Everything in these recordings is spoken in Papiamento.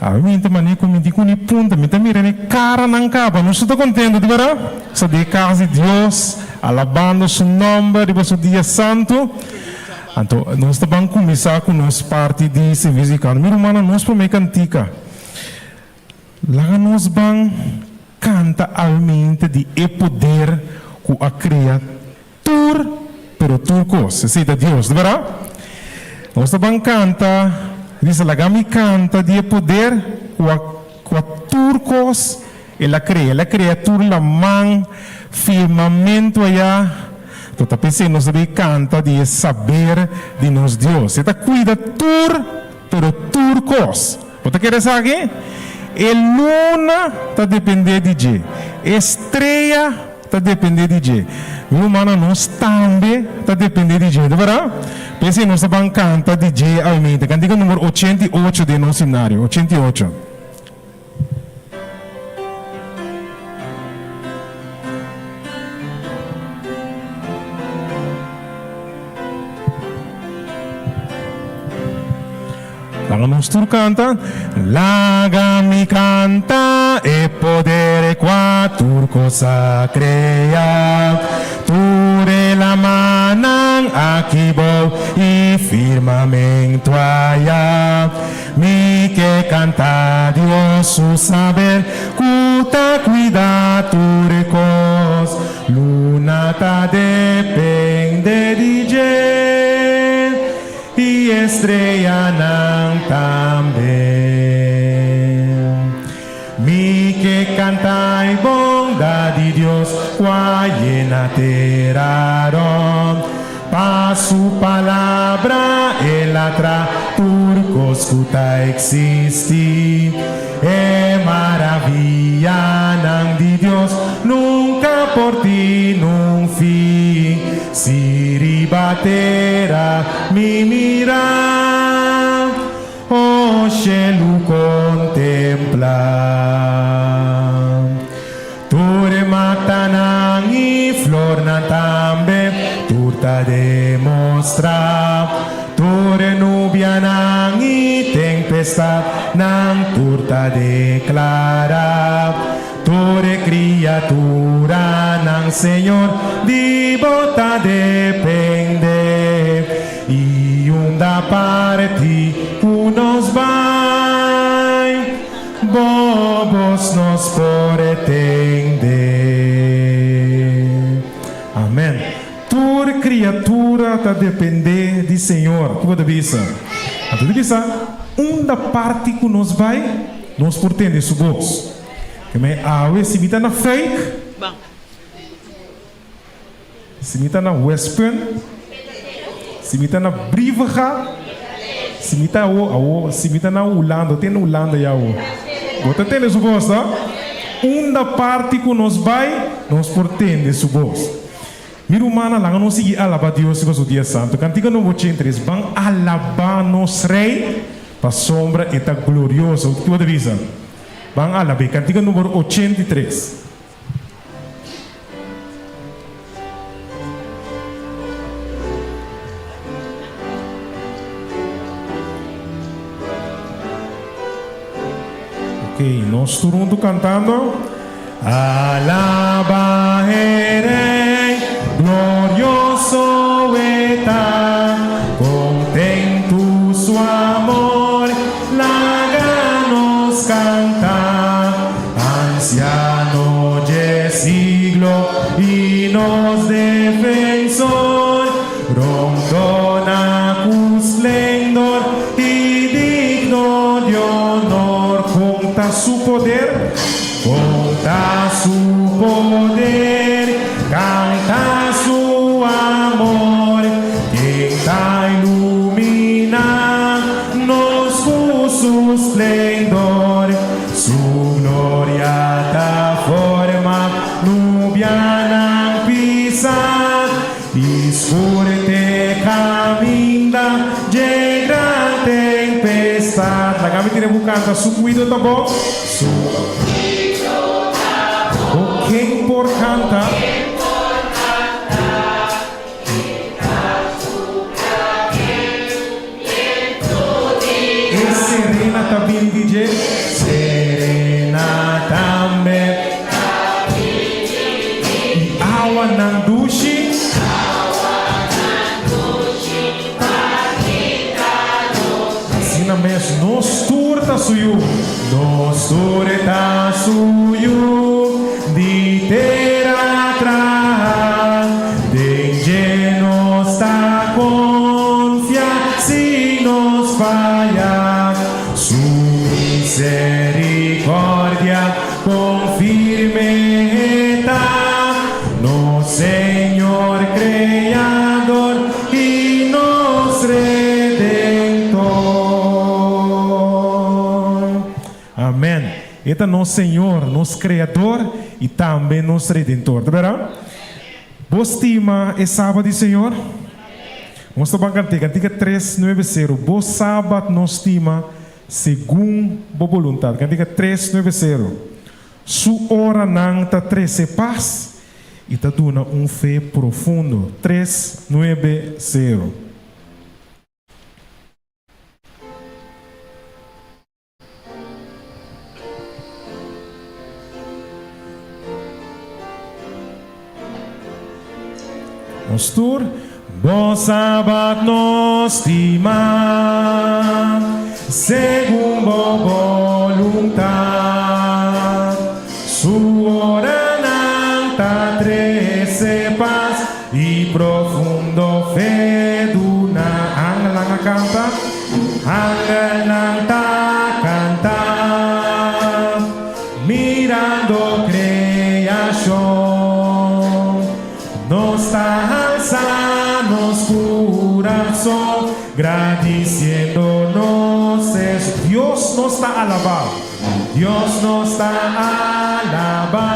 Awe mi ta mane ku mi di ku ni punta, mi ta mira ne karanan kaba. Nos ta kontento, di bèrdat? Sa di e kas di Dios, alabando su nòmber riba su dia santu. Anto nos ta ban kuminsá ku nos parti di servisio di kanto. Mi rumannan, nos promé kantika. Laga nos ban kanta awe di e poder ku a krea tur, pero tur kos. Esei ta Dios, di bèrdat? Nos ta ban kanta, bisa, Laga mi kanta di e poder ku a ku a tur kos El a krea. El a krea tur laman, firmamentu ayá. Anto ta p'esei nos ta bin kanta di e saber di nos Dios. E ta kuida tur, pero tur kos. Bo ta kere esaki? E luna ta dependé di dje. E strea ta dependé di dje. Mi rumannan, nos tambe ta dependé di dje, ta bèrdat? P'esei nos ta ban kanta di dje aumenta. Kantika number 88 den nos himnario, 88. Laga nos tur kanta. Laga mi kanta e poder kua tur kos a krea, tur e lamanan aki bou i firmamentu aya. Mi ke kanta Dios su saber ku ta kuida tur e kos. Luna ta depende di dje i e streanan tambe. Mi ke kanta e bondat di Dios ku a yena tera rònt. Pa su palabra el a tra tur kos ku ta eksistí. E maravianan di Dios nunka por tin un fin. Si riba tera mi mira, o shelu kontemplá. Tur e matanan i flornan tambe, tur ta demostrá. Tur e nubianan i tempestadnan, tur ta deklará. Tur e kriaturanan, Señor, di bo ta dependé. I unda parti ku nos bai, Bo bos nos por tende. Amen. Tur criatura ta depende di Señor. Kico bo ta bisa? Anto ta bisa, unda parti cu nos bai, nos por tende su bos. Kemey awe si mi ta na Fuik, si mi ta na Westpunt, si mi ta na Brievengat, si mi ta awo, awo, si mi ta na Hulanda, te na Hulanda ya awo. Bo ta tende su bos, no? Unda parti ku nos bai, nos por tende su bos. Mi rumannan, laga nos sigui alabá Dios riba su dia santu. Kantika nobo 83, Ban alabá nos Rei, pasobra e ta glorioso. Ki bo ta bisa? Ban alab'é. Kantika number 83. Ok, nos tur huntu kantando. Alaba e Rei, glorioso e ta, kontentu su amor, laga nos kanta. Ansiano dje siglo i nos defensor, rondona ku splendor i digno di honor. Konta su poder, konta su poder, kanta su amor, ken ta ilumina nos ku su splendor. Su gloria ta forma nubianan pisa i scurte caminda dje gran tempestad. Laga mi tene bu canta, Su cuido ta bon, su cuido ta bon. O ken por canta? Ken por canta? Ken ta supra den biento di E serena ta bini di dje. ta su yu. Nos tur ta su yu, di tera traha. Den dje nos ta konfia, si nos faya, su miserikòrdia kon firme ta. Nos Señor Kreador i nos Redentor. Amen. E ta nos Señor, nos Kreador i tambe nos Redentor. Ta bèrdat? Bo stima e Sabat di Señor? Nos ta ban kant'é, kantika 390, Bo Sabat nos stima segun bo boluntat. Kantika 390. Su oranan ta trese pas i ta duna un fe profundo. 390. Nos tur, Bo Sabat nos stima, segun Bo boluntat. Su oranan ta trese pas i profundo fe duna. Angelnan a kanta, angelnan ta kanta, mirando kreashon. Nos ta halsa nos kurason gradisiendo nos es Dios nos ta alabá, Dios nos ta alabá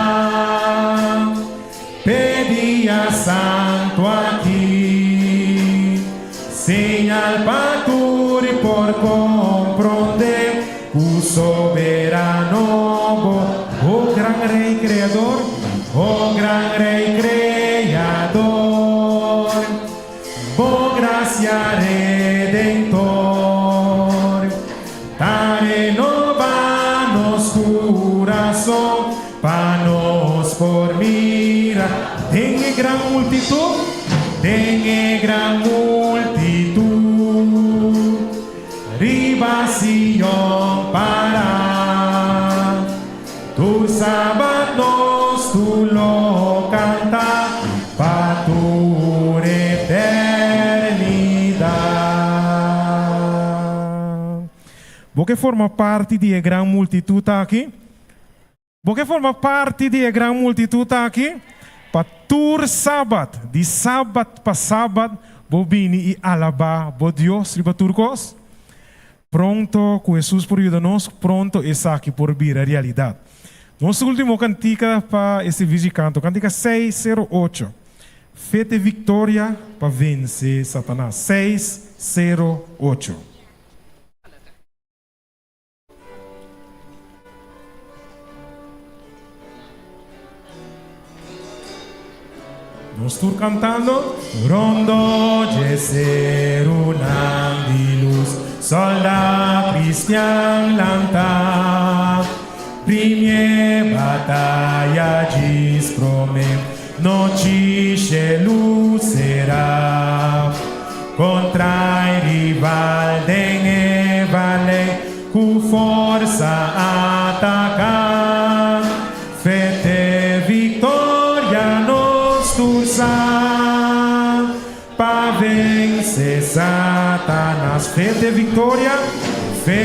p'e dia santu aki. Señal pa tur por komprondé ku soberano bo. O gran Rei Kreador, o gran Rei Kreador, bo grasia redentor ta renobá nos kurason pa nos por mira den e gran multitut, den e gran multitut. Riba Sion para. Tur sabat nos tur lo canta pa tur eternidad. Bo ke forma parti di e gran multitut aki? Bo ke forma parti di e gran multitut aki? Pa tur sabat, di sabat pa sabat, bo bini i alabá bo Dios riba tur kos? Pronto ku Hesus por yuda nos, pronto esaki por bira realidat. Nos último kantika pa e servisio di kanto, kantika 608, Fe te viktoria pa vense Satanas, 608. Nos tur cantando. Rondo dje serunan di luz, Solda cristian lanta. Primie bataya djis prome, Nochi shelu será. Contra e rival den e valley Cu forsa ataca. Fe te victoria nos tur sa. Pa vence Satanas. Fe te victoria, fe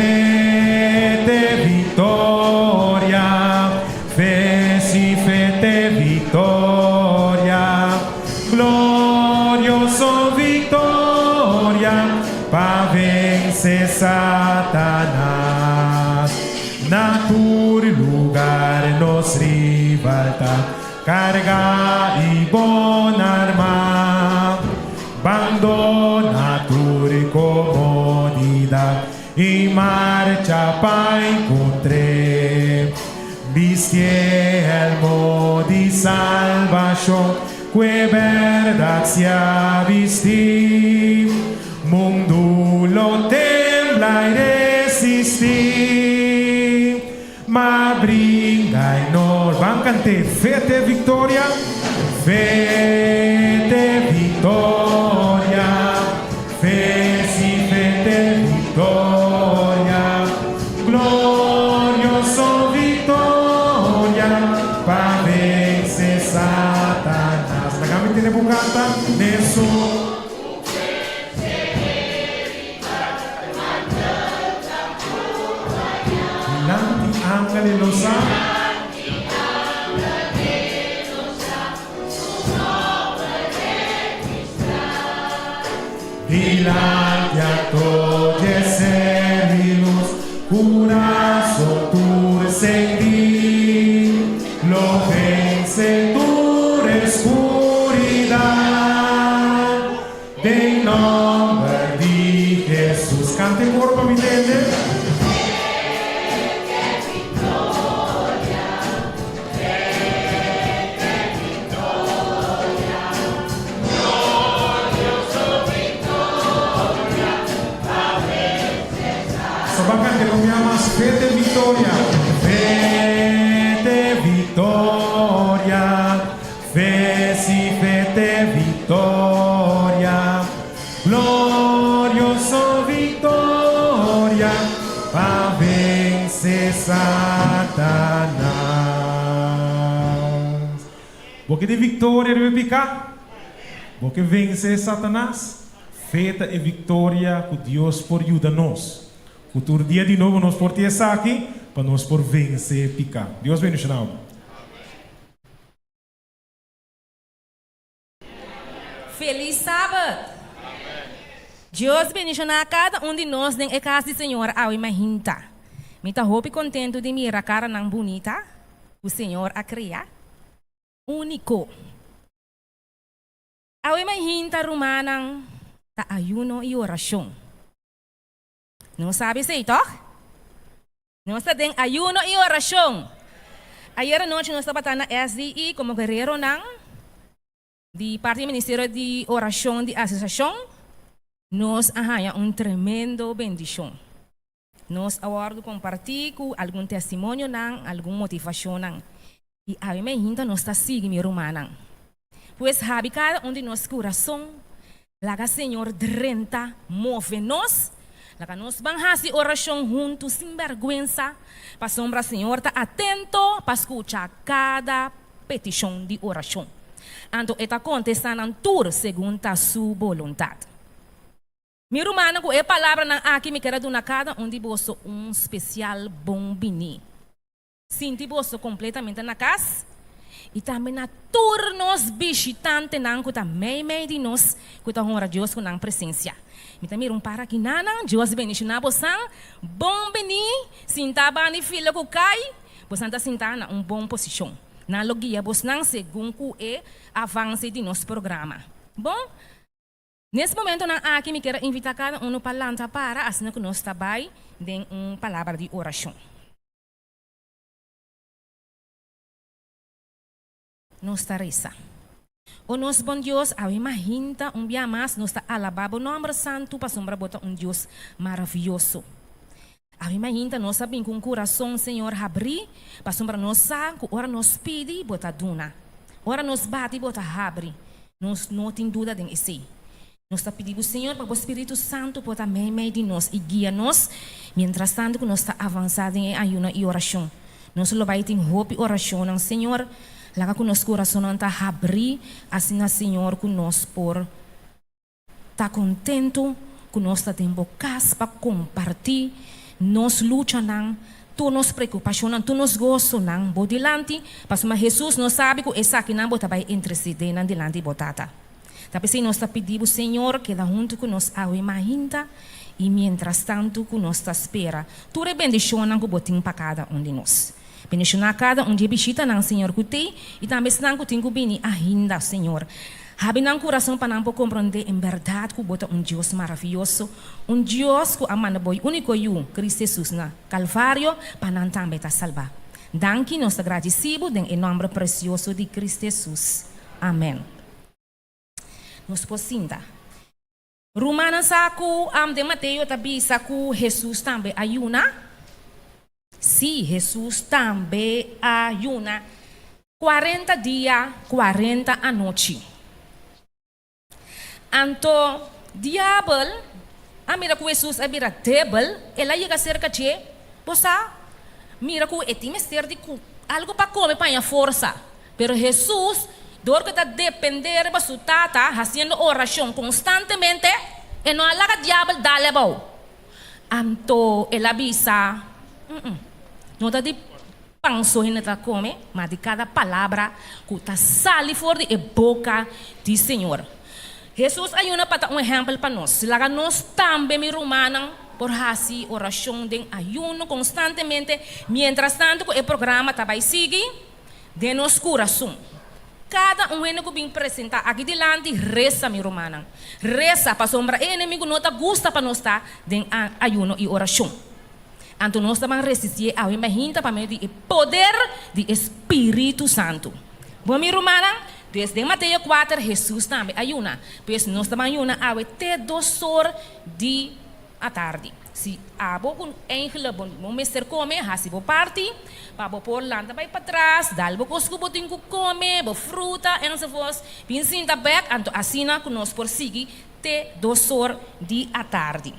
te victoria, fe si fe te victoria, glorioso victoria pa vence Satanas. Na tur lugar nos rival ta Carga y bon arma, bandona tur comodidad y marcha pa encontr'é. Bistié elmo di salbacion, cu e berdad sia bisti. Mundu lo tembla y resisti. Ma bringa e nor. Ban cant'é Fe te victoria, Fe te victoria, Fe si fe te victoria, Glorioso. Angel di Losa. Dilanti a tur dje ser di lus, Curason tur encendí, Lo vence tur e scuridad, Den nomber di Jesus. Canta e coro pa mi tende. Sabakan te komia mas Vete Victoria. Vete Victoria, ve si vete Victoria, glorioso Victoria, pa vence Satanas. Bo ke tin viktoria riba e piká? Bo ke vense Satanas? Fe ta e viktoria ku Dios por yuda nos. Ku tur dia di nobo nos por tin esaki pa nos por vense piká. Dios bendishoná bo. Felis Sabat! Dios bendishoná kada un di nos den e kas di Señor awe mainta. Mi ta hopi kontentu di mira karanan bunita ku Señor a krea úniko. Awe mainta rumannan ta ayuno i orashon. Nos sabi esei, tòg? Nos ta den ayuno i orashon. Ayer anochi nos tabata na SDI komo guereronan di parti di Ministerio di Orashon di Asosiashon. Nos a haña un tremendo bendishon. Nos a wòrdu kompartí ku algun testimonionan, algun motivashonnan. I awe mainta nos ta sigui, mi rumannan. Pues habi kada un di nos kurason, laga Señor drenta, move nos, laga nos ban hasi orashon huntu sin bèrgwensa, pasobra Señor ta atento pa skucha kada petishon di orashon. Anto E ta kontestá nan tur segun ta Su boluntat. Mi rumannan, ku e palabranan aki mi ker a duna kada un di boso un spesial bon biní. Sinti boso kompletamente na kas i tambe na tur nos bishitantenan ku ta meimei di nos ku ta honra Dios ku nan presensia. Mi ta mira un par aki nanan. Dios bendishoná bosan. Bon biní. Sintá banda di fila ku kai, bosan ta sintá na un bon posishon. Nan lo guia bosnan segun ku e avanse di nos programa. Bon. Nes momentonan aki mi kier a invitá kada unu pa lanta para asina ku nos ta bai den un palabra di orashon. Nos ta resa. O nos bon Dios, awe mahinta un bia mas nos ta alabá bo nòmber santu pasobra bo ta un Dios maravioso. Awe mahinta nos a bin ku un kurason, Señor, habrí pasobra nos sa ku ora nos pidi, bo ta duna. Ora nos bati, bo ta habri. Nos no tin duda den esei. Nos ta pidi bo, Señor, pa bo Spiritu Santu por ta meimei di nos i guia nos mientrastantu ku nos ta avansá den e ayuno i orashon. Nos lo bai tin hopi orashonnan, Señor. Laga ku nos kurasonnan ta habrí asina, Señor, ku nos por ta kontentu ku nos ta den bo kas pa kompartí nos luchanan, tur nos preokupashonnan, tur nos gosonan bo dilanti, pasobra Hesus nos sabi ku esakinan bo ta bai intersedé nan dilanti bo Tata. Ta p'esei nos ta pidi bo, Señor, keda huntu ku nos awe mainta i mientrastantu ku nos ta spera tur e bendishonnan ku bo tin pa kada un di nos. Bendishoná kada un di e bishitanan, Señor, ku t'ei i tambe esnan ku tin ku bini ainda, Señor. Habri nan kurason pa nan por komprondé en bèrdat ku Bo ta un Dios maravioso, un Dios ku a manda Bo úniko Yu, Cristo Jesus, na Kalvario pa nan tambe ta salbá. Danki, nos ta gradisí Bo den e nòmber presioso di Cristo Jesus. Amèn. Nos por sinta. Rumannan sa ku den Mateo ta bisa ku Hesus tambe a yuna? Sí, Hesus tambe a yuna kuarenta dia, kuarenta anochi. Anto Diabel a mira ku Hesus a bira debel, el a yega serka dje, Bo sa, mira ku e tin mester di algu pa kome pa haña forsa. Pero Hesus, dor ku e ta dependé riba su Tata, hasiendo orashon konstantemente, e no a laga Diabel dal abou. Anto el a bisa, Mm-mm, no ta di. pan so hende ta kome, ma di kada palabra ku ta sali for di e boka di Señor. Hesus a yuna pa ta un ehèmpel pa nos. Laga nos tambe, mi rumannan, por hasi orashon den ayuno konstantemente mientrastantu ku e programa ta bai sigui den nos kurason. Kada un hende ku bin presentá aki dilanti, resa, mi rumannan. Resa, pasobra e enemigu no ta gusta pa nos ta den ayuno i orashon. Anto nos ta ban resistié awe mainta pa medio di e poder di e Spiritu Santu. Bon mi rumannan, pues den Mateo kuater Hesus tambe a yuna. Pues nos ta ban yuna awe te dos or di atardi. Si abo ku enkele bo no mester kome, hasi bo parti pa bo por lanta bai patras, dal bo kos ku bo tin ku kome, bo fruta enzovoorts, bin sinta bek, anto asina ku nos por sigui te dos or di atardi.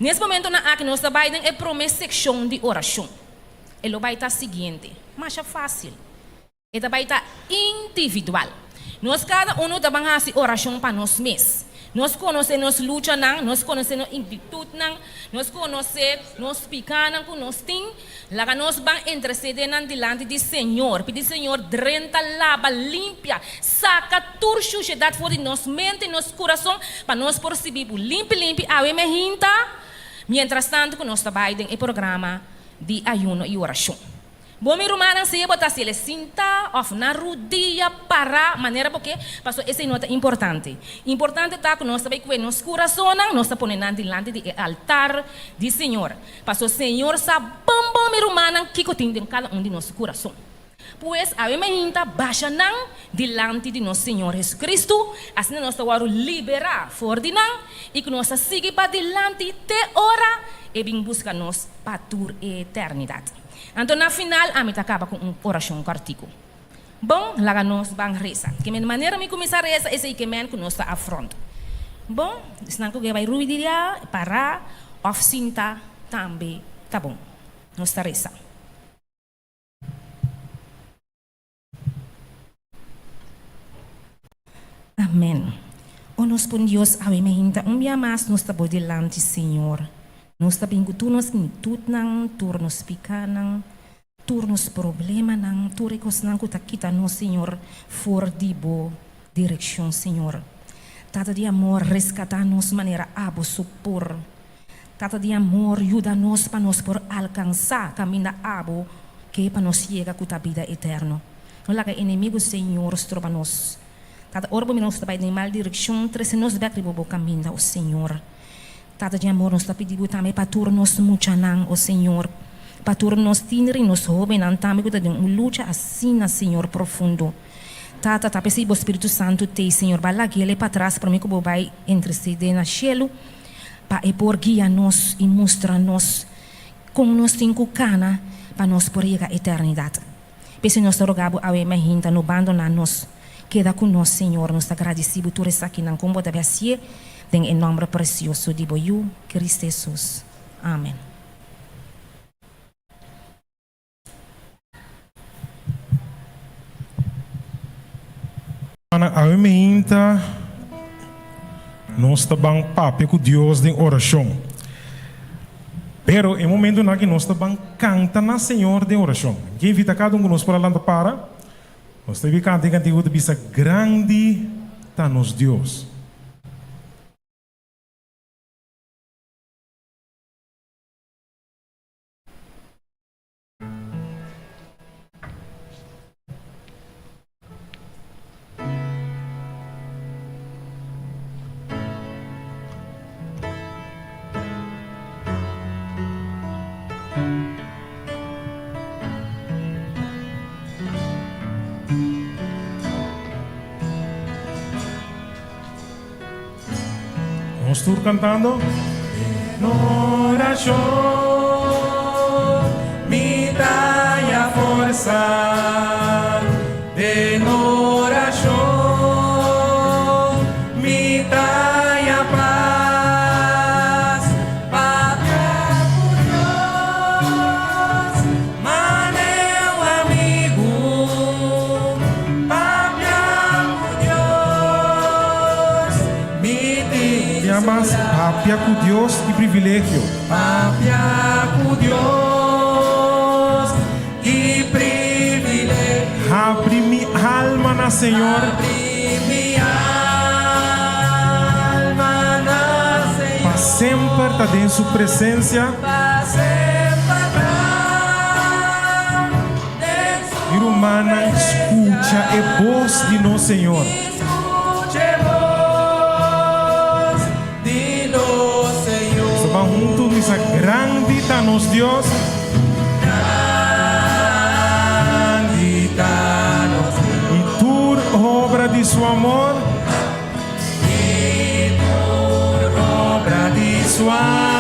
Nes momentonan aki nos ta bai den e prome sekshon di orashon. E lo bai ta siguiente, masha fásil. E ta bai ta individual. Nos kada unu ta ban hasi orashon pa nos mes. Nos konosé nos luchanan, nos konosé nos inktitutnan, nos konosé nos pikanan ku nos tin. Laga nos ban intersedé nan dilanti di Señor. Pidi Señor drenta, laba, limpia, saka tur shushedat for di nos mente i nos kurason pa nos por sirbi bo limpi limpi awe mehinta, mientrastantu ku nos ta bai den e programa di ayuno i orashon. Bo mi rumannan sea bo ta hasiel e sinta òf na rudia pará manera bo ke, pasobra esei no ta importante. Importante ta ku nos ta bai kue nos kurasonnan, nos ta pone nan dilanti di e altar di Señor. Paso Señor sa bon bon mi rumannan kiko tin den kada un di nos kurason. Pues awe mainta basha nan dilanti di nos Señor Jesucristo, asina nos ta wòrdu liberá for di nan i ku nos ta sigui padilanti te ora E bin buska nos pa tur eternidat. Anto na final ami ta kaba ku un orashon kòrtiku. Bon, laga nos ban resa. Ke men manera mi kuminsá resa esei ke men ku nos ta afront. Bon, esnan ku ke bai ruidia, pará òf sinta tambe ta bon. Nos ta resa. Amen. O nos bon Dios, awe mainta un bia mas nos ta bo dilanti, Señor. Nos ta bin ku tur nos initutnan, tur nos pikanan, tur nos problemanan, tur e kosnan ku ta kita nos, Señor, for di bo direkshon, Señor. Tata di amor, reskatá nos manera abo so por. Tata di amor, yuda nos pa nos por alkansá kaminda abo ke pa nos yega ku ta bida eterno. No laga enemigu, Señor, stroba nos. Tata, ora bo mira nos ta bai den mal direkshon, trese nos bèk riba bo kaminda, o Señor. Tata di amor, nos ta pidi bo tambe pa tur nos muchanan, o Señor, pa tur nos tiner i nos hóbennan tambe ku ta den un lucha asina, Señor, profundo. Tata, ta p'esei bo Spiritu Santu t'ei, Señor, ba lag'el patras promé ku bo bai intersedé na shelu, pa e por guia nos i mustra nos kon nos tin ku kana pa nos por yega eternidat. P'esei nos ta roga bo awe mainta no bandoná nos. Keda ku nos, Señor. Nos ta gradisí bo tur esakinan kon bo ta basié den e nòmber presioso di bo Yu, Cristo Hesus. Amen. Ana, awe meinta nos ta ban papia ku Dios den orashon. Pero e momentonan aki nos ta ban kanta na Señor den orashon. Mi ke invita kada un ku nos por a lanta para. Nos ta bin kanta e kantiga ku ta bisa, Grandi ta nos Dios. Nos tur cantando. En oracion mi ta haya forsa. Den oracion mi ta haya pas. Papia cu Dios, mane un amigu. Papia cu Dios, mi tin Bia mas, papia cu Dios ki privilegio. Papia cu Dios, ki privilegio. na Señor. Pa semper ta den su presensia. Mi rumannan, skucha e bos di nos Señor. Nos ta ban huntu misa Grandi ta nos Dios. I tur obra di su amor. Su amor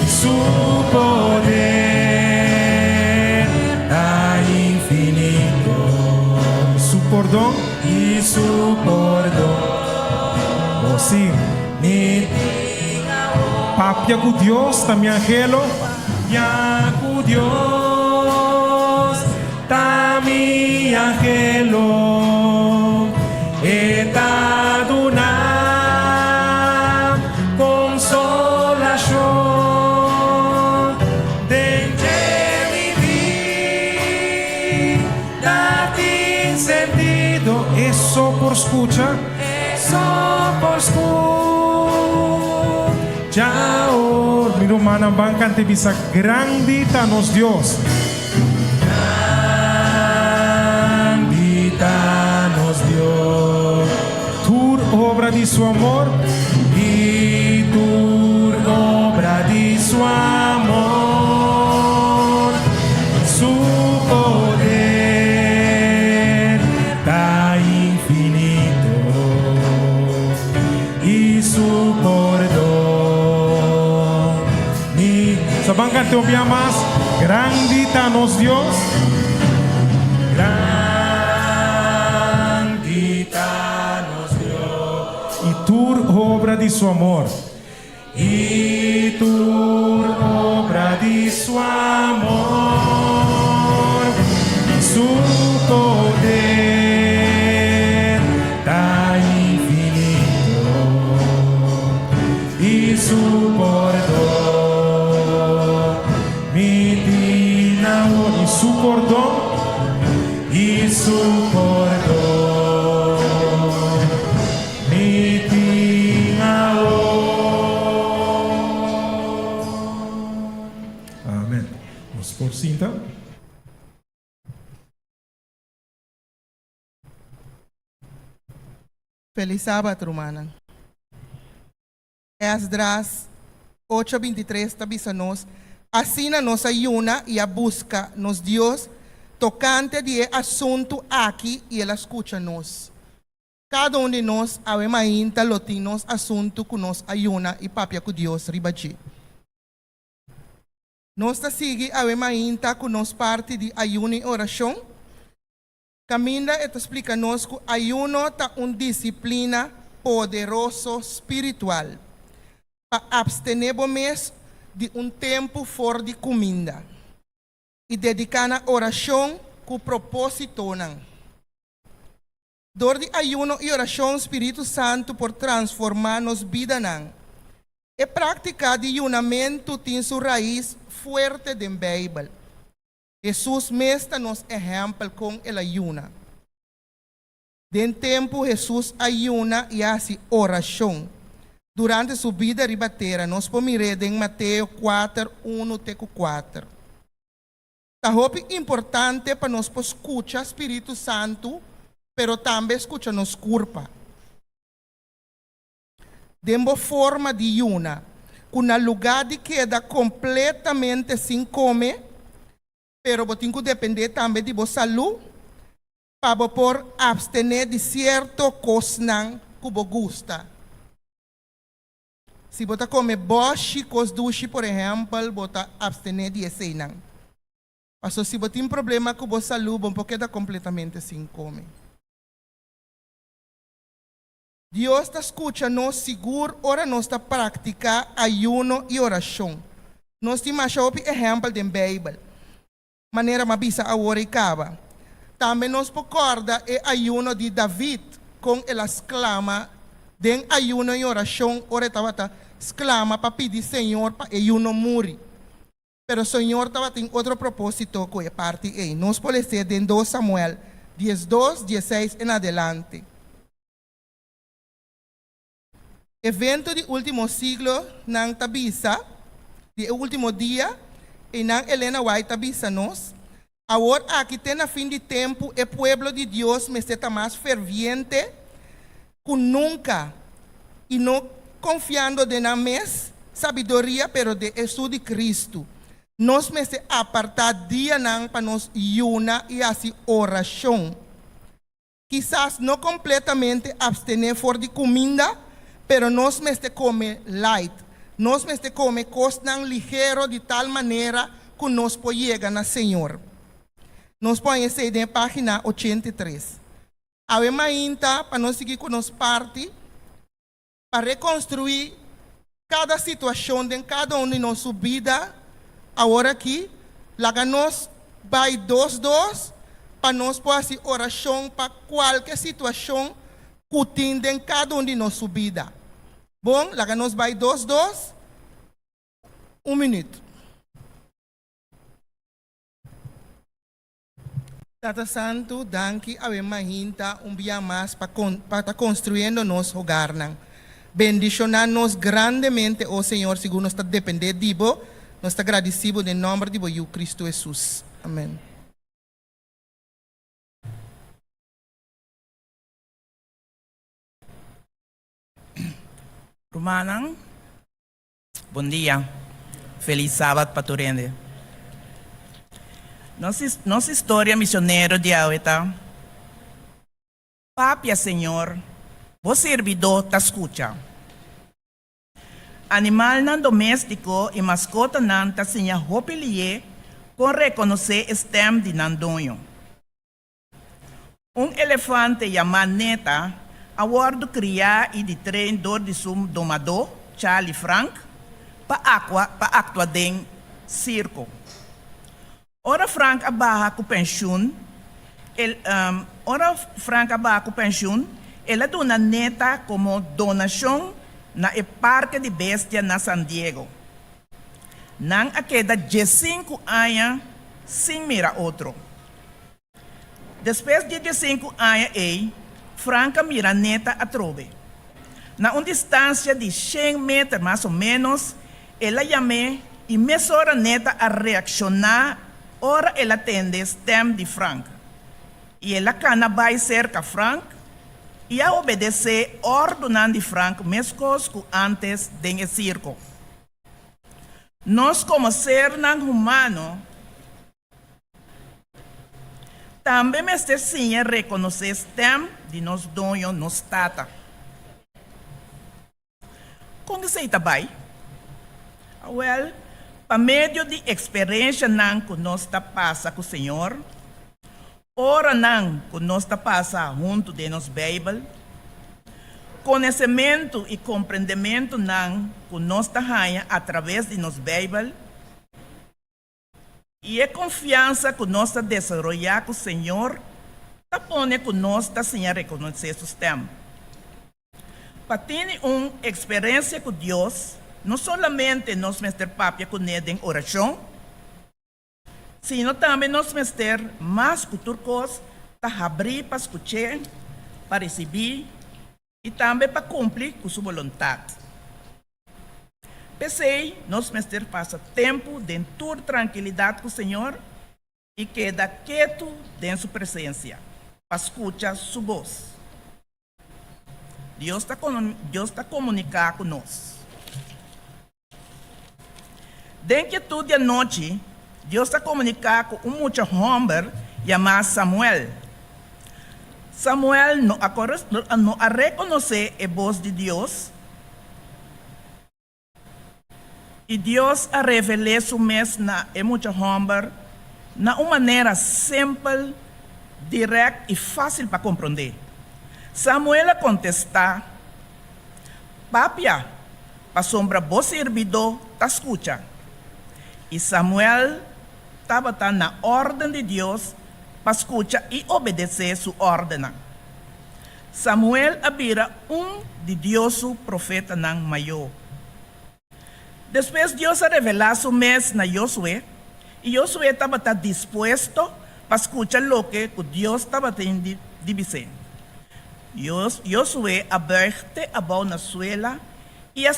i su poder ta infinito. I su pordon. I su pordon. Oh sí, mi papia ku Dios ta mi anhelo. Papia ku Dios ta mi anhelo. E ta duna konsolashon den dje mi bida tin sentido. E so por skucha. E so por skucha or mi rumannan ban kanta e bisa Grandi ta nos Dios. Grandi ta nos Dios. Tur obra di su amor. I tur obra di su amor. Su poder ta infinito. I su pordon ni. Sa ban canta un bia mas, Grandi ta nos Dios. Grandi ta nos Dios. I tur obra di su amor. I tur obra di su amor. Su poder ta infinito i su pordon mi tin awor. I su pordon, i su pordon mi tin awor. Amen. Nos por sinta. Felis Sabat, rumannan. Esdras ocho bintitres ta bisa nos, Asina nos a yuna i a buska nos Dios tokante di e asuntu aki i el a skucha nos. Kada un di nos awe mainta lo tin nos asuntu ku nos a yuna i papia ku Dios riba dje. Nos ta sigui awe mainta ku nos parti di ayuno i orashon, kaminda e ta splika nos ku ayuno ta un disiplina poderoso spiritual pa apstené bo mes di un tempu for di kuminda i dediká na orashon ku propósitonan. Dor di ayuno i orashon Spiritu Santu por transformá nos bidanan. E práktika di yunamentu tin su rais fuerte den Beibel. Hesus mes ta nos ehèmpel kon el a yuna. Den tempu Hesus a yuna i a hasi orashon durante su bida riba tera, nos por mir'é den Mateo kuater, unu te ku kuater. Ta hopi importante pa nos por skucha Spiritu Santu, pero tambe skucha nos kurpa. Den bo forma di yuna, ku na lugá di keda kompletamente sin kome, pero bo tin ku dependé tambe di bo salú pa bo por apstené di sierto kosnan ku bo gusta. Si bo ta kome bòshi, kos dushi por ehèmpel, bo ta apstené di eseinan. Paso si bo tin problema ku bo salú, bo no por keda kompletamente sin kome. Dios ta skucha nos sigur ora nos ta praktiká ayuno i orashon. Nos tin masha hopi ehèmpel den Beibel. Manera m'a bisa awor ei kaba. Tambe nos por kòrda e ayuno di David, kon el a sklama den ayuno i orashon ora e tabata sklama pa pidi Señor pa e yu no muri. Pero Señor tabatin otro propósito ku e parti ei. Nos por les'é den dos Samuel diesdos, diesseis en adelante. Evento di último siglonan ta bisa, di e último dia, einan Elena White ta bisa nos, Awor aki te na fin di tempu e pueblo di Dios mester ta mas ferviente ku nunka i no konfiando den nan mes sabiduria pero den esun di Kristu. Nos mester apartá dianan pa nos yuna i hasi orashon. Kisas no kompletamente abstené for di kuminda, pero nos mester kome light. Nos mester kome kosnan ligero di tal manera ku nos por yega na Señor. Nos por haña esei den e página 83. Awe mainta pa nos sigui ku nos parti pa rekonstruí kada situashon den kada un di nos su bida awor aki, laga nos bai dos dos pa nos por hasi orashon pa kualke situashon ku tin den kada un di nos su bida. Bon, laga nos bai dos dos, un minüt. Tata Santu, danki awe mainta un bia mas pa pa ta konstruyendo nos hogarnan. Bendishoná nos grandemente, o Señor, segun nos ta dependé di Bo. Nos ta gradisí Bo den nòmber di Bo Yu Kristu Hesus. Amen. Rumannan, bon dia. Felis sabat pa tur hende. Nos nos historia misionero di awe ta, Papia, Señor, bo sirbidó ta skucha. Animalnan doméstiko i maskotanan ta siña hopi lié kon rekonosé e stèm di nan doño. Un elefante yamá Neta a wòrdu kriá i di train dor di su domadó, Charlie Frank, pa akua pa aktua den sirko. Ora Frank a baha ku penshun, el ora Frank a baha ku penshun, el a duna Neta komo donashon na e parke di bestia na San Diego. Nan a keda diesinku aña sin mira otro. Despues di diesinku aña ei, Frank a mira Neta atrobe. Na un distansia di shen meter mas o ménos, el a yam'é i mesora Neta a reakshoná ora el a tende stèm di Frank. I el a kana bai serka Frank i a obedesé òrdunan di Frank meskos ku ántes den e sirko. Nos komo sernan humano Tambe mester siña rekonosé stèm di nos Doño, nos Tata. Kon esei ta bai? Awèl, pa medio di eksperenshanan ku nos ta pasa ku Señor, oranan ku nos ta pasa huntu den nos Beibel, konesementu i komprendementunan ku nos ta haña atraves di nos Beibel, I e konfiansa ku nos ta desaroyá ku Señor ta pone ku nos ta siña rekonosé Su stèm. Pa tene un eksperensia ku Dios, no solamente nos mester papia kuné den orashon, sino tambe nos mester, mas ku tur kos, ta habrí pa skuch'é, pa risibí i tambe pa kumpli ku su boluntat. P'esei nos mester pasa tempu den tur trankilidat ku Señor i keda ketu den su presensia pa skucha su bos. Dios ta Dios ta komuniká ku nos. Den kietut di anochi, Dios ta komuniká ku un mucha hòmber yamá Samuel. Samuel no a no a rekonosé e bos di Dios, i Dios a revel'é su mes na e mucha hòmber na un manera simpel, dirèkt i fásil pa komprondé. Samuel a kontestá, Papia, pasobra bo sirbidó ta skucha. I Samuel tabata na órden di Dios pa skucha i obedesé su órdennan. Samuel a bira un di Dios su profetanan mayó. Despues Dios a revelá su mes na Josué, i Josué tabata dispuesto pa skucha loke ku Dios tabatin di bis'é. Josué a buig te abou na suela i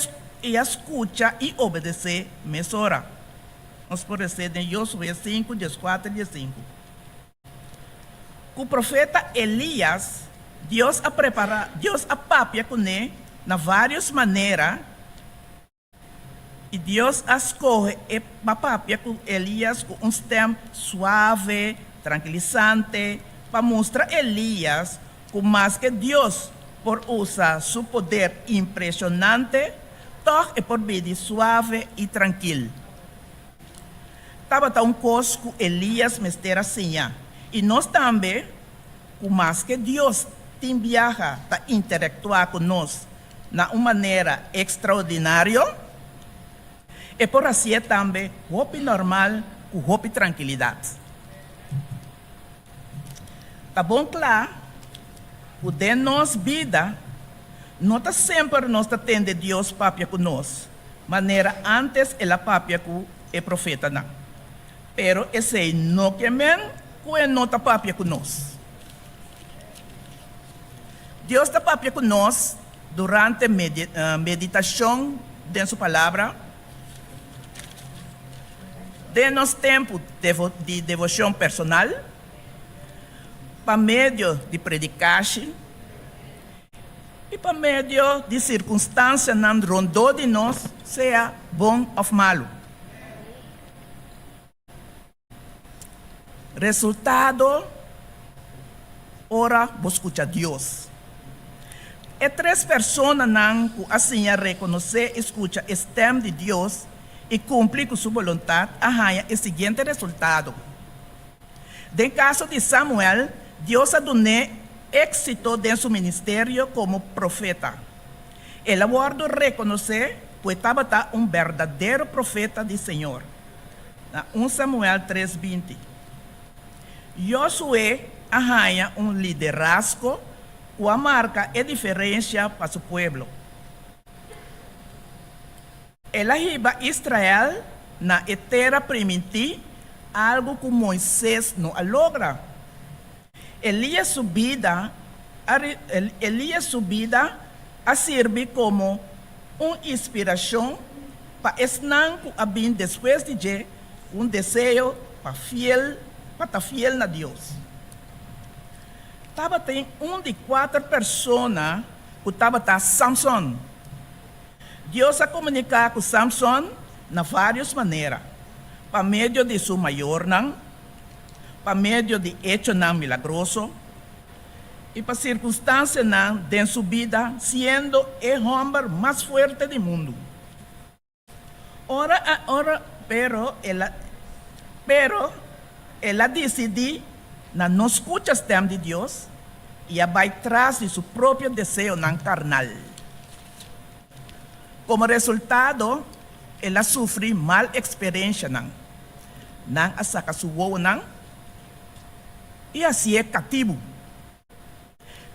a skucha i obedesé mesora. Nos por les'é den Josué sinku, dieskuater, diesinku. Ku profeta Elías, Dios a prepará, Dios a papia kuné na vários manera, i Dios a skohe e pa papia ku Elías ku un stèm suave, trankilisante, pa mustra Elías ku maske Dios por usa su poder impreshonante, tòg e por bidi suave i trankil. Tabata un kos ku Elías mester a siña, i nos tambe, ku maske Dios tin biaha ta interaktuá ku nos na un manera ekstraordinario, e por hasié tambe hopi normal ku hopi trankilidat. Ta bon kla ku den nos bida no ta semper nos ta tende Dios papia ku nos manera ántes el a papia ku e profetanan. Pero esei no ke men ku e no ta papia ku nos. Dios ta papia ku nos durante meditashon den su Palabra, den nos tempu di devoshon personal, pa medio di predikashi i pa medio di sirkunstansianan rondó di nos, sea bon òf malu. Resultado ora bo skucha Dios. E tres personanan ku a siña rekonosé i skucha e stèm di Dios i kumpli ku su boluntat a haña e siguiente resultado. Den kaso di Samuel, Dios a dun'é éksito den su ministerio komo profeta. El a wòrdu rekonosé ku e tabata un berdadero profeta di Señor. Na un Samuel tres binti, Josué a haña un liderazgo ku a marka e diferensia pa su pueblo. El a hiba Israel na e tera primintí, algu ku Moises no a logra. Elías su bida a Elías su bida a sirbi komo un inspirashon pa esnan ku a bin despues di dje ku un deseo pa fiel pa ta fiel na Dios. Tabatin un di kuater persona ku tabata Samson. Dios a komuniká ku Samson na vários manera, pa medio di su mayornan, pa medio di echonan milagroso i pa sirkunstansianan den su bida siendo e hòmber mas fuerte di mundu. Ora a ora pero el a pero el a disidí na no skucha stèm di Dios i a bai tras di su propio deseonan karnal. Komo resultado, el a sufrí mal eksperenshanan. Nan a saka su wowonan i hasié katibu.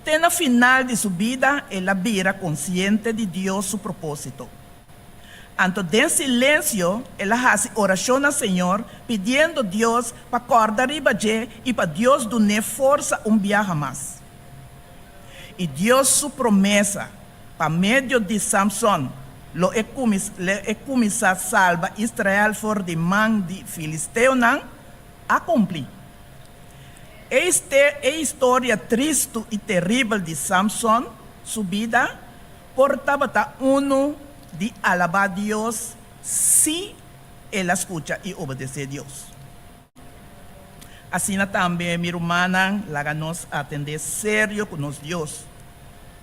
Te na final di su bida el a bira konsiente di Dios su propósito. Anto den silensio el a hasi orashon na Señor pidiendo Dios pa kòrda riba dje i pa Dios dun'é forsa un biaha mas. I Dios su promesa Pa medio di Samson lo e e kuminsá salba Israel for di man di filisteonan, a kumpli. E e historia tristu i teribel di Samson su bida por tabata unu di alabá Dios si el a skucha i obedesé Dios. Asina tambe, mi rumannan, laga nos atendé serio ku nos Dios.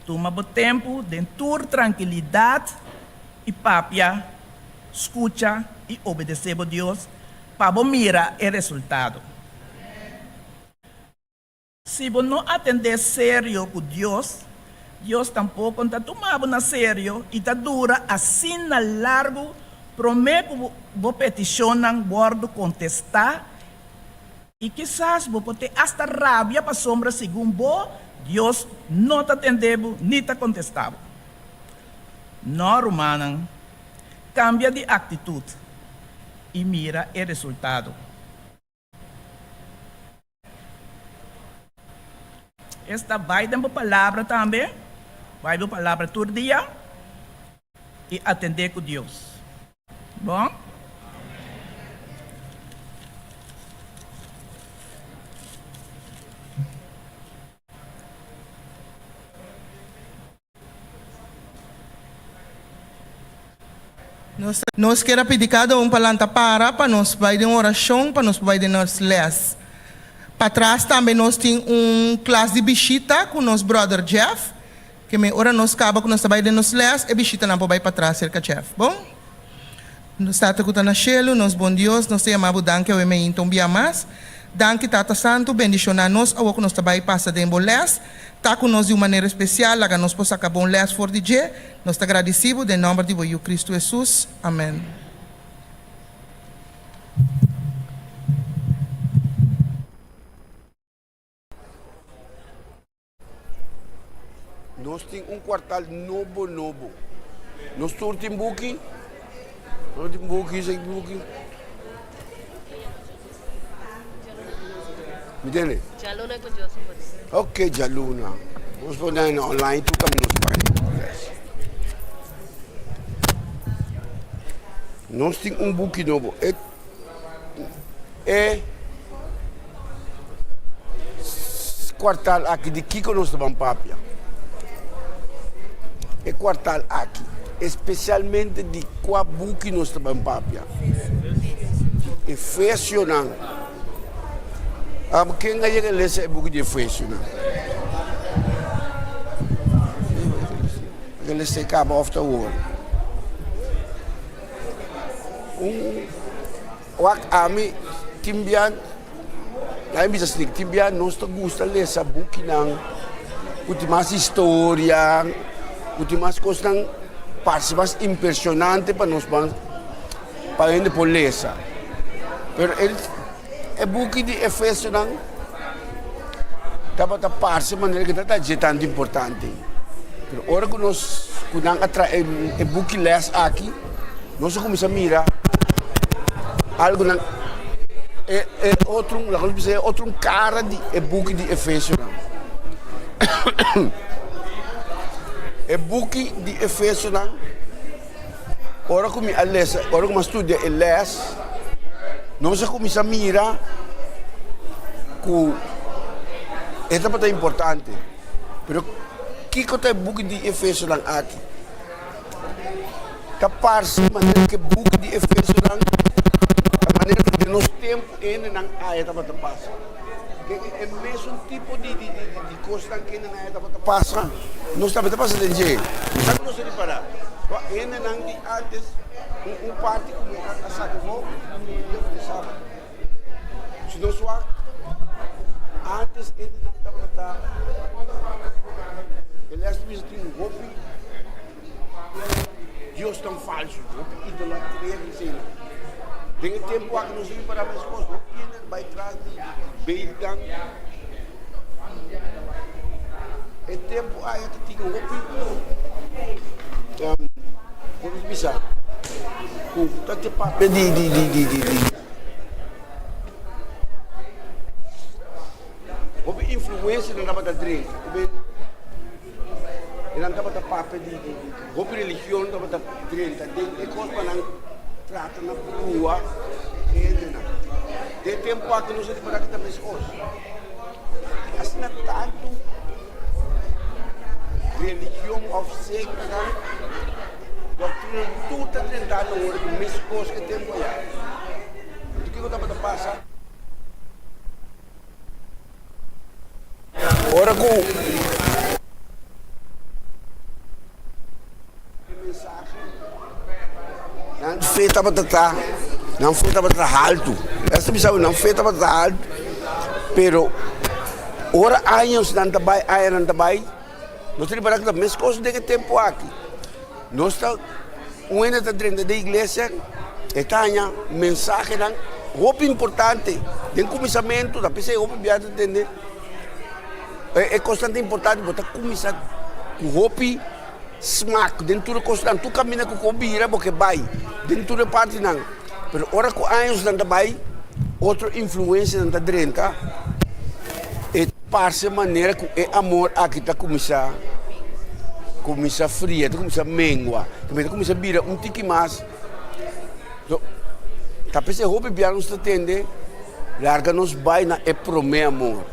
Tuma bo tempu den tur trankilidat i papia, skucha i obedesé bo Dios pa bo mira e resultado. Si bo no atendé serio ku Dios, Dios tampoko no ta tuma bo na serio i ta dura asina largu promé ku bo petishonnan wòrdu kontestá i kisas bo por tin asta rabia pasobra segun bo Dios no ta tende bo ni ta kontestá bo. No, rumannan. Kambia di aktitut i mira e resultado. Esta bai den bo palabra tambe, bai bo palabra tur dia i atendé ku Dios. Bon? Nos kier a pidi kada un pa lanta para pa nos bai den orashon pa nos por bai den nos les. Patras tambe nos tin un klas di bishita ku nos brother Jeff, ke me ora nos kaba ku nos ta bai den nos les e bishitanan por bai patras serka Jeff. Bon? Nos Tata ku ta na shelu, nos bon Dios, nos ta yama bo danki awe meinta un bia mas. Danki Tata Santu, bendishoná nos awor ku nos ta bai pasa den bo lès. Ta ku nos di un manera espesial, laga nos por saka bon lès for di dje. Nos ta gradisí bo den nòmber di bo Yu Kristu Hesus. Amèn. Nos tin un kwartal nobo nobo. Nos tur tin buki. Nos tin buki, sa buki. Mi tende? Djaluna ku Joseph por di. Ok, djaluna. Nos por na online tur kaminda nos bai. Nos tin un buki nobo. E E kwartal aki di kiko nos ta ban papia? E kwartal aki, espesialmente di kua buki nos ta ban papia? Efesionan. Abo ken a yega lesa e buki di Efesionan? A lesa e kaba òf ta awor? Un wak ami tin bia nan bisa asina tin bia nos ta gusta lesa bukinan ku tin mas historia ku tin mas kosnan parse mas impresionante pa nos ban pa hende por lesa pero e buki di efesionan tabata parse manera ku ta dje tantu importante pero ora ku nos ku nan a trae e buki les aki nos a kuminsá mira algu nan e e otro laga nos bisa e otro kara di e buki di efesionan e buki di efesionan ora ku mi a lesa ora ku mi a studia e les nos a kuminsá mira ku e tabata importante pero kiko ta e buki di efesionan aki Ta parse manera ku e buki di Efesionan ta manera ku den nos tempu hendenan aya tabata pasa. Ke e mesun tipo di di di di kosnan ku hendenan aya tabata pasa, nos tambe ta pasa den dje. Sa ku nos a ripará? Wak hendenan di ántes, un un parti ku mi a saka afó, dia ku ta sabat. Si nos wak, ántes hendenan tabata ta, e lès ta bisa tin hopi. Diosnan falsu, hopi idolatria di esena. Den e tempu aki nos a ripará meskos, hopi hende a bai tras di beidnan. E tempu aya ta tin hopi, komo ta bisa, ku ta te papia di di di di di di hopi influensia nan tabata drenta. E nan tabata papia di hopi religion tabata drenta den e kos pa nan trata na brua e hendenan. Den e tempu aki nos a ripará ku ta meskos. Asina tantu religion òf sektanan, doktrinanan tur ta drentando awor ku meskos ku e tempu ayá. Anto kiko tabata pasa? Ora ku e mensahe, nan fe tabata ta, nan fe tabata ta haltu. Esta ta bisa nan fe tabata ta haltu, pero ora añosnan ta bai, añanan ta bai, nos ta ripara ku ta meskos den e tempu aki. Nos ta, un hende ta drenta den iglesia, e ta haña mensahenan hopi importante. Den kuminsamentu, ta p'esei hopi bia ta tende e kosnan ta importante, bo ta kuminsá ku hopi. smak, den tur e kosnan, tur kaminda ku ku bira bo ke bai, den tur e partinan. Pero ora ku añosnan ta bai, otro influensianan ta drenta, e parse manera ku e amor aki ta kuminsá kuminsá fria, ta kuminsá mengua, ta kuminsá bira un tiki mas. Ta p'esei hopi bia nos ta tende, Larga nos bai na e promé amor.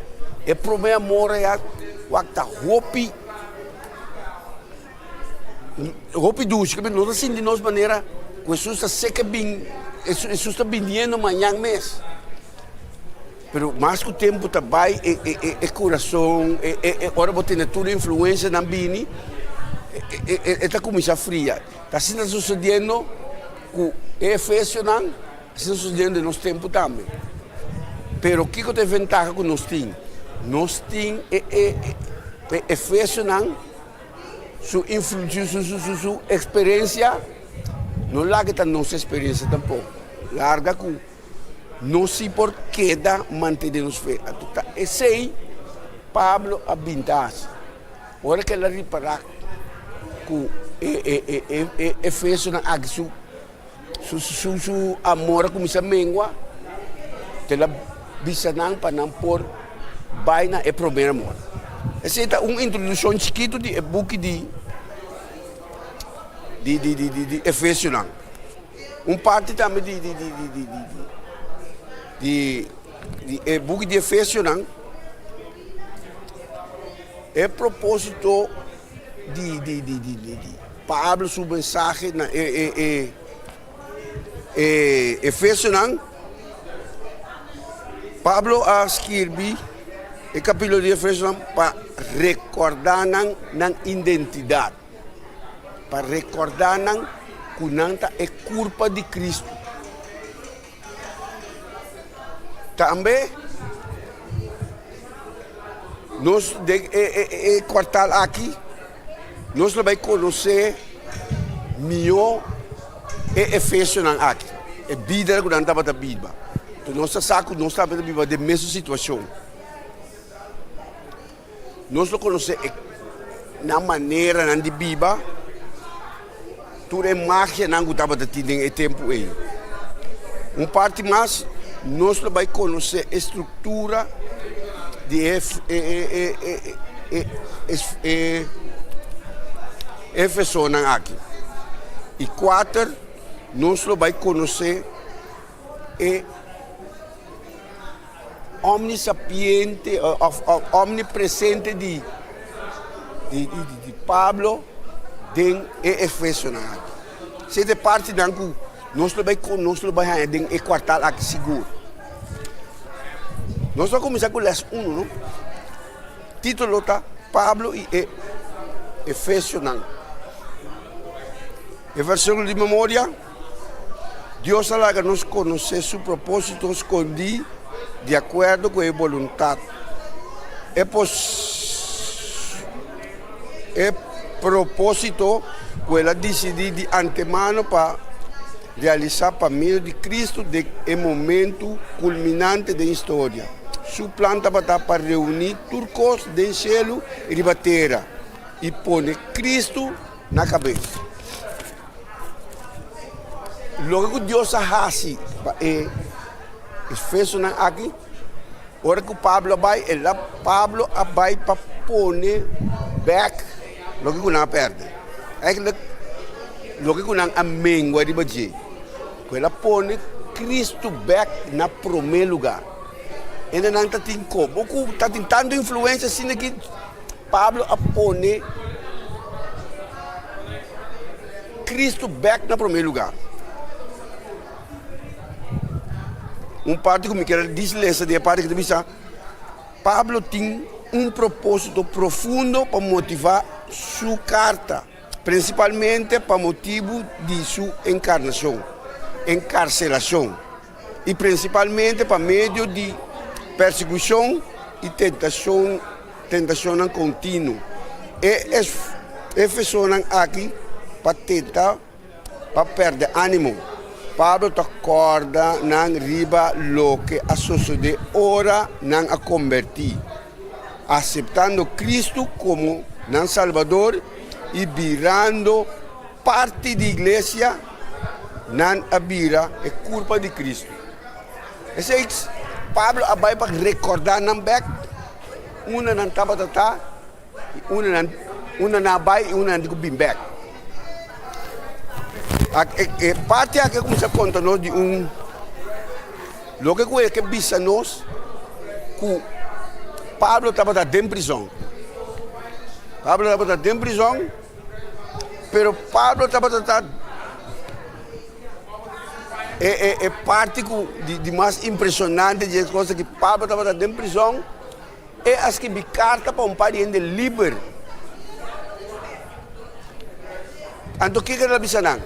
E promé amor ei a wak ta hopi, hopi dushi. Nos ta sinti nos manera ku Hesus ta seka bin, Hesus ta biniendo mañan mes. Pero mas ku tempu ta bai e e e e kurason e e e ora bo tene tur influensianan bini e e e ta kuminsá fria. Ta asina ta susediendo ku e efesionan, asina ta susediendo den nos tempu tambe. Pero kiko ta e ventaha ku nos tin? Nos tin e e e efesionan su influ su su su su eksperensia, no laga ta nos eksperensia tampoko. Larga ku. Nos si por keda mantene nos fe. Anto ta esei Pablo a bin ta hasi. Ora ku el a ripará ku e efesionan aki su su amor a kuminsá mengua, el a bisa nan pa nan por bai na e promé amor. Esei ta un introdukshon chikitu di e buki di di Efesionan. Un parti tambe di di di di di di di e buki di Efesionan, e propósito di di di di di di Pablo su mensahe na e e e e Efesionan, Pablo a skirbi e kapítulo di Efesionan pa rekordá nan nan identidat. Pa rekordá nan ku nan ta e kurpa di Kristu. Tambe nos den e kuartal aki nos lo bai konosé mihó e efesionan aki, e bida ku nan tabata biba. Nos ta sa ku nos tabata biba den mesun situashon. Nos lo konosé e nan maneranan di biba, tur e magianan ku tabata tin den e tempu ei. Un parti mas, nos lo bai konosé e struktura di e e Efesonan aki. I kuater, nos lo bai konosé e. Omnisapiente of omnipresente di di Pablo den e Efesonan aki. Esei ta e partinan ku nos lo bai nos lo bai haña den e kuartal aki sigur. Nos lo kuminsá ku lès unu, no? Título ta Pablo i e Efesonan. E versíkulo di memoria. Dios a laga nos konosé su propósito skondí di akuerdo ku e boluntat. E e propósito ku el a disidí di antemano pa realisá pa medio di Kristu den e momentu kulminante den historia. Su plan tabata pa reuní tur kos den shelu i riba tera i pone Kristu na kabes. Loke ku Dios a hasi pa e efesonan aki, ora ku Pablo a bai, el a Pablo a bai pa pone bèk loke ku nan a pèrdè. Eigentlik loke ku nan a mengua riba dje, ku el a pone Kristu bèk na promé lugá. Hendenan ta tin komo ku ta tin tantu influensia asina ki Pablo a pone Cristo bek na prome lugar. Un parti ku mi kier dislesa di e parti ku ta bisa, Pablo tin un proposito profundo pa motiva su karta, prinsipalmente pa motibu di su enkarnashon, enkarselashon. i prinsipalmente pa medio di persekushon i tentashon, tentashonnan kontinuo. E efesonan aki pa tenta pa pèrdè ánimo. Pablo ta kòrda nan riba loke a sosodé ora nan a kombertí, aseptando Kristu komo nan Salbador. i birando parti di iglesia, nan a bira e kurpa di Kristu. Esei Pablo a bai pa rekordá nan bèk unda nan tabata ta i unda nan unda nan a bai i unda nan tin ku bin bèk. E parti aki a kuminsá konta nos di un loke ku e ke bisa nos ku Pablo tabata den prizòn. Pablo tabata den prizòn, pero Pablo tabata ta E e e parti ku di di mas impreshonante di e kos ta ki Pablo tabata den prizòn, e a skibi karta pa un par di hende liber. Anto kiko el a bisa nan?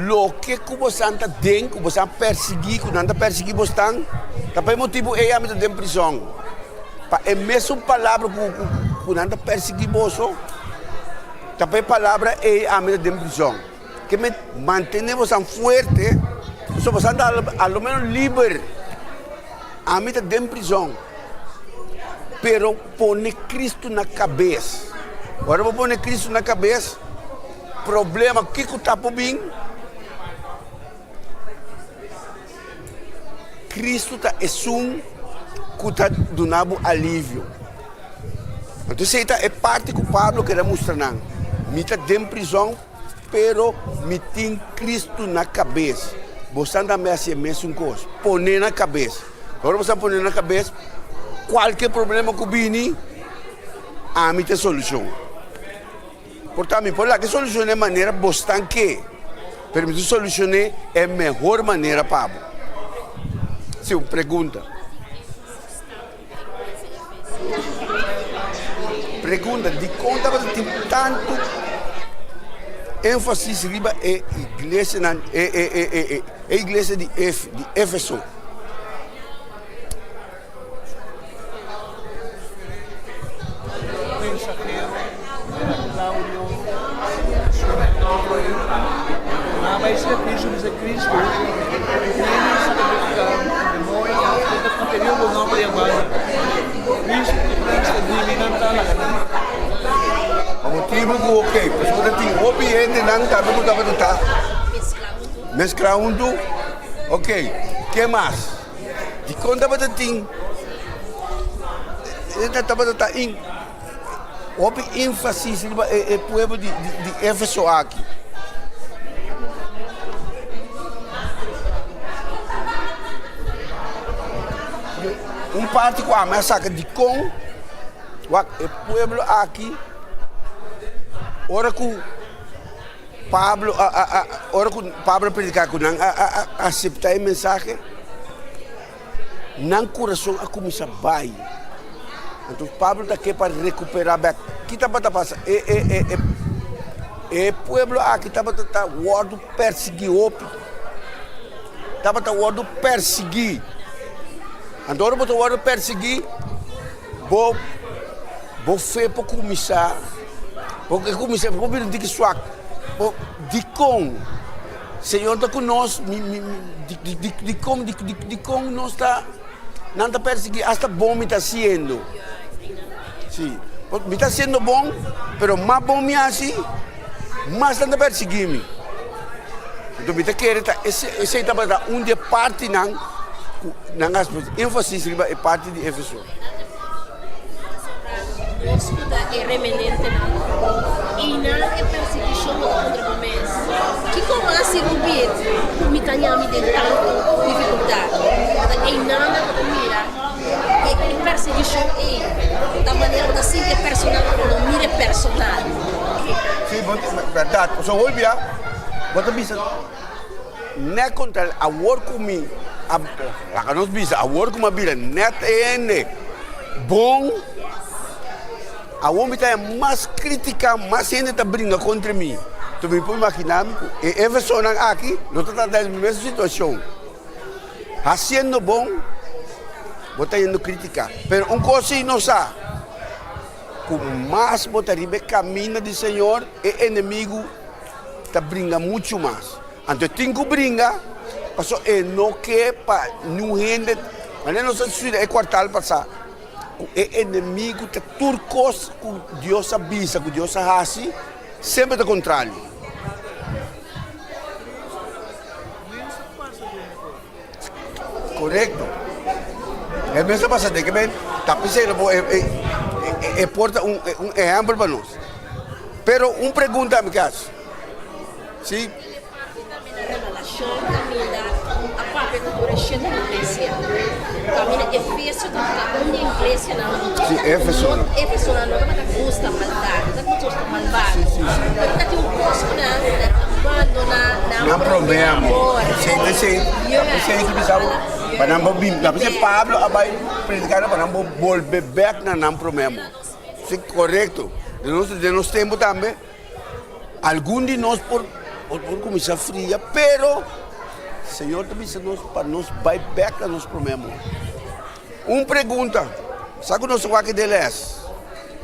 Loke ku bosan ta den, ku bosan a persiguí, ku nan ta persiguí bosnan, ta pa e motibu ei ami ta den prizòn. Pa e mesun palabra ku ku ku nan ta persiguí boso, Ta pa e palabra ei ami ta den prizòn. Ke men mantené bosan fuerte, pasobra bosan ta a lo menos liber. Ami ta den prizòn, pero pone Kristu na kabes. Ora bo pone Kristu na kabes, problema kiko ta por bin? Kristu ta esun ku ta duna bo alivio. Anto esei ta e parti ku Pablo kere mustra nan, Mi ta den prizòn, pero mi tin Kristu na kabes. Bosan tambe hasi e mesun kos, pon'é na kabes. Ora bosan pon'é na kabes, kualke problema ku bini, ami ta e solushon. Por ta mi por laga e solucion e manera bosnan ke, pero mi ta solucion'é e mehor manera pa bo. Si, un pregunta. Pregunta, Dikon tabata tin tantu énfasis riba e iglesianan, e, e, e, e, e, e iglesia di Ef, di Éfeso? Mensahero era Claudio su nòmber nan bai ser Cristo bisa Cristo demoño bo nòmber ya banda Cristo Cristo dimi nan ta laga nan. Pa motibu ku ok pasobra ta tin hopi hendenan tambe ku tabata ta meskla huntu ok ke mas. Dikon tabata tin e tabata ta in hopi énfasis riba e pueblo di di Éfeso aki? Un parti ku ami a saka dikon wak e pueblo aki ora ku Pablo a a a ora ku Pablo a prediká ku nan a a a aseptá e mensahe, nan kurason a kuminsá bai. Anto Pablo ta ke pa rekuperá bèk. Ki tabata pasa? E e e e e pueblo aki tabata ta wòrdu persiguí hopi. Tabata wòrdu persiguí. Anto ora bo ta wòrdu persiguí, bo bo fe por kuminsá. Bo ke kuminsá bo bira diki swak. Bo dikon Señor ta ku nos? Mi mi di di dikon di di dikon nos ta nan ta persiguí asta bon mi ta hasiendo. Si, mi ta hasiendo bon, pero mas bon mi hasi, mas nan ta persiguí mi. Enton mi ta kere ta ese esei tabata un di e partinan ku nan a hasi énfasis riba e parti di Éfeso. Nos ku ta e remenentenan, einan e persiguishon lo ta kontra bo mes. Kiko mas si bo bit ku mi ta ñami den tantu difikultat? Ta einan nan bo ta mira e persiguishon ei ta manera bo ta sinti e personal ku bo no mira e personal. Sí, bo ta bèrdat. Pasobra hopi bia bo ta bisa nèt kontra awor ku mi a laga nos bisa awor ku mi a bira nèt e hende bon awor mi ta haña mas krítika, mas hende ta bringa kontra mi. Enton mi por imaginá mi ku e efesonan aki lo ta trata den e mesun situashon. Hasiendo bon bo ta yendo krítika, pero un kos sí nos sa. Ku mas bo ta riba e kaminda di Señor, e enemigu ta bringa muchu mas. Anto e tin ku bringa, pasobra e no ke pa niun hende, manera nos a studia e kuartal pasá. ku e enemigu ta tur kos ku Dios a bisa, ku Dios a hasi, semper ta kontrario. Korekto. E mes a pasa den ke men ta p'esei lo bo e por ta un ehèmpel pa nos. Pero un pregunta mi ke hasi. Si. Parti tambe na Revelashon kaminda a papia ku tur e shete iglesia. Kaminda Efesio tabata un di e iglesianan Si, Efesonan. Efesonan no tabata gusta maldat, no tabata gusta malbado. Si, si, si. Pero ta tin un kos ku nan, nan a bandoná nan Nan promé amor. amor. Si, si. Yes. P'esei ta bisa bo, pa nan por bin, p'esei Pablo a bai prediká nan pa nan por bolbe bèk na nan promé amor. Si, korekto. Den nos, den nos tempu tambe. Algun di nos por por kuminsá fria, pero Señor ta bisa nos pa nos bai bèk na nos promé amor. Un pregunta, sa ku nos a wak den lès?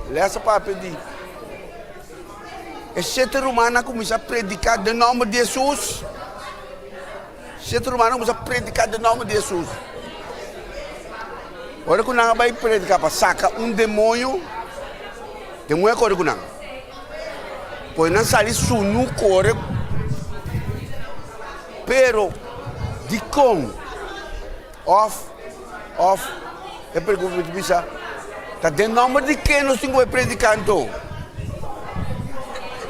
Lès a papia di e shete rumannan a kuminsá prediká den nòmber di Hesus. Shete rumannan a kuminsá prediká den nòmber di Hesus. Ora ku nan a bai prediká pa saka un demoño, demoño a kore ku nan. Pues nan sali sunu kore, pero dikon? Òf, òf e pregunta mi ta bisa, ta den nòmber di ken nos tin ku bai prediká anto?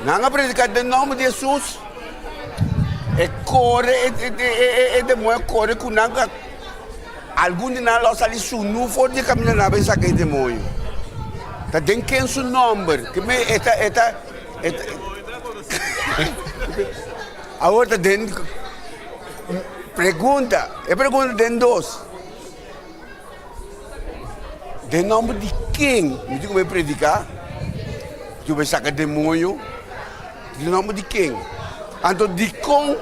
Nan a prediká den nòmber di Hesus, e kore, e demoño a kore ku nan. Algun di nan lo sali sunu for di e kaminda nan a bin saka e demoño. Ta den ken su nòmber? Ke me e ta e ta e ta Awor ta den pregunta, e pregunta den dos. Den nòmber di ken mi tin ku bai prediká? Mi tin ku bai saka demoño? Den nòmber di ken? Anto dikon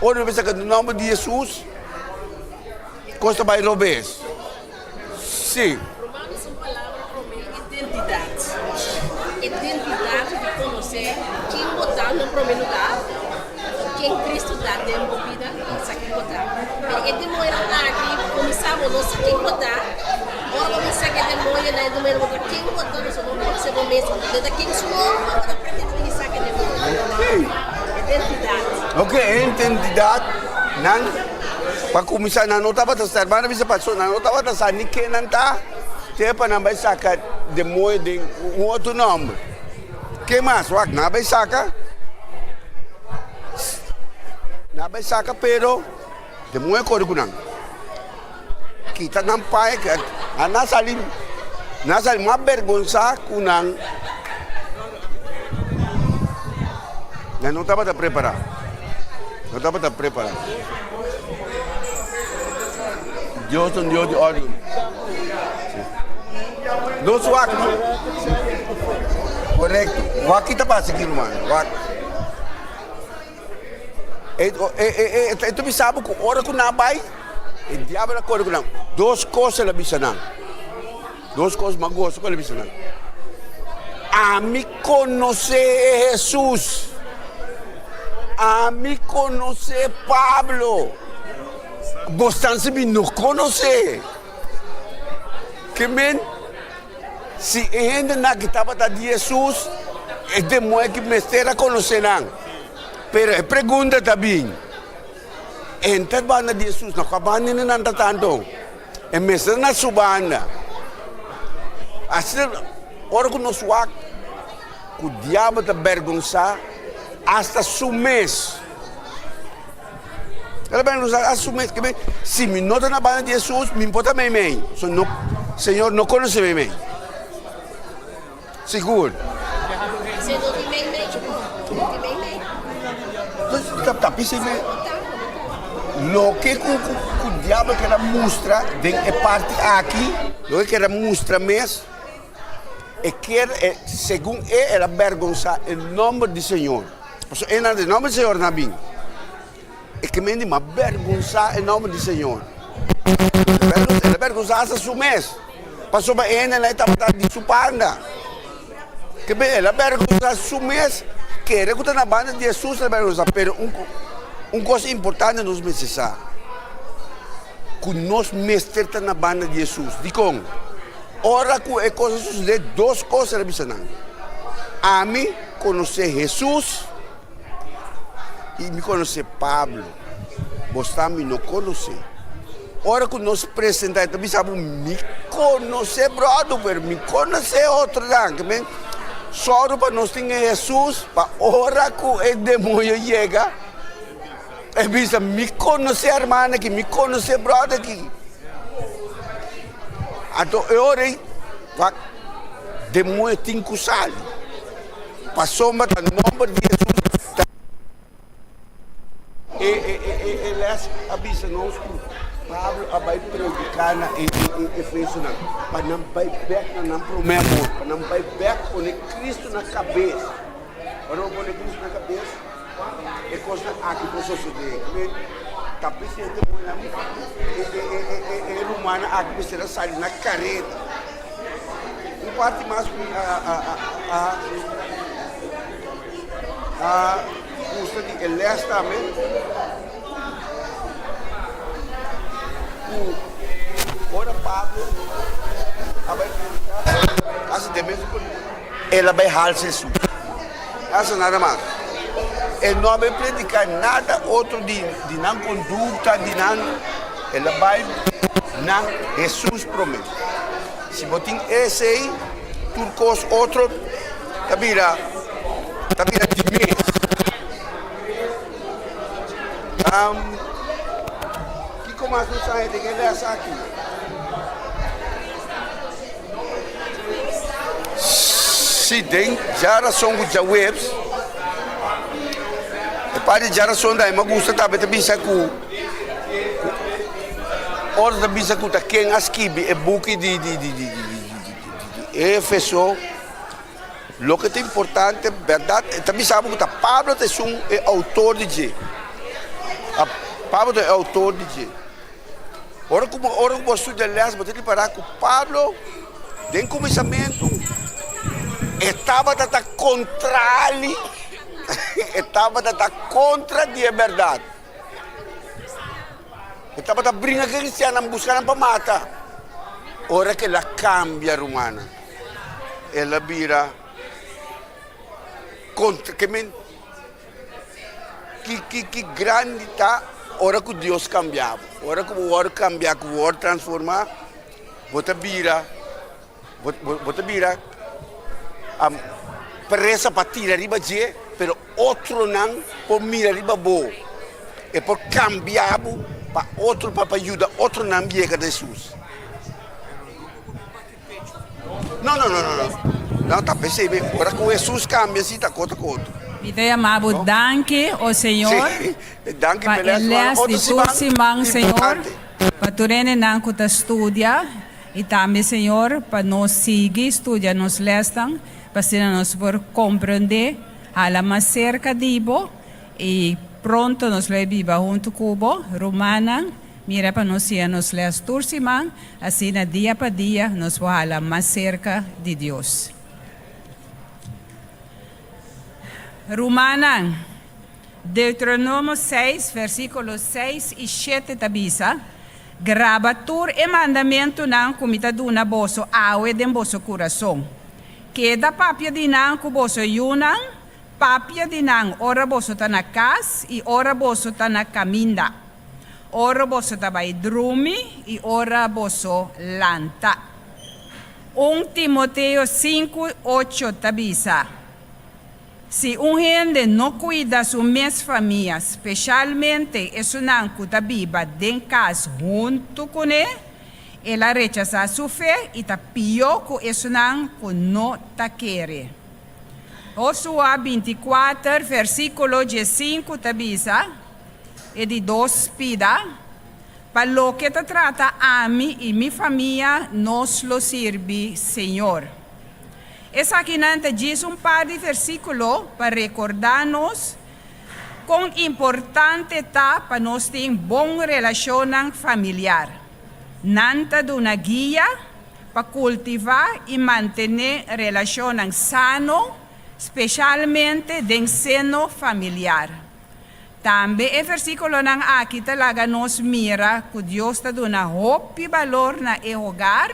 ora mi bai saka den nòmber di Hesus? Kos ta bai robes. Sí. Romanos un palabra promé identidat. Identidat di konosé ken bo ta na promé lugá, ken Cristo ta den bo bida, sa ken bo ta. Pero e demoñonan aki kuminsá bo no sa ken bo ta, ora bo bin saka e demoñonan e demoñonan bo ta ken bo ta, pasobra bo no konosé bo mes, anto ta ken su nomber bo ta pretende di saka e demoño. Identidat. Ok, identidat nan. Pa kuminsá nan no tabata sa, hermano bisa paso nan no tabata sa ni ken nan ta, te pa nan bai saka demoño den un otro nòmber. Ke mas? Wak, nan a bai saka, nan a bai saka pero demoño a kore ku nan. Kita nan paña, nan a sali, nan a sali mas bergonsá ku nan. Nan no tabata prepará. No tabata prepará. Dios ta un Dios di órden. Nos wak no. Korekto. Wak ki ta pasa aki ruman. Wak. E, e, e, e, e ta bisa bo ku ora ku nan bai, e diabel a kore ku nan. Dos kos el a bisa nan. Dos kos mas goso ku el a bisa nan, Ami konosé e Hesus, ami konosé Pablo, bosnan si mi no konosé. Ke men, si e hendenan ki tabata di Hesus, e demoño ki mester a konosé nan. Pero e pregunta ta bin, Enter banda di Hesus, na kua banda nan ta tanto? E mester na su banda. Asina ora ku nos wak ku diabel ta bergonsá asta su mes. El a bergonsá asta su mes. Si mi no ta na banda di Hesus, mi por ta meimei. So no, Señor no konosé meimei. Sigur. Ta bisa mi loke ku ku diabel keda mustra den e parti aki, loke keda mustra mes, e kier e segun e el a bergonsa e nomber di Señor. Pasobra e nan di nomber di Señor nan bin. E ke men di ma bergonsa e nomber di Señor. El a bergonsa hasta su mes. Pasobra e hendenan e tabata di su banda. Ke men el a bergonsa su mes, kere ku ta na banda di Hesus el a bergonsa. Pero un un kos importante nos mester sa, ku nos mester ta na banda di Hesus. Dikon? Ora ku e kos a sosodé, dos kos el a bisa nan, Ami konosé Hesus i mi konosé Pablo, bosnan mi no konosé. Ora ku nos presentá, e ta bisa bo, Mi konosé bròder, pero mi konosé otronan. Ke men, sòru pa nos tin e Hesus, pa ora ku e demoño yega, E bisa, Mi konosé hermana aki, mi konosé bròder aki. Anto e ora ei, wak, demoño tin ku sali, pasobra ta nòmber di Hesus ta. E e e e lès a bisa nos ku Pablo a bai prediká na e e efesionan pa nan bai bèk na nan promé amor, pa nan bai bèk pone Kristu na kabes. Ora bo pone Kristu na kabes, e kosnan aki por sosodé. Men ta presente mooi nan e e e e e rumannan aki mester a sali na kareda. Un parti mas ku mi a a a a a gusta di e lès tambe ku ora Pablo a bai prediká kasi den mes El a bai halsa Hesus. Hasa nada mas. E no a bai prediká nada otro di di nan kondukta, di nan. El a bai nan Hesus promé. Si bo tin esei, tur kos otro ta bira ta bira di mes. Kiko mas nos haña den e lès aki? Si den djarason ku djaweps, e parti di djarason ta mi a gusta tambe ta bisa ku ora ta bisa ku ta ken a skibi e buki di di di di Efeso, loke ta importante bèrdat e ta bisa bo ku ta Pablo ta esun e outor di dje, Pablo ta e outor di dje. Ora ku bo ora ku bo studia lès bo ta ripará ku Pablo den kuminsamentu e tabata ta kontrali e tabata ta kontra di e bèrdat. E tabata bringa ku e kristiannan buska nan pa mata. Ora ku el a kambia rumannan el a bira kontra ke men. Ki ki ki grandi ta ora ku Dios kambia bo. Ora ku bo wòrdu kambia, ku bo wòrdu transformá, bo ta bira, bo bo ta bira presa pa tira riba dje, pero otronan por mira riba bo. E por kambia bo pa otro, pa yuda otronan yega na Hesus. No, no, no, no, no. No, ta pesey mi. Ora cu Jesús cambia, si ta cota cu otro. Mi ta yama bo danki, o Señor, Sí, danki pa p'e e les, les Otro di tur siman siman, Señor, importante. pa tur hendenan ku ta studia, i tambe, Señor, pa nos sigui studia nos lesnan, pa asina nos por komprendé, hala mas serka di bo, i pronto nos lo e biba huntu ku bo. Rumannan, Mira pa nos siña nos les tur siman, asina dia pa dia nos por hala mas serka di Dios. Rumannan, Deuteronomo seis, versíkulo seis i shete ta bisa, Graba tur e mandamentunan ku mi ta duna boso awe den boso kurason. Keda papia di nan ku boso yunan, papia di nan ora boso ta na kas i ora boso ta na kaminda. Ora boso ta bai drumi i ora boso lanta. Un Timoteo sinku, ocho ta bisa, Si un hende no kuida su mes famia, speshalmente esunnan ku ta biba den kas huntu kuné, el a rechasá su fe i ta pió ku esunnan ku no ta kere. Hosua bintikuater, versíkulo diesinku ta bisa, E di dos pida, Pa loke ta trata ami i mi famia, nos lo sirbi Señor. Esakinan ta djis un par di versíkulo pa rekordá nos kon importante ta pa nos tin bon relashonnan familiar. Nan ta duna guia pa kultivá i mantené relashonnan sano, speshalmente den seno familiar. Tambe e versíkulonan aki ta laga nos mira ku Dios ta duna hopi balor na e hogar.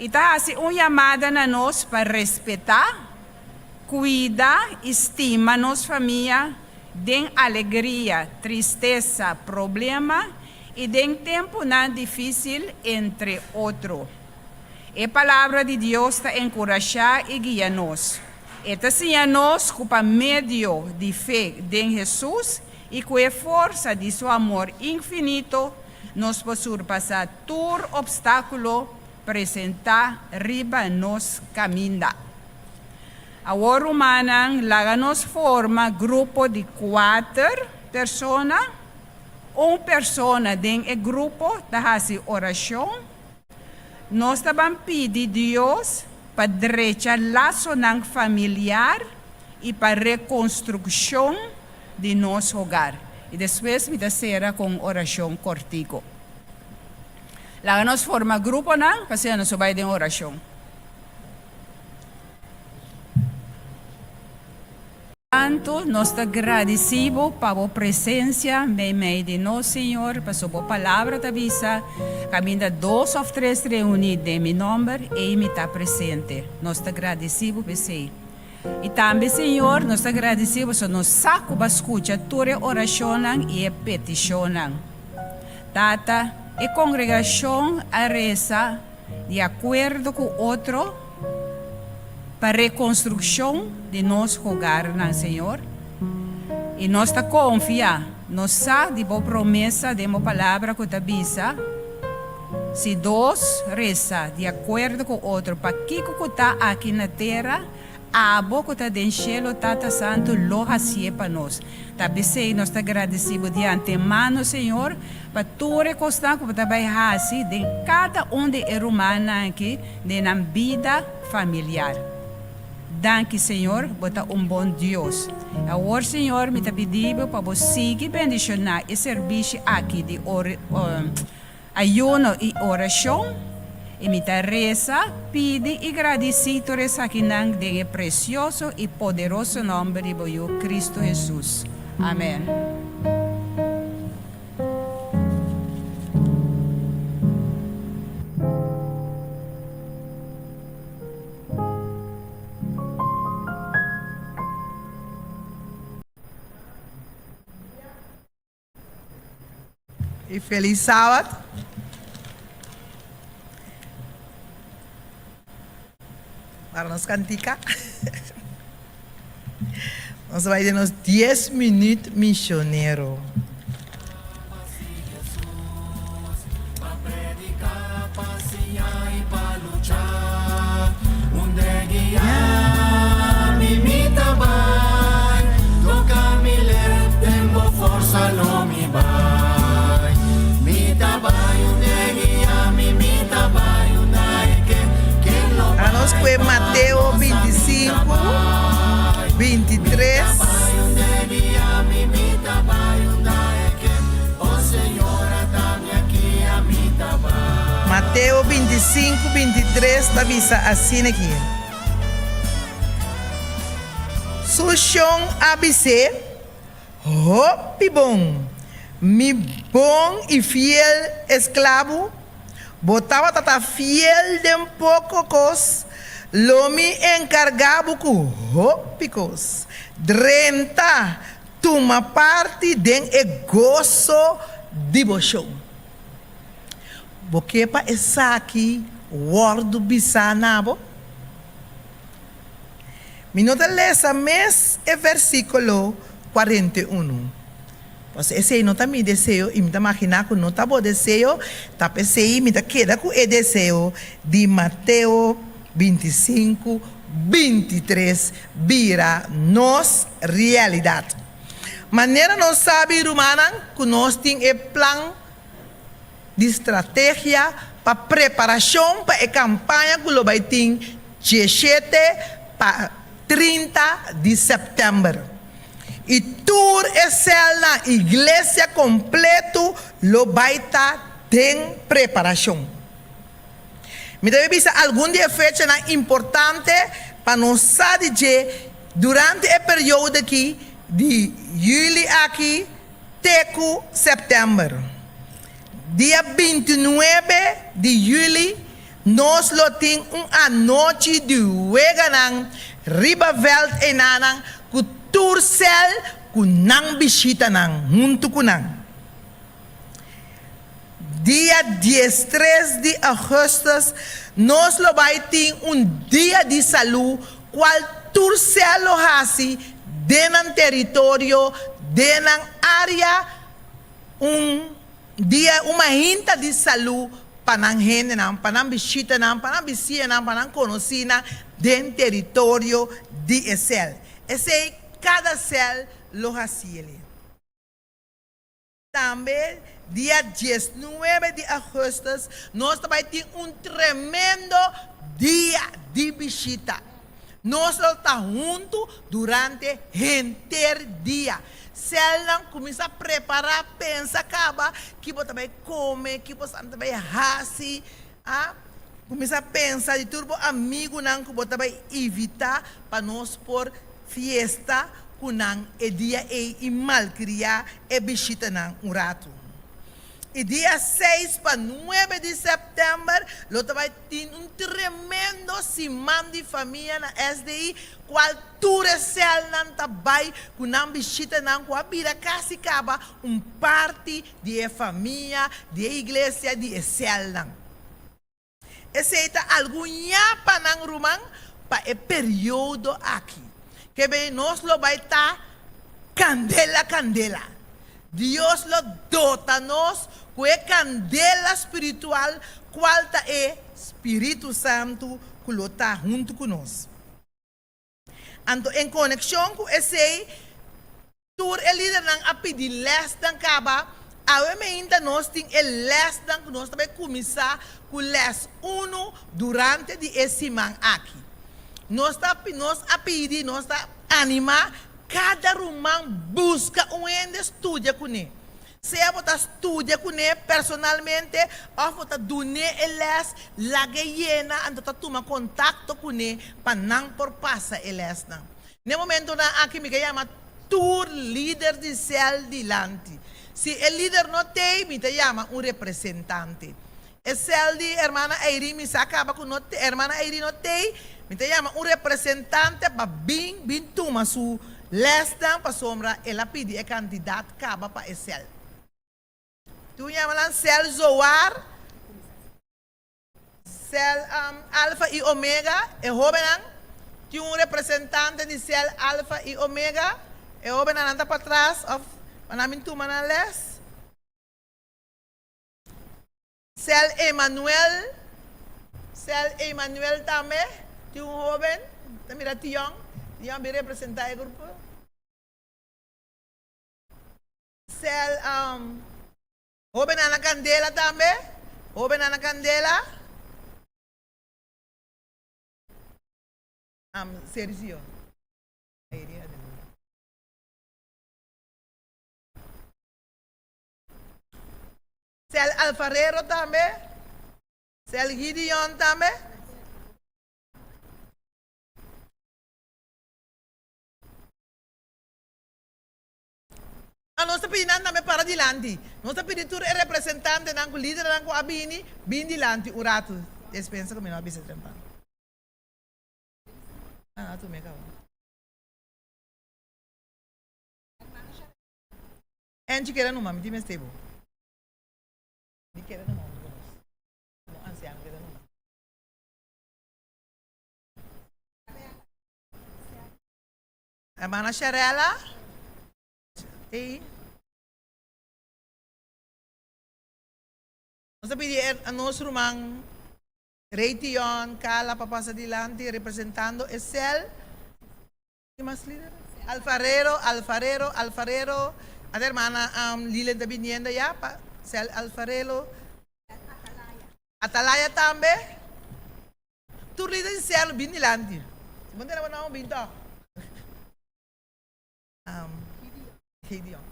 I ta hasi un yamada na nos pa respetá, kuida i stima nos famia den alegria, tristesa, problema i den tempunan difísil, entre otro. E Palabra di Dios ta enkurashá i guia nos. E ta siña nos ku pa medio di fe den Hesus i ku e forsa di su amor infinito, nos por surpasá tur opstákulo presentá riba nos kaminda. Awor, rumannan, laga nos forma grupo di kuater persona. Un persona den e grupo ta hasi orashon. Nos ta ban pidi Dios pa drecha lasonan familiar i pa rekonstrukshon di nos hogar. I despues mi ta sera ku un orashon kòrtiku. Laga nos forma gruponan pa asina nos por bai den orashon. Santu, nos ta gradisí Bo pa Bo presensia meimei di nos, Señor, pasobra Bo Palabra ta bisa, Kaminda dos òf tres reuní den Mi nòmber, ei Mi ta presente. Nos ta gradisí Bo p'esei. I tambe, Señor, nos ta gradisí Bo pasobra nos sa ku Bo a skucha tur e orashonnan i e petishonnan. Tata, e kongregashon a resa di akuerdo ku otro pa rekonstrukshon di nos hogarnan, Señor. I nos ta konfia, nos sa di Bo promesa den Bo Palabra ku ta bisa, Si dos resa di akuerdo ku otro pa kiko ku ta aki na tera, Abo ku ta den shelu, Tata Santu, lo hasié pa nos. Ta p'esei nos ta gradisí Bo di antemano, Señor, pa tur e kosnan ku Bo ta bai hasi den kada un di e rumannan aki den nan bida familiar. Danki, Señor, Bo ta un bon Dios. Awor, Señor, mi ta pidi Bo pa Bo sigui bendishoná e serbishi aki di Ayuno i orashon, i mi ta resa, pidi i gradisí tur esakinan den e presioso i poderoso nòmber di bo Yu Kristu Hesus. Amèn. Y feliz Sabat. Para nos cantica. Nos bai den nos 10 minuut misionero. Anos kue Mateo 25, 23. Mateo 25, 23 ta bisa asina aki, Su shon a bis'é, Hopi bon, mi bon i fiel esklabu, bo tabata ta fiel den poko kos, lo mi enkargá bo ku hopi kos. Drenta, tuma parti den e goso di bo shon. Bo ke pa esaki wòrdu bisá na bo? Mi no ta lesa mes e versíkulo 41, pasobra esei no ta mi deseo i mi ta maginá ku no ta bo deseo, ta p'esei mi ta keda ku e deseo di Mateo 25, 23 bira nos realidat. Manera nos sabi, rumannan, ku nos tin e plan di strategia pa preparashon pa e kampaña ku lo bai tin diesshete pa 30 di sèptèmber. I tur e sèlnan iglesia kompletu lo bai ta den preparashon. Mi ta bai bisa algun di e fechanan importante pa nos sa di dje durante e periodo aki di yüli aki te ku sèptèmber. Dia 29 di yüli. Nos lo tin un anochi di weganan riba vèlt enanan ku tur sèl ku nan bishitanan huntu ku nan. Dia diestres di augustus nos lo bai tin un dia di salú kual tur sèl lo hasi den nan teritorio, den nan área, un dia, un mainta di salú pa nan hendenan, pa nan bishitanan, pa nan bisiñanan, pa nan konosínan den teritorio di e sèl. Esei kada sèl lo hasiel. Tambe dia diesnuebe di augustus nos ta bai tin un tremendo dia di bishita. Nos lo ta huntu durante henter dia. Sèlnan kuminsá prepará, pensa kaba ki bo ta bai kome, ki bo ta bai hasi. A kuminsá pensa di tur bo amigunan ku bo ta bai invitá pa nos por fiesta ku nan e dia ei i malkriá e bishitanan un ratu. I dia seis pa nuebe di sèptèmber lo ta bai tin un tremendo siman di famia na SDI kual tur e sèlnan ta bai ku nan bishitanan ku a bira kasi kaba un parti di e famia di e iglesia di e sèlnan. Esei ta algun yapanan ruman pa e periodo aki. Kebei nos lo bai ta kandela kandela. Dios lo dota nos ku e kandela spiritual kual ta e Spiritu Santu ku lo ta huntu ku nos. Anto en konekshon ku esei, tur e lidernan a pidi lèsnan kaba. Awe meinta nos tin e lèsnan ku nos ta bai kuminsá ku lès unu durante di e siman aki. Nos ta nos a pidi, nos ta animá kada ruman buska un hende studia kuné. Sea bo ta studia kuné personalmente òf bo ta dun'é e lès, lag'é yena anto ta tuma kontakto kuné pa nan por pasa e lèsnan. N'e momentunan aki mi ke yama tur lider di sèl dilanti. Si e lider no t'ei, mi ta yama un representante. E sèl di hermana Eirin mi sa kaba ku no hermana Eirin no t'ei, mi ta yama un representante pa bin bin tuma su lèsnan pasobra el a pidi e kantidat kaba pa e sèl. Tur yama nan sèl Zoar, sèl Alfa i Omega, e hóbennan tin un representante di sèl Alfa i Omega, e hóbennan nan ta patras òf pa nan bin tuma nan lès. Cel Emanuel, Cel Emanuel tambe tin un hoben, ta mira Tion, Tion bin representa e grupo. Cel um, hobennan na Candela tambe, hobennan na Candela. Um, Sergio. Cel Alfarero tambe. Cel Gideon tambe. A Nos ta pidi nan tambe para dilanti. Nos ta pidi tur e representantenan ku lidernan ku a bini, bin dilanti un ratu. Despensa ku mi no a bisa trempan. Ah, tu me kaba. Angie keda numa, mi tin mester bo. Mi keda numa huntu ku nos. Komo ansiano keda numa. Hermana Sharella, ei. Nos ta pidi e nos ruman Rey Tion, Carla pa pasa dilanti representando e cel. Tin mas lider? Alfarero, Alfarero, Alfarero. Ata hermana Lilian ta biniendo ya pa cel Alfarelo. Atalaya tambe. Tur lider di cel bin dilanti. Si bo no tene bo nomber bin toch. Gideon.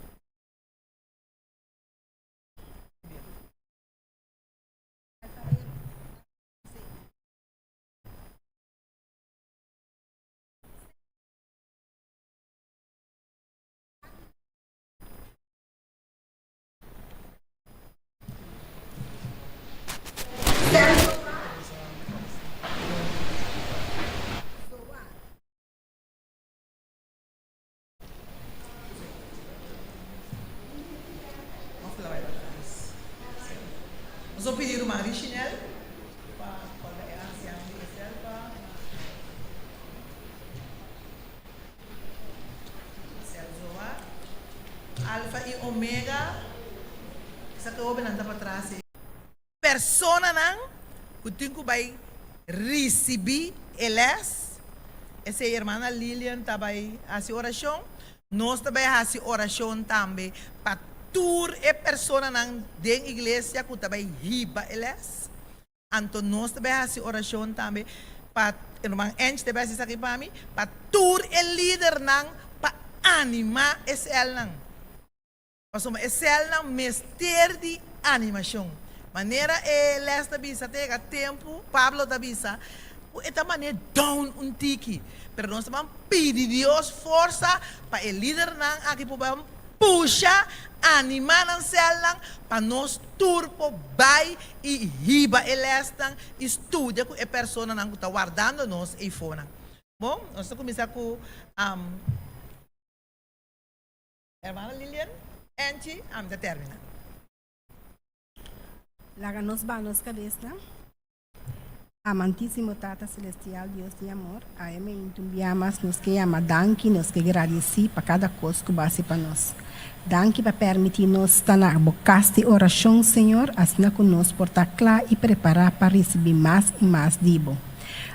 lo pidi ruman Richinel pa kòrda e ansiano di e sèl pa sèl Zoar. Alfa i Omega, esaki hóbennan ta patras ei. Personanan ku tin ku bai risibí e lès, esei hermana Lilian ta bai hasi orashon, nos ta bai hasi orashon tambe pa tur e personanan den iglesia ku ta bai hiba e lès. Anto nos ta bai hasi orashon tambe pa, ruman Angie ta bai hasi esaki pa mi, pa tur e lidernan pa animá e sèlnan. Pasobra e sèlnan mester di animashon. Manera e lès ta bisa, ta yega tempu, Pablo ta bisa, ku e ta man'é down un tiki. Pero nos ta ban pidi Dios forsa pa e lidernan aki por ban pusha, animá nan sèlnan pa nos tur por bai i hiba e lèsnan i studia ku e personanan ku ta wardando nos eifonan. Bon, nos ta kuminsá ku. Hermana Lilian, Angie, ami ta termina. Laga nos baha nos kabesnan. Amantísimo Tata Selestial, Dios di amor, awe meintu un bia mas nos ke yama danki, nos ke gradisí pa kada kos ku bo hasi pa nos. Danki pa permití nos sta na bo kas di orashon, Señor, asina ku nos por ta kla i prepará pa risibí mas i mas di bo.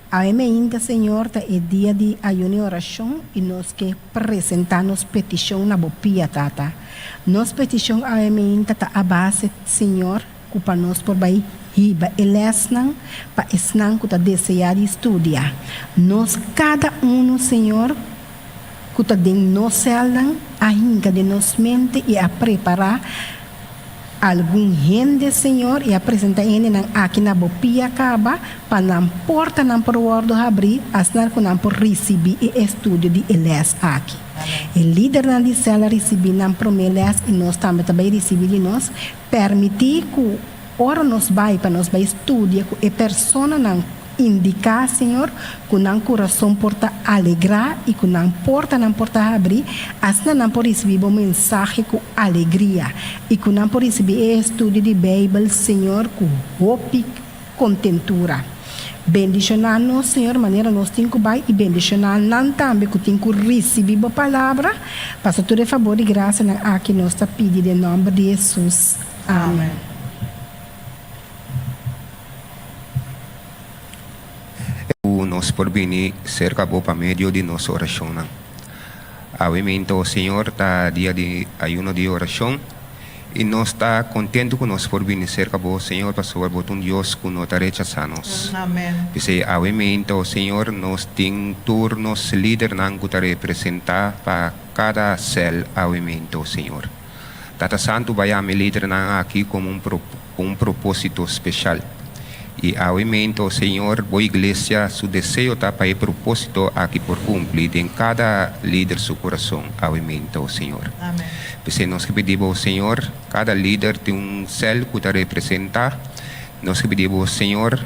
Awe meinta, Señor, ta e dia di ayuno i orashon i nos ke Presentá nos petishon na bo pia, Tata. Nos petishon awe meinta ta a base, Señor, ku pa nos por bai hiba e lèsnan pa esnan ku ta deseá di studia. Nos kada unu, Señor, ku ta den nos sèlnan, a hinka den nos mente i a prepará Algun hende, Señor, i a presentá e hendenan aki na Bo pia kaba, pa nan portanan por wòrdu habrí, asina ku nan por risibí e estudio di e lès aki. E lidernan di sèl a risibí nan promé lès i nos tambe ta bai risibí di nos. Permití ku ora nos bai pa nos bai studia ku e personanan Indiká, Señor, ku nan kurason por ta alegrá i ku nan portanan por ta habrí, asina nan por risibí bo mensahe ku alegria i ku nan por risibí e estudio di Beibel, Señor, ku hopi kontentura. Bendishoná nos, Señor, manera nos tin ku bai i bendishoná nan tambe ku tin ku risibí bo palabra. Pasa tur e fabor di grasianan aki nos ta pidi den nòmber di Hesus. Amen. Ku nos por bini serka Bo pa medio di nos orashonnan. Awe minto, Señor, ta dia di ayuno di orashon, i nos ta kontentu ku nos por bini serka Bo, Señor, pasobra Bo ta un Dios ku no ta rechasá nos. P'esei awe minto, Señor, nos tin tur nos lidernan ku ta representá pa kada sèl awe minto, Señor. Tata Santu bai ami lidernan aki komo un ku un propósito speshal. I awe meinta, o Señor, bo iglesia su deseo ta pa e propósito aki por kumpli den kada lider su kurason awe meinta, o Señor. P'esei nos ke pidi bo, o Señor, kada lider tin un sèl ku ta representá. Nos ke pidi bo, o Señor,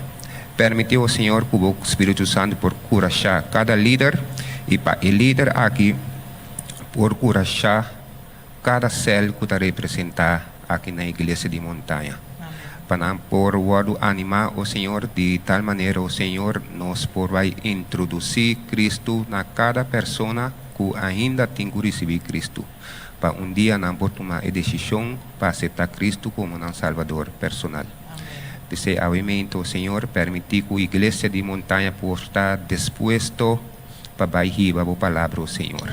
permití, o Señor, ku bo Spiritu Santu por kurashá kada lider i pa e lider aki por kurashá kada sèl ku ta representá aki na Iglesia di Montaña, pa nan por wòrdu animá, o Señor, di tal manera, o Señor, nos por bai introdusí Kristu na kada persona ku ainda tin ku risibí Kristu, pa un dia nan por tuma e desishon pa aseptá Kristu komo nan Salbador personal. P'esei awe meinto, o Señor, permití ku Iglesia di Montaña por ta dispuesto pa bai hiba bo palabra, o Señor.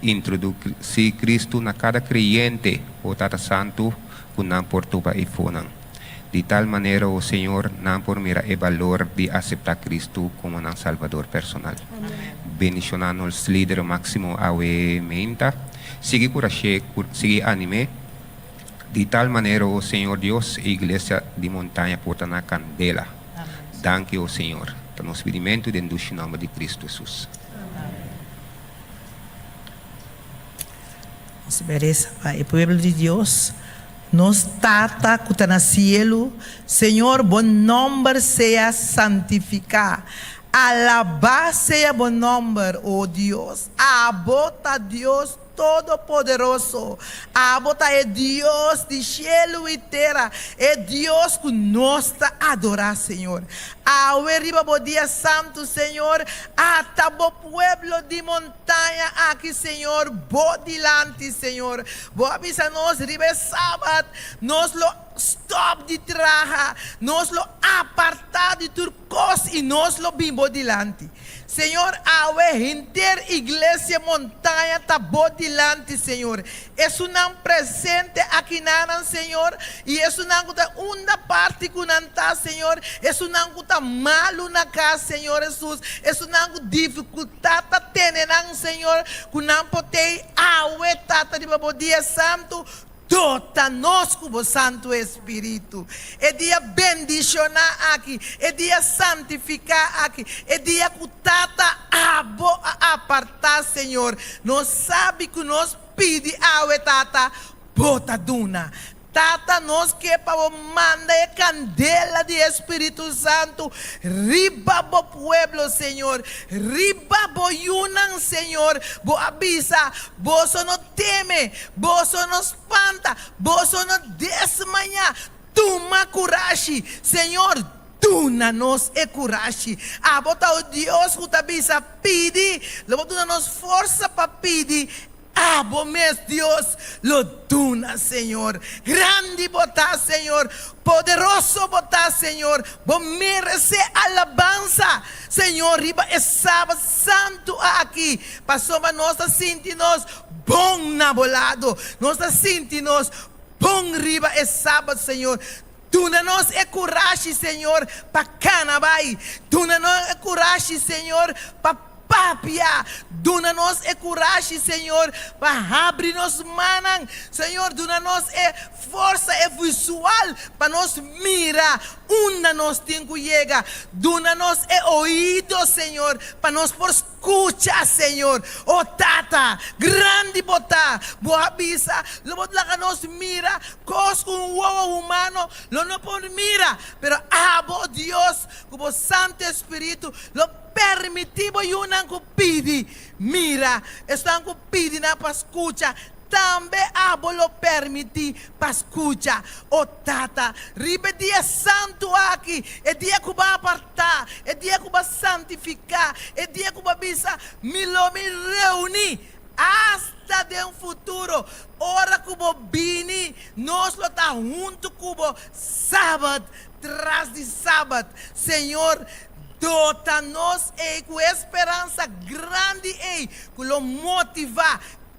Introduci Cristo na cada creyente, o Tata Santu, cu nan por topa e fonan. Di tal manera, o Señor, nan por mira e balor di acepta Cristo como nan Salvador personal. Bendiciona nos lider maximo awe meinta. Sigui curash'e, sigui anim'e. Di tal manera, o Señor Dios, e iglesia di Montaña por ta na candela. Danki, o Señor. Ta nos pidimentu den dushi nomber di Cristo Jesus. Nos merece pa e pueblo di Dios. Nos Tata cu ta na cielo, Señor bo nomber sea santifica. Alaba sea bo nomber, o Dios. Abo ta Dios. Todopoderoso. Abo ta e Dios di shelu i tera, e Dios ku nos ta adorá, Señor. Awe riba bo dia santu, Señor, ata bo pueblo di montaña aki, Señor, bo dilanti, Señor. Bo a bisa nos riba e sabat, nos lo stòp di traha, nos lo apartá di tur kos i nos lo bin bo dilanti. Señor, awe henter Iglesia Montaña ta bo dilanti, Señor. Esunnan presente akinanan, Señor, i esunnan ku ta unda parti ku nan ta, Señor, esunnan ku ta malu na kas, Señor Hesus, esunnan ku difikultat ta tene nan, Señor, ku nan por tei awe, Tata, riba bo dia santu, Dota nos ku bo Santu Espíritu. E dia bendishoná aki, e dia santifiká aki, e dia ku Tata abo a apartá, Señor. Nos sabi ku nos pidi awe, Tata, bo ta duna. Tata, nos ke pa bo manda e kandela di e Spiritu Santu riba bo pueblo, Señor, riba bo yunan, Señor. Bo a bisa, Boso no teme, boso no spanta, boso no desmañá. Tuma kurashi, Señor, duna nos e kurashi. Abo ta o Dios ku ta bisa pidi, lo bo duna nos forsa pa pidi. Abo mes, Dios, lo duna, Señor. Grandi bo ta, Señor, poderoso bo ta, Señor. Bo meresé alabansa, Señor, riba e sabat santu aki, pasobra nos ta sinti nos bon na bo lado. Nos ta sinti nos bon riba e sabat, Señor. Duna nos e kurashi, Señor, pa kana bai. Duna nos e kurashi, Señor, pa papia. Duna nos e kurashi, Señor, pa habri nos mannan. Señor, duna nos e forsa, e visual, pa nos mira unda nos tin ku yega. Duna nos e oido, Señor, pa nos por skucha, Señor. O Tata, grandi Bo ta. Bo a bisa, lo Bo laga nos mira kos ku un wowo humano lo no por mira, pero Abo, Dios, ku Bo Santu Espíritu, lo permití Bo yunan ku pidi mira, esnan ku pidi nan pa skucha, Tambe abo lo permití pa skucha, O Tata, riba e dia santu aki, e dia ku bo a apartá, e dia ku bo a santifiká, e dia ku bo a bisa, Mi lo mi reuní, asta den futuro, ora ku bo bini, nos lo ta huntu ku bo sabat tras di sabat. Señor, dota nos ei ku e speransa grandi ei ku lo motivá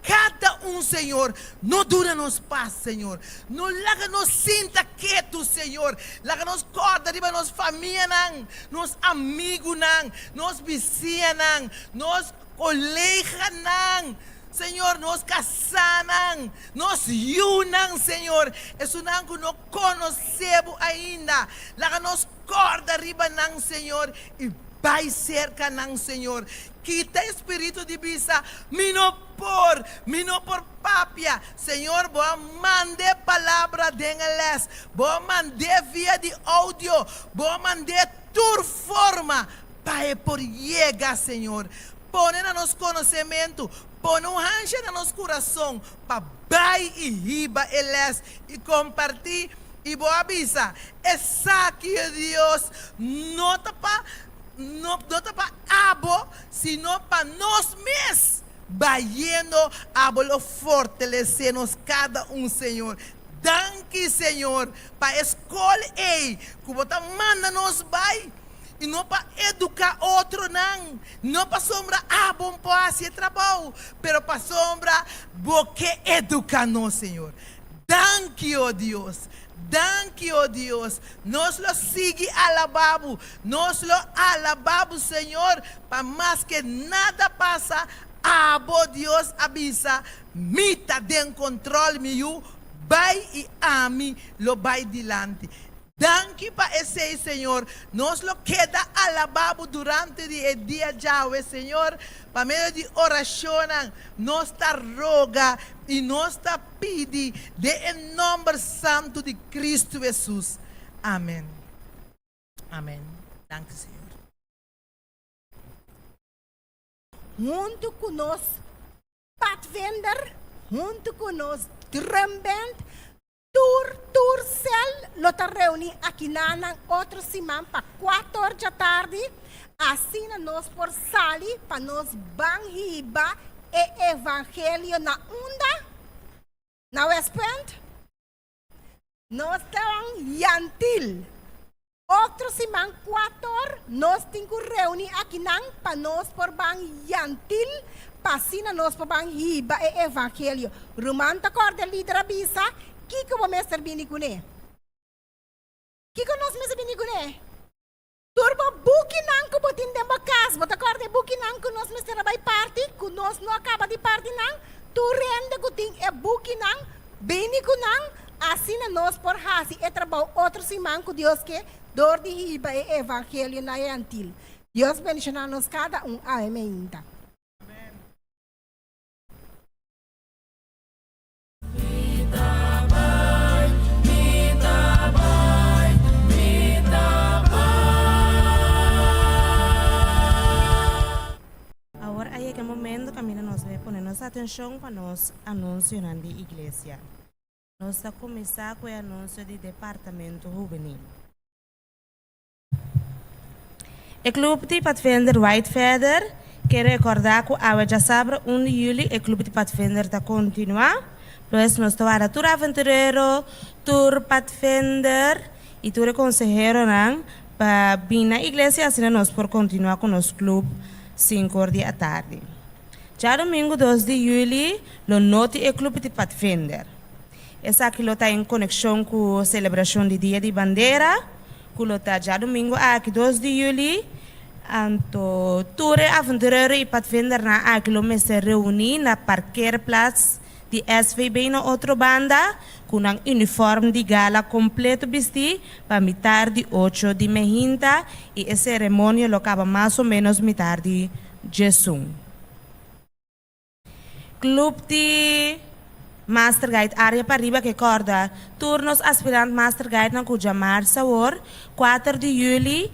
Kada un, Señor. No duna nos pas, Señor. No laga nos sinta ketu, Señor. Laga nos kòrda riba nos famianan, nos amigunan, nos bisiñanan, nos koleganan, Señor, nos kasánan, nos yunan, Señor, esunnan ku no konosé Bo ainda. Laga nos kòrda riba nan, Señor, i bai serka nan, Señor. Kita e spiritu di bisa, Mi no por, mi no por papia. Señor, Bo a mand'é palabra den e les, Bo a mand'é via di audio, Bo a mand'é tur forma pa e por yega, Señor. Pone na nos konosementu, pone un hansha na nos kurason pa bai i hiba e les i kompartí. I Bo a bisa, Esaki, Dios, no ta pa No, no ta pa abo, sino pa nos mes. Bayendo, abo lo fortalesé nos kada un, Señor. Danki, Señor, pa e skol ei ku bo ta manda nos bai, i no pa eduká otronan, no pasobra abo por hasi e trabou, pero pasobra bo ke eduká nos, Señor. Danki, o Dios. Danki, o Dios. Nos lo sigui alabá bo. Nos lo alabá bo, Señor, pa maske nada pasa, abo, Dios, a bisa, Mi ta den control, mi yu, bai i ami lo bai dilanti. Danki pa esei, Señor. Nos lo keda alabá bo durante di e dia djawe, Señor, pa medio di orashonnan nos ta roga i nos ta pidi den e nòmber santu di Kristu Hesus. Amen. Amen. Danki, Señor. Huntu ku nos. Padvinder huntu ku nos drumband tur tur sel lo ta reuní akinanan otro siman pa kuator djatardi, asina nos por sali pa nos ban hiba e evangelio na unda? Na Westpunt? Nos ta ban Yantil. Otro siman kuator nos tin ku reuní akinan pa nos por ban Yantil pa asina nos por ban hiba e evangelio. Ruman ta kòrda e lider a bisa, Kiko bo mester bini kuné? Kiko nos mester bini kuné? Tur bo bukinan ku bo tin den bo kas, bo ta kòrda e bukinan ku nos mester a bai parti, ku nos no a kaba di parti nan? Tur hende ku tin e bukinan, bini ku nan, asina nos por hasi e trabou otro siman ku Dios ke, dor di hiba e evangelio na e antil. Dios bendishoná nos kada un. Amen. Awor a yega e momento kaminda nos debe pone nos atenshon pa nos anunsionan di iglesia. Nos ta kuminsá ku e anunsio di Departamento Hubenil. E klup di Padvinder White Feather ke rekordá ku awe djasabra un di yüli e klup di Padvinder ta kontinuá. Pues nos ta warda tur aventurero, tur Padvinder i tur e konseheronan pa bin na iglesia asina nos por kontinuá ku nos klup sinku or di atardi. Djadumingu dos di yüli lo no tin e klup di Padvinder. Esaki lo ta en konekshon ku selebrashon di Dia di Bandera. Ku lo ta djadumingu aki dos di yuli, anto tur e aventurero i padvindernan aki lo mester reuní na parkeerplaats di SVB na Otrobanda ku nan uniform di gala kompleto bistí pa mitar di ocho di mehinta i e seremonia lo kaba mas o ménos mitar di djesun. Club di Master Guide Area Pariba ke kòrda tur nos aspirant Master Guidenan ku djamarsa awor, kuater di yüli,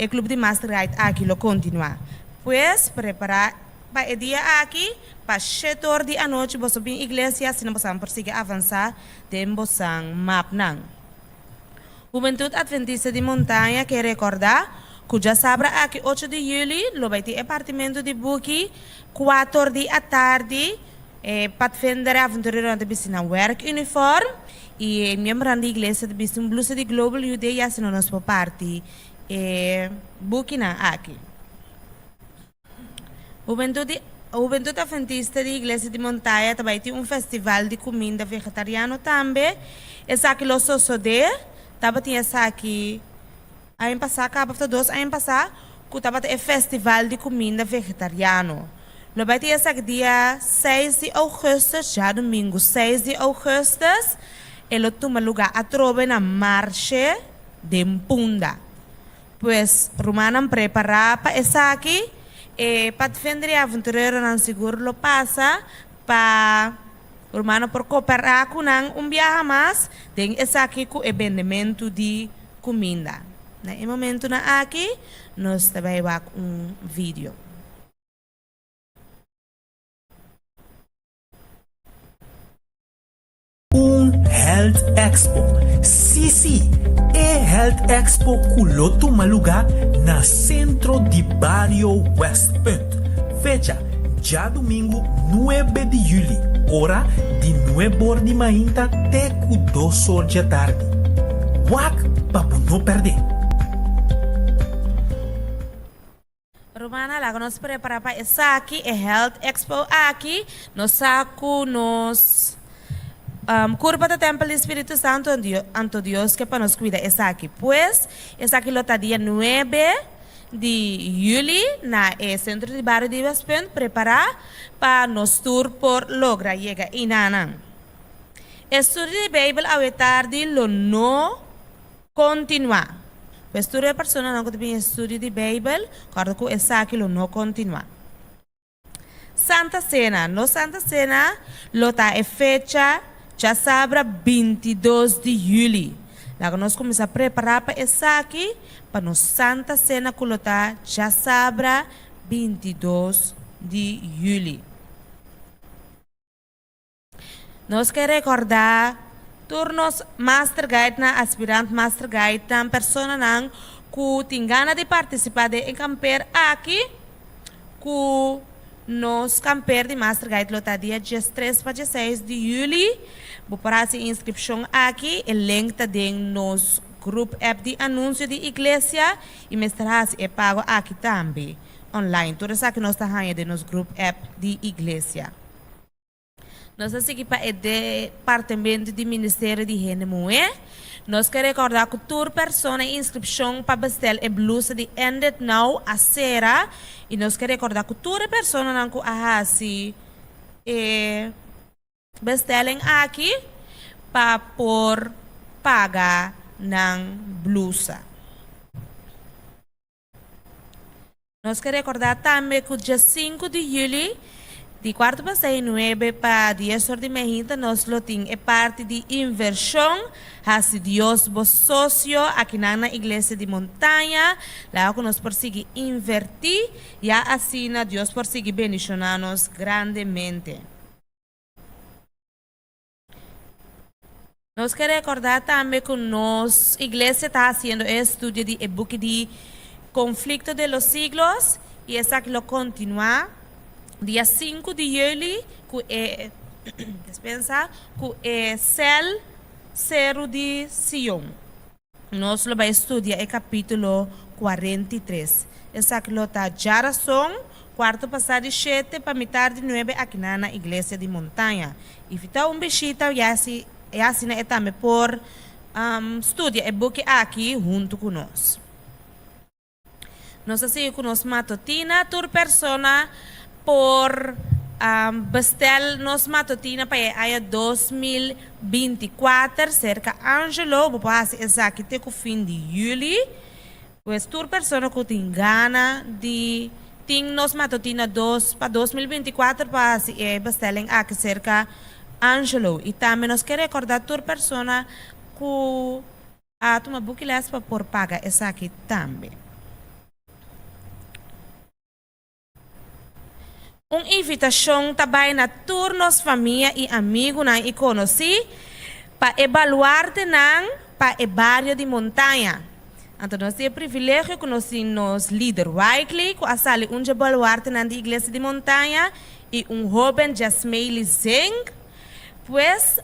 e Club di Master Guide aki lo kontinuá. Pues, prepará pa e dia aki, pa shete or di anochi boso bin iglesia asina bosan por sigui avansá den bosan mapnan. Hubentud Adventista di Montaña ke rekordá ku djasabra aki ocho di yüli lo bai tin e partimentu di buki kuator di atardi. E patfender e aventureronan ta bisti nan wèrkuniform i e miembronan di iglesia ta bisti un blusa di Global Youth Day i asina nos por parti e bukinan aki. Hubentud di Hubentud Adventista di Iglesia di Montaya ta bai tin un festival di kuminda vegetariano tambe. Esaki lo sosodé, tabatin esaki aña pasá kaba òf ta dos aña pasá ku tabata e festival di kuminda vegetariano. Lo bai tin esaki dia seis di ougùstùs, djadumingu seis di ougùstùs. E lo tuma lugá atrobe na Marshe den Punda. Pues, rumannan prepará pa esaki, e padvender i aventureronan sigur lo pasa pa rumannan por koperá ku nan un biaha mas den esaki ku e bendementu di kuminda. Na e momentunan aki nos ta bai wak un video. Un Health Expo. Sí sí, e Health Expo ku lo tuma lugá na Sentro di Bario Westpunt. Fecha, djadumingu nuebe di yüli, ora di nuebor di mainta te ku dosor djatardi. Wak pa bo no pèrdè! Rumannan, laga nos prepara pa esaki, e Health Expo aki. Nos sa ku nos kurpa ta tempel di Spiritu Santu, anto Dios ke pa nos kuida esaki. Pues, esaki lo ta dia nuebe di yüli na e Sentro di Bario di Westpunt. Prepara pa nos tur por logra yega einanan. E studio di Beibel awe tardi lo no. Kontinuá. Pues tur e personanan ku ta bin estudio di Beibel, kòrda ku esaki lo no kontinuá. Santa Sena. Nos Santa Sena lo ta e fecha djasabra bintidos di yüli. Laga nos kuminsá prepará pa esaki, pa nos Santa Sena ku lo ta djasabra bintidos di yüli. Nos ke rekordá tur nos Master Guidenan, aspirant Master Guidenan, personanan ku tin gana di partisipá den e kamper aki, ku nos kamper di Master Guide lo ta dia diestres pa dieseis di yüli. Bo por hasi inskripshon aki, e link ta den nos grup app di anunsio di iglesia i mester hasi e pago aki tambe online. Tur esaki nos ta haña den nos grup app di iglesia. Nos a sigui pa e Departamento di Ministerio di Hende Muhé. Nos ke rekordá ku tur persona e inskripshon pa bestel e blusa di End It Now a sera i nos ke rekordá ku tur e personanan ku a hasi e bestelling aki pa por paga nan blusa. Nos ke rekordá tambe ku dja sinku di yüli, di kuartu pasá i nuebe pa dies or di meinta nos lo tin e parti di invershon Hasi Dios bo sosio akinan na Iglesia di Montaña, laga ku nos por sigui invertí, ya asina Dios por sigui bendishoná nos grandemente. Nos ke rekordá tambe ku nos iglesia ta hasiendo e estudio di e buki di Conflicto de los Siglos i esaki lo kontinuá dia sinku di yüli ku e despensa ku e sèl Seru di Sion. Nos lo bai studia e kapítulo 43. Esaki lo ta djarason, kuarto pasá di shete pa mitar di nuebe akinan na Iglesia di Montaña. Invitá un bishita ya asina e tambe por studia e buki aki huntu ku nos. Nos a sigui ku nos matotina. Tur persona por bestel nos matotina pa e aña 2024 serka Angelo. Bo por hasi esaki te ku fin di yüli. Pues tur persona ku tin gana di tin nos matotina dos pa 2024 por hasi e bestelling aki serka Angelo. I tambe nos ke rekordá tur persona ku. A tuma buki les pa por paga esaki tambe. Un invitashon ta bai na tur nos famia i amigunan i konosí pa e baluartenan pa e bario di Montaña. Anto nos tin e privilegio ku nos tin nos lider Wycley ku a sali un dje baluartenan di Iglesia di Montaña i un hoben Jasmeili Zink. Pues.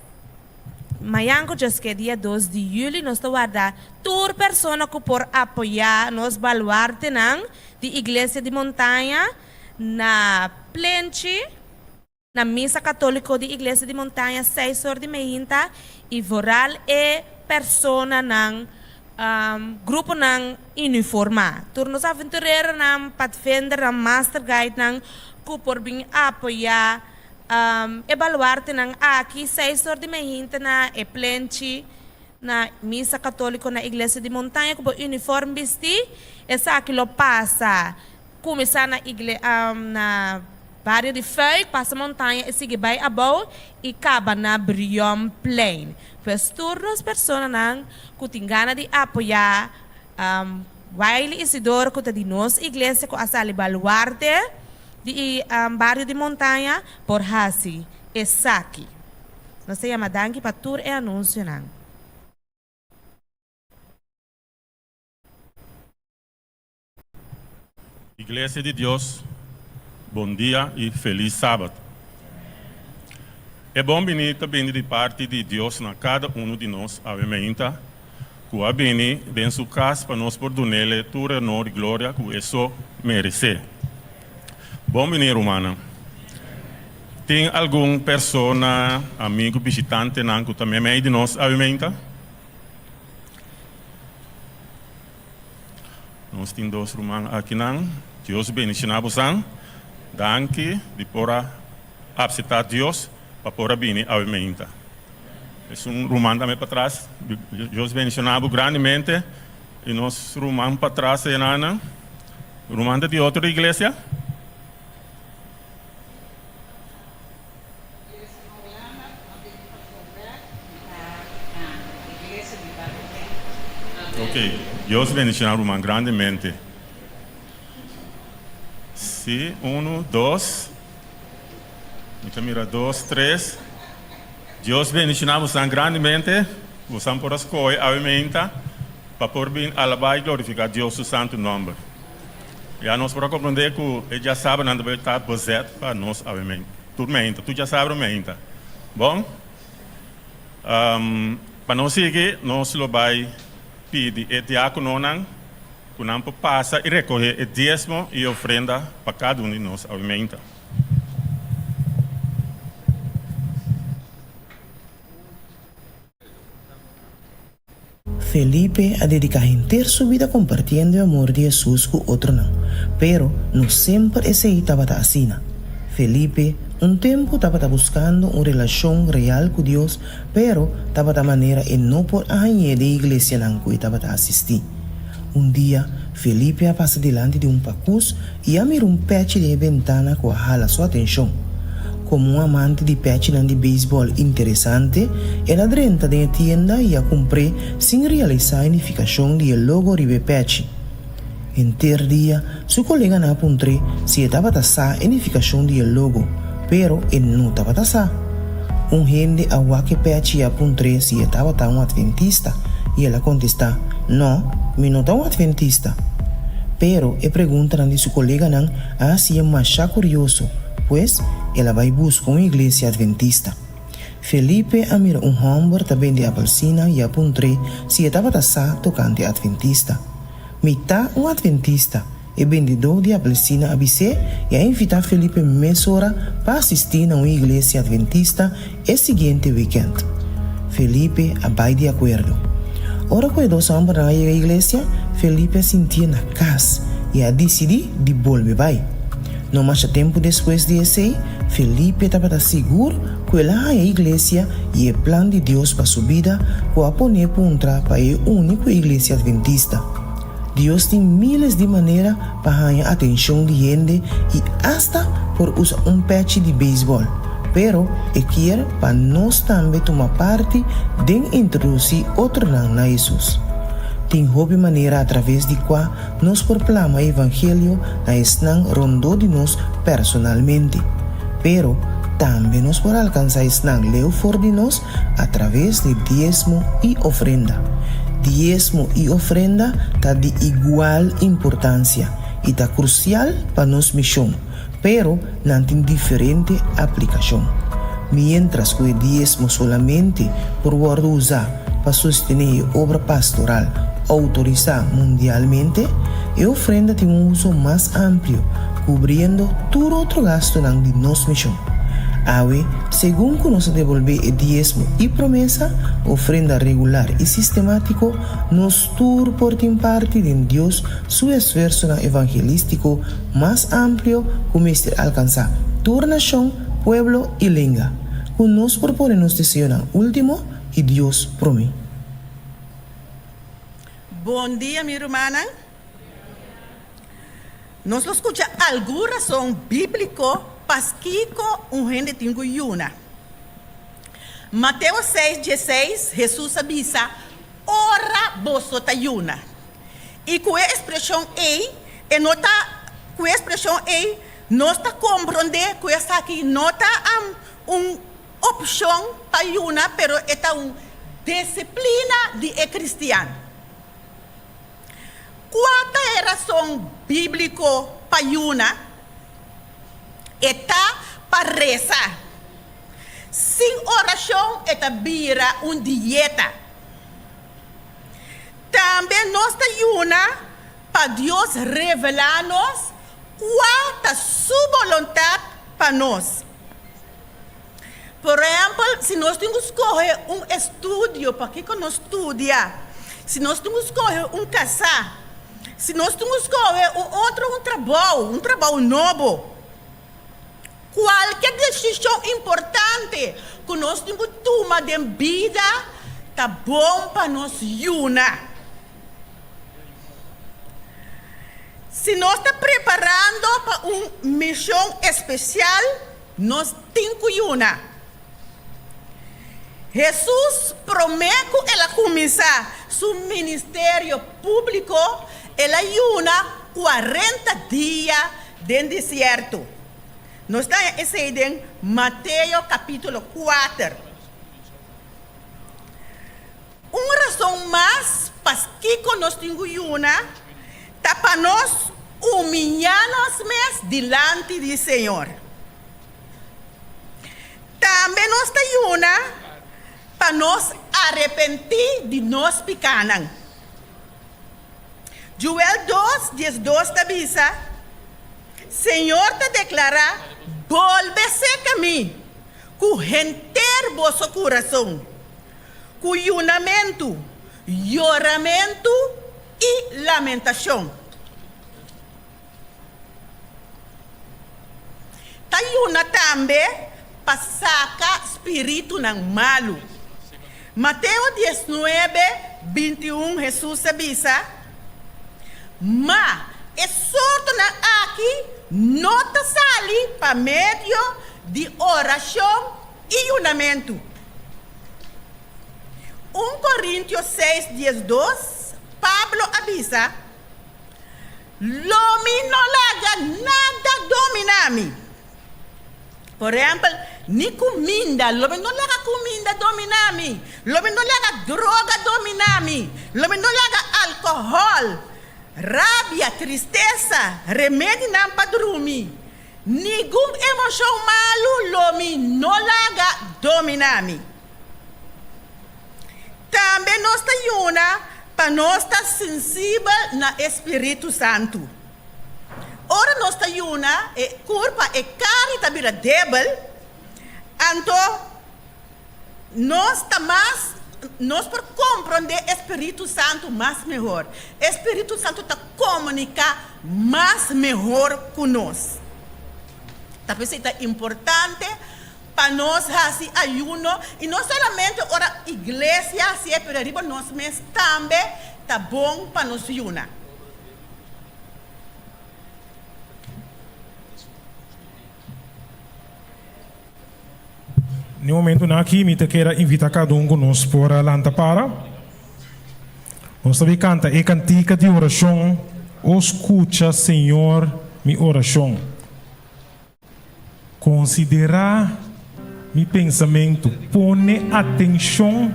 Mayan ku djaske dia dos di yüli nos ta warda tur persona ku por apoyá nos baluartenan di Iglesia di Montaña na Plenchi na Misa Katóliko di Iglesia di Montaña seis or di meinta i vooral e personanan gruponan uniformá tur nos aventureronan, padvindernan, master guidenan ku por bin apoyá E baluartenan aki, seis or di meinta na e plenchi na Misa Katoliko na Iglesia di Montaña ku bo uniform bisti. Esaki lo pasa kuminsá na igle na bario di Fuik, pasa Montaña i sigui bai abou i kaba na Brionplein. Pues tur nos personanan ku tin gana di apoyá Wiley Isidoro ku ta di nos iglesia ku a sali baluarte, Di e bario di Montaña por hasi esaki. Nos ta yama danki pa tur e anunsionan. Iglesia di Dios, bon dia y feliz Sabat. E bon bini ta bini di parti di Dios na cada uno di nos awe meinta cu a bini den su cas pa nos por dunele tur honor y gloria cu e so merece. Bon bini rumannan. Tin algun persona, amigo, bishitantenan cu ta memey di nos awe meinta? Nos tin dos ruman akinan. Dios bendiciona bosan. Danki di por a apsepta Dios pa por a bini awe meinta. Esun ruman tambe patras. Dios bendiciona bo grandemente. Y nos ruman patras enanan. Ruman ta di otro iglesia? Ok, Dios bendiciona ruman grandemente. Si, uno, dos. Mi ta mira dos, tres. Dios bendishoná bosan grandemente, bosan por a skohe awe meinta pa por bin alabá i glorifiká Dios su santu nòmber. Ya nos por a komprondé ku e djasabranan ta bai ta bezet pa nos awe meinta, tur meinta, tur djasabra meinta. Bon, pa nos sigui nos lo bai pidi e diákononan ku nan por pasa i rekohé e diesmo i ofrenda pa kada un di nos awe meinta. Felipe a dediká henter su bida kompartiendo e amor di Hesus ku otronan. Pero, no semper esei tabata asina. Felipe un tempu tabata buskando un relashon real ku Dios, pero tabata manera e no por a hañ'é den iglesianan ku e tabata asistí. Un dia, Felipe a pasa dilanti di un pakus i a mira un pèchi den e bentana ku a hala su atenshon. Komo un amante di pèchinan di beisbòl interesante, el a drenta den e tienda i a kumpr'é sin realisá e nifikashon di e logo riba e pèchi. Henter dia, su koleganan a puntr'é si e tabata sa e nifikashon di e logo, pero e no tabata sa. Un hende a wak e pèchi i a puntr'é si e tabata un atventista, i el a kontestá, No, mi no ta un atventista. Pero e preguntanan di su koleganan a hasié mashá kurioso, pues el a bai buska un iglesia atventista. Felipe a mira un hòmber ta bende apelsina i a puntr'é si e tabata sa tokante atventista. Mi ta un atventista, e bendidó di apelsina a bis'é i a invitá Felipe mesora pa asistí na un iglesia atventista e siguiente wikènt. Felipe a bai di akuerdo. Ora ku e dos hòmbernan a yega iglesia, Felipe a sintié na kas i a disidí di bolbe bai. No masha tempu despues di esei, Felipe tabata sigur ku el a haña iglesia i e plan di Dios pa su bida ku a pon'é puntra pa e uni ku e iglesia adventista. Dios tin miles di manera pa haña atenshon di hende i asta por usa un pèchi di beisbòl, pero e kier pa nos tambe tuma parti den introdusí otronan na Hesus. Tin hopi manera atraves di kua Nos por plama e evangelio na esnan rondó di nos personalmente, pero tambe nos por alkansá esnan leu for di nos atraves di diesmo i ofrenda. Diesmo i ofrenda ta di igual importansia i ta krusial pa nos mishon, pero nan tin diferente aplikashon. Miéntras ku e diesmo solamente por wòrdu usá pa sostené e obra pastoral outorisá mundialmente, e ofrenda tin un uso mas amplio, kubriendo tur otro gastunan di nos mishon. Awe, segun ku nos ta debolbé e diesmo i promesa, ofrenda regular i sistemátiko, nos tur por tin parti den Dios su esfuersonan evangelístiko mas amplio ku mester alkansá tur nashon, pueblo i lenga. Ku nos por pone nos deseonan último i Dios promé. Bon dia mi rumannan. Nos lo skucha algun rason bíbliko paskiko un hende tin ku yuna. Mateo seis dieseis Hesus a bisa, Ora boso ta yuna. I ku e ekspreshon ei e no ta ku e ekspreshon ei nos ta komprondé ku esaki no ta un opshon pa yuna pero e ta un disiplina di e kristian. Kua ta e rason bíbliko pa yuna? E ta pa resa. Sin orashon e ta bira un dieta. Tambe nos ta yuna pa Dios revelá nos kua ta su boluntat pa nos. Por ehèmpel, si nos tin ku skohe un estudio pa kiko nos studia, si nos tin ku skohe un kasá, si nos tin ku skohe un otro un trabou, un trabou nobo, Kualke desishon importante ku nos tin ku tuma den bida ta bon pa nos yuna. Si nos ta preparando pa un mishon espesial, nos tin ku yuna. Hesus, promé ku el a kuminsá su ministerio públiko, el a yuna kuarenta dia den desierto. Nos ta haña esei den Mateo kapítulo kuater. rason mas paskiko nos tin ku yuna ta pa nos humiliá nos mes dilanti di Señor. Tambe nos ta yuna pa nos arepentí di nos pikánan. Joel dos, 12 ta bisa, Señor ta deklará, Bolbe serka mi ku henter boso kurason, ku yunamentu, yoramentu i lamentashon. Ta yuna tambe pa saka spiritunan malu. Mateo 19, 21 Hesus a bisa, Ma e sortonan aki no ta sali pa medio di orashon i yunamentu. Un Korintio seis, 12, Pablo a bisa, Lo mi no laga nada dominá mi. Por ehèmpel, ni kuminda, lo mi no laga kuminda dominá mi. Lo mi no laga droga dominá mi. Lo mi no laga alkohòl, rabia, tristesa, remedinan pa drumi, ningun emoshon malu lo mi no laga dominá mi. Tambe nos ta yuna pa nos ta sensibel na e spiritu santu. Ora nos ta yuna, e kurpa, e karni ta bira debel, anto nos ta mas, nos por komprondé e spiritu santu mas mehor. E spiritu santu ta komuniká mas mehor ku nos. Ta p'esei ta importante Pa nos hasi ayuno, i no solamente ora iglesia hasié, pero riba nos mes tambe ta bon pa nos yuna. Na e momentunan aki mi ta keda invitá kada un ku nos por a lanta para. Nos ta bin kanta e kantika di orashon, O skucha, Señor, mi orashon. Konsiderá mi pensamentu, pone atenshon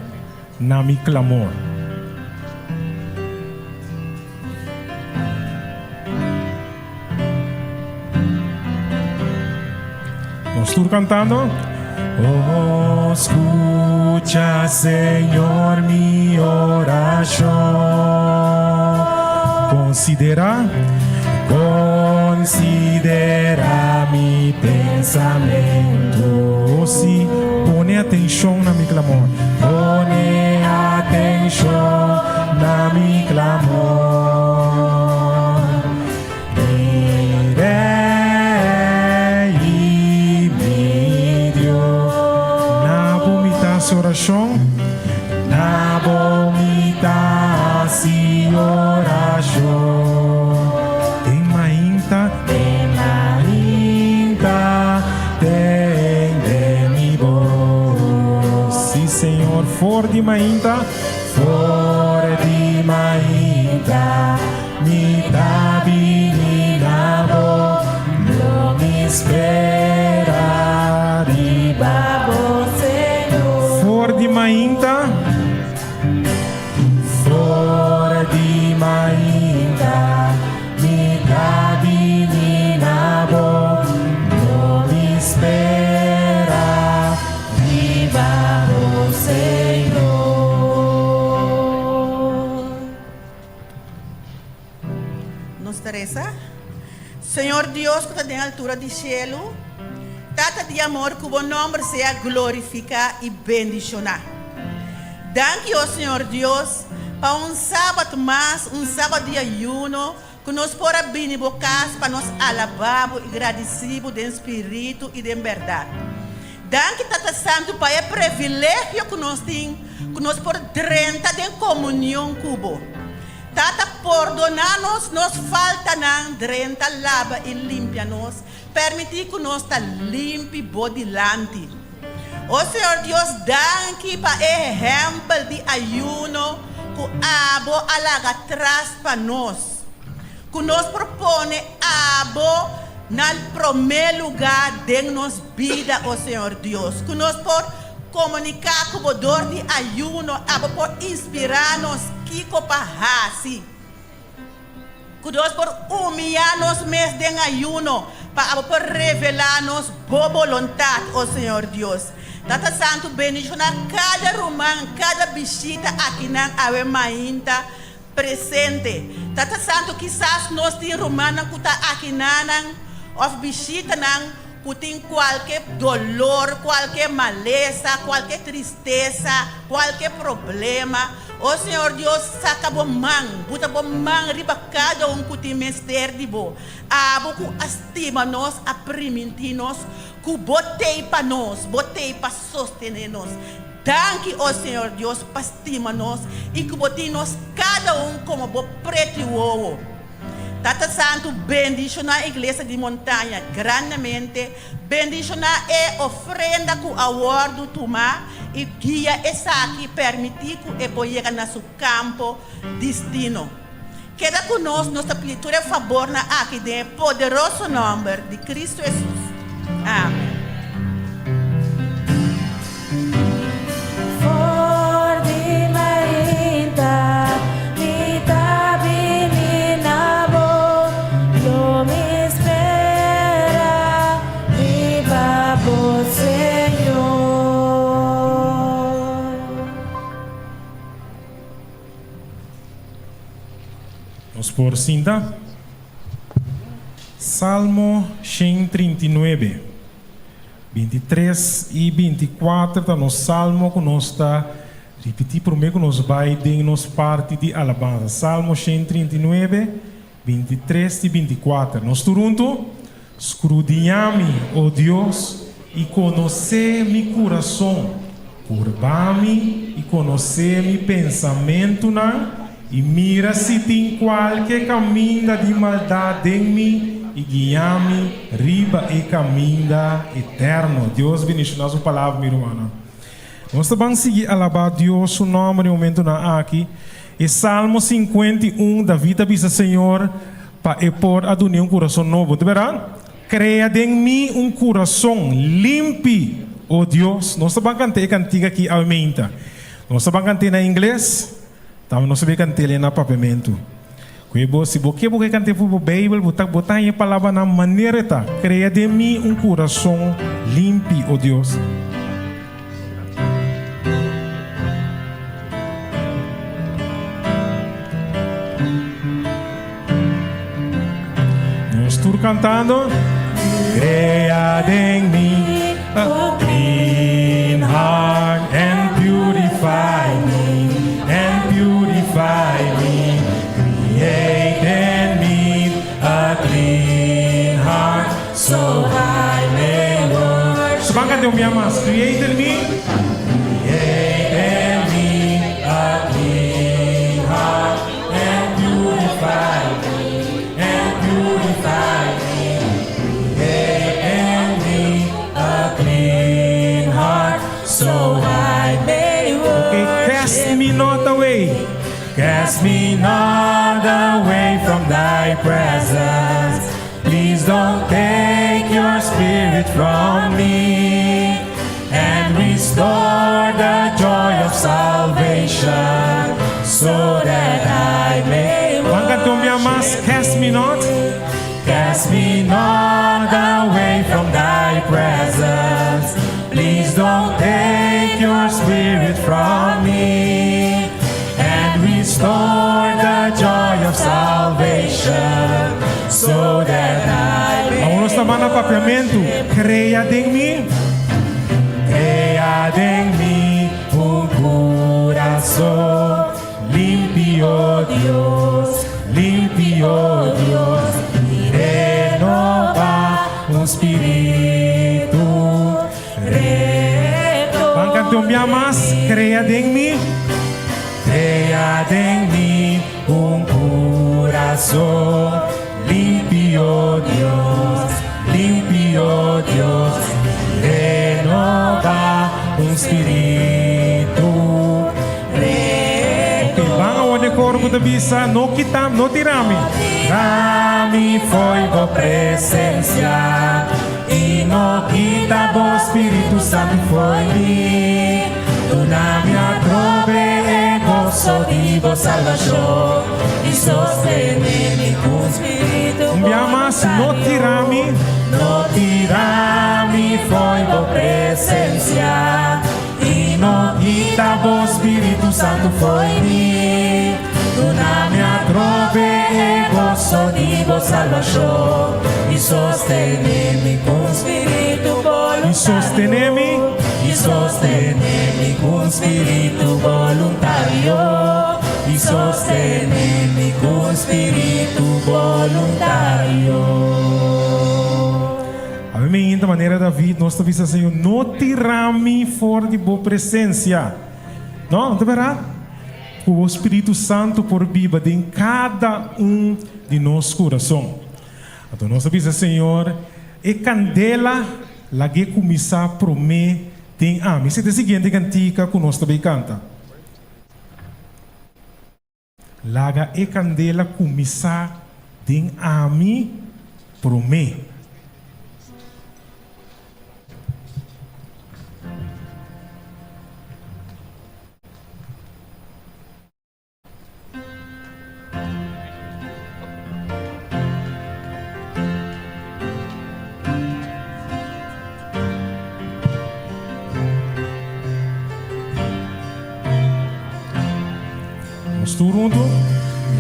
na mi klamor. Nos tur kantando. Oh, skucha, Señor, mi orashon. Konsiderá. Konsiderá mi pensamentu. Oh, sí, pone atenshon na mi klamor. Pone atenshon na mi klamor. Mi Rei i mi Dios. Na bo mi ta hasi orashon. Na bo mi ta hasi orashon. Den mainta, den mainta, tende mi bos. Sí, Señor, for di mainta, for di mainta. Mi ta bini na bo, lo mi spera riba bo, Señor. For di mainta, for di mainta, mi ta bini na bo, lo mi spera riba bo, Señor. Nos ta resa, Señor Dios ku ta den altura di shelu, Tata di amor, ku bo nòmber sea glorifiká i bendishoná. Danki, o Señor Dios, pa un sabat mas, un sabat di ayuno, ku nos por a bini bo kas pa nos alabá bo i gradisí bo den spiritu i den bèrdat. Danki, Tata Santu, pa e privilegio ku nos tin ku nos por drenta den komunion ku bo. Tata, pordoná nos nos faltanan, drenta, laba i limpia nos, permití ku nos ta limpi bo dilanti. O Señor Dios, danki pa e ehèmpel di ayuno ku abo a laga tras pa nos, ku nos por pone abo na promé lugá den nos bida, o Señor Dios, ku nos por. komuniká ku bo dor di ayuno, abo por inspirá nos kiko pa hasi. Ku nos por humiyá nos mes den ayuno pa abo por revelá nos bo boluntat, o Señor Dios. Tata Santu, bendishoná kada ruman, kada bishita akinan awe mainta presente. Tata Santu, kisas nos tin rumannan ku ta akinanan òf bishitanan ku tin kualke dolor, kualke malesa, kualke tristesa, kualke problema. O Señor Dios, saka bo man, buta bo man riba kada un ku tin mester di bo. Abo ku a stima nos, a primintí nos ku bo t'ei pa nos, bo t'ei pa sostené nos. Danki, o Señor Dios, pa stima nos i ku bo tin nos kada un komo bo pret'i wowo. Tata Santu, bendishoná Iglesia di Montaña grandemente, bendishoná e ofrenda ku a wòrdu tumá i guia esaki, permití ku e por yega na su kampo distino. Keda ku nos, nos ta pidi tur e fabornan aki den e poderoso nòmber di Kristu Hesus. Amen. For di mainta mi ta bini na bo, lo mi spera riba bo, Señor. Nos por sinta. Salmo 139. 23 i 24 ta nos salmo ku nos ta ripití promé ku nos bai den nos parti di alabansa. Salmo 139, 23 i 24. Nos tur huntu, Skrudiñá mi, o Dios, i konosé mi kurason. Purba mi i konosé mi pensamentunan, i mira si tin kualke kaminda di maldat den mi, i guia mi riba e kaminda eterno. Dios bendishoná su palabra, mi rumannan. Nos ta ban sigui alabá Dios su nòmber den momentunan aki. E Salmo 51, David a bisa Señor pa e por a dun'é un kurason nobo. Ta bèrdat? Krea den mi un kurason limpi, o Dios. Nos ta ban kant'é e kantiga aki awe meinta. Nos ta ban kant'é na ingles, tambe nos ta bay kant'é na papiamentu. Ku e bo, si bo ke bo ke kant'é for bo Beibel, bo ta bo ta haña e palabranan manera e ta, Krea den mi un kurason limpi, o Dios. Nos tur cantando. Crea den mi a clean heart and purify me, and purify me. Create in me a clean heart so I may worship. Ban canta un bia mas. Create in me. Create in me a clean heart and purify me, and purify me. Create in me a clean heart so I may Okay, cast me not away. Cast me not away from thy presence. Please don't take your spirit from me and restore the joy of salvation so that I may Ban canta un bia mas, cast me not. Cast me not away from thy presence. Please don't take your spirit from me and restore the joy of salvation so that I may Awor nos ta na papiamento. Crea den mi. Crea den mi un curason limpi, o Dios, limpi, o Dios, y renova un spirito recto. Ban canta un bia mas. Crea den mi. Crea den mi un curason limpi, o Dios, limpi, o Dios, renova un spirito recto. Ok, ban awor den coro cu ta bisa, no kita, no tira mi. Tira mi fo'i bo presencia. I no kita bo Spiritu Santu fo'i mi. Duna mi atrobe e goso di bo salbashon I sostene mi ku spiritu Un bia mas, no tira mi. No tira mi fo'i bo presensia. I no kita bo Spiritu Santu fo'i mi. Duna mi atrobe e goso di bo salbashon I sostene mi ku spiritu I sostene mi. I sostene mi ku spiritu boluntario. I sostene mi ku spiritu boluntario. Awe mainta manera David nos ta bisa Señor no tira mi for di bo presencia. No, no ta berdad? Cu bo Spiritu Santo por biba den cada un di nos curason. Anto nos ta bisa Señor e candela lag'e cuminsa prome den ami. Esei ta e siguiente cantica cu nos ta bay canta. Laga e kandela kuminsá den ami promé. Nos tur huntu.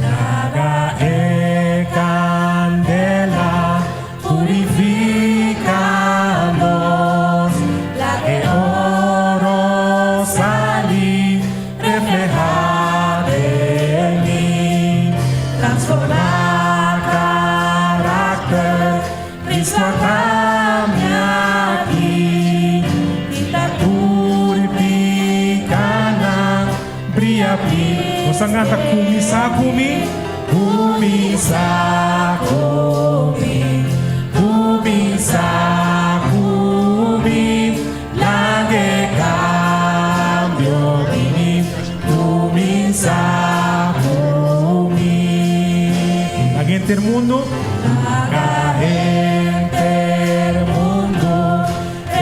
Laga e kandela purifica nos, laga e oro sali refleha den mi, transforma karakter. Cristo a cambia aki, kita tur picanan bria pi. Nos a nganta cuminsa cu mi, cuminsa cu mi, cuminsa cu mi, laga e cambio bini, cuminsa cu mi. Laga henter mundo. Laga henter mundu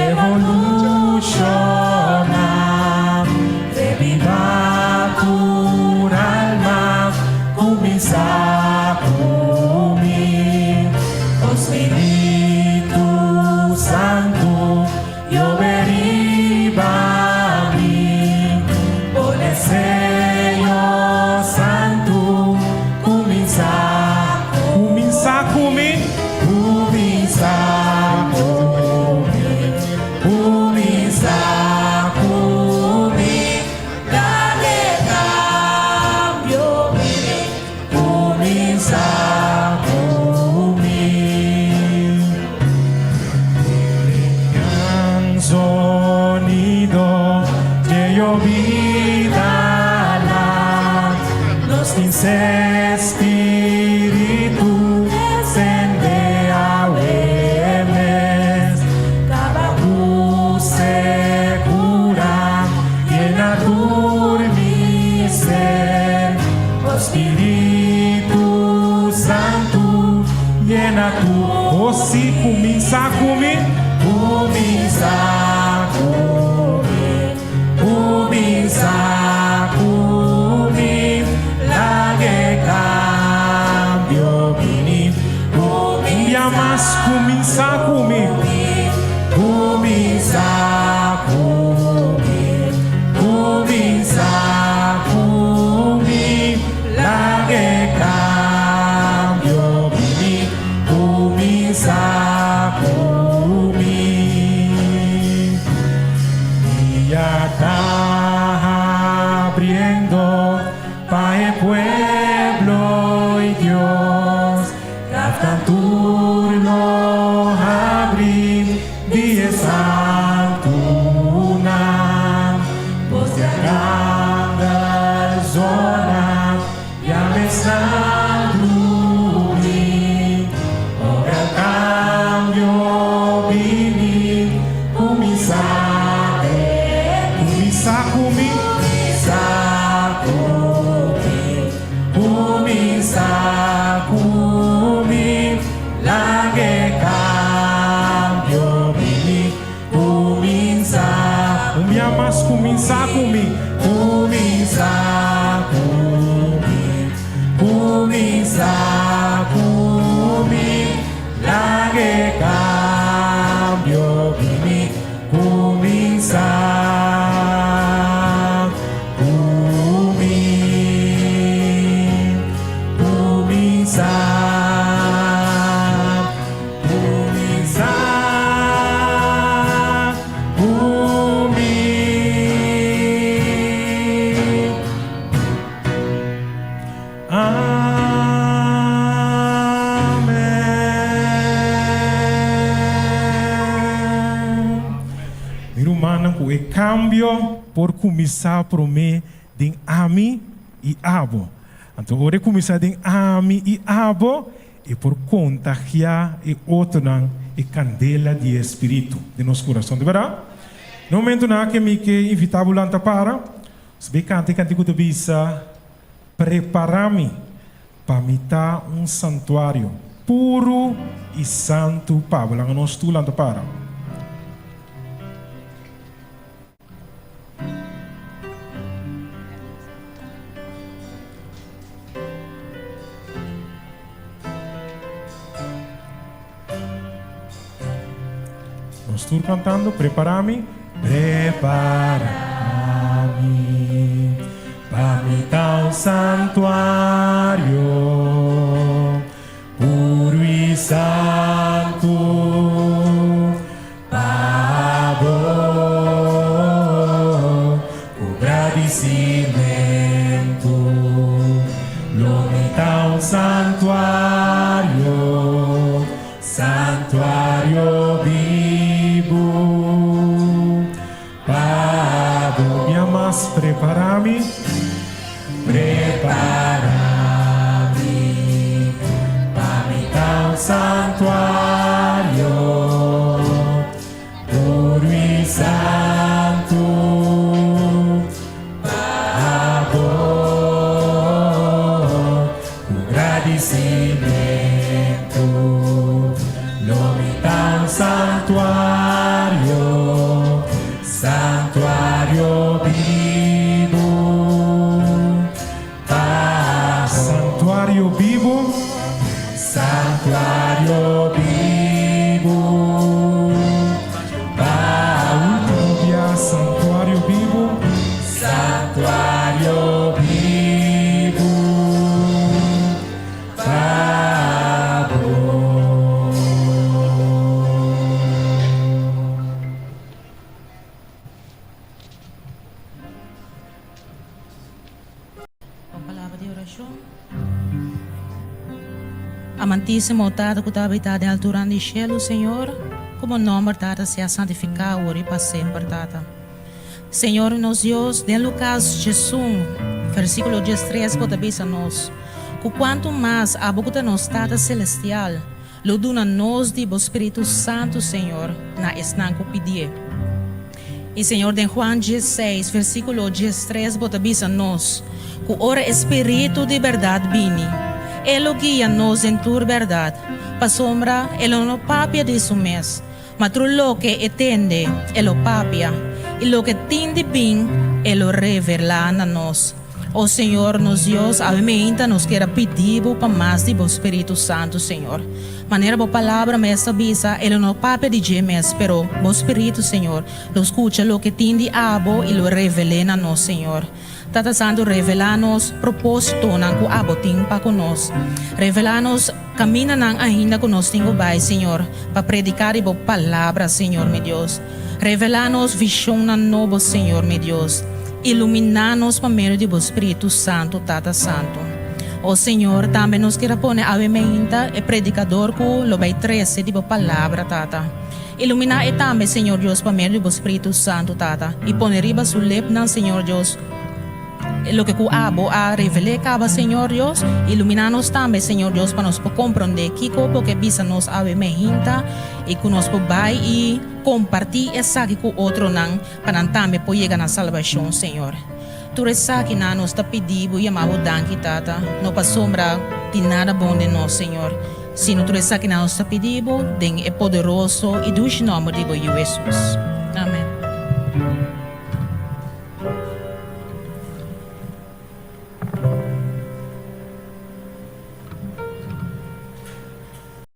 evolushoná, Reviva tur alma, kuminsá ku mi. O Spiritu Santu, yobe riba mi. Pone Señor Santu, kuminsá. Kuminsá ku mi. Kuminsá ku mi. Kuminsá ku mi. Dale kambio bini. Kuminsá ku mi. Gran sonido dje yobida la nos tin sed spiritu sende awe mes kaba ku sekura yena tur mi ser o spiritu santu yena tur O si kuminsá ku mi. Kuminsá ku mi, kuminsá ku mi, laga e kambio bini. Un bia mas kuminsá ku mi. Kuminsá ku mi, kuminsá ku mi, laga e kambio bini. Kuminsá ku mi. Dia ta habriendo pa e pueblo i Dios. Grafnan tur lo habri di e santunan. Bos di a kandel zona. Ya mesnan drumi, ora el cambio bini, cuminsa Cuminsa cu mi, cuminsa cu mi, cuminsa cu mi, laga e cambio. Kambio por kuminsá promé den ami i abo. Anto ora e kuminsá den ami i abo, e por kontagiá e otronan e kandela di e Spiritu den nos kurason. Di bèrdat? Na momentunan aki mi ke invitá bo lanta para, nos bai kanta e kantiku ta bisa, Prepará mi pa mi ta un santuario puru i santu pa bo. Laga nos tur lanta para. Nos tur cantando, prepara mi. Prepara mi pa mi ta un santuario puro y santo pa bo cu gradicimento lo mi ta un santuario. Santuario bibu pa bo. Mi amas prepara mi. Prepara mi pa mi ta un santuario puru i santu pa bo ku gradisimentu lo mi ta un santuario, santuario bibu pa bo. Santuario bibu, santuario bibu pa bo. Santuario bibu. Santuario bibu pa bo. Un palabra di orashon. Amantísimo Tata ku ta habitá den alturan di shelu, Señor, ku bo nòmber, Tata, sea santifiká awor i pa semper, Tata. Señor nos Dios, den Lukas 11, versíkulo 13 bo ta bisa nos, ku kuantu mas abo ku ta nos Tata Selestial lo duna nos di bo Spiritu Santu, Señor, na esnan ku pidié. I Señor, den Juan 16, versíkulo 13 bo ta bisa nos ku ora e Spiritu di bèrdat bini, e lo guia nos den tur bèrdat, pasobra e lo no papia di su mes, ma tur loke e tende, e lo papia, i loke tin di bin, e lo revelá na nos. O Señor, nos Dios, awe meinta nos kier a pidi Bo pa mas di Bo Spiritu Santu, Señor. Manera Bo Palabra mes ta bisa, e lo no papia di dje mes, pero Bo Spiritu, Señor, lo scucha loke tin di Abo i lo revel'é na nos, Señor. Tata Santu, revelá nos propósitonan cu Abo tin pa cu nos. Revelá nos camindanan ainda cu nos tin cu bai, Señor, pa predicá di Bo Palabra, Señor mi Dios. Revelá nos visionnan nobo, Señor mi Dios. Iluminá nos pa medio di Bo Spiritu Santu, Tata Santu. O Señor, tambe nos kier a pone awe meinta e predicador cu lo bay trece di Bo Palabra, Tata. Iluminá e tambe, Señor Dios, pa medio di Bo Spiritu Santu, Tata, y pone riba su lepnan, Señor Dios, Loke ku abo a revel'é kaba, Señor Dios, iluminá nos tambe, Señor Dios, pa nos por komprondé kiko Bo ke bisa nos awe mehinta i ku nos por bai i kompartí esaki ku otronan pa nan tambe por yega na salbashon, Señor. Tur esakinan nos ta pidi Bo i yama Bo danki, Tata, no pasobra tin nada bon den nos, Señor, sino tur esakinan nos ta pidi Bo den e poderoso i dushi nòmber di Bo Yu Hesus. Amen.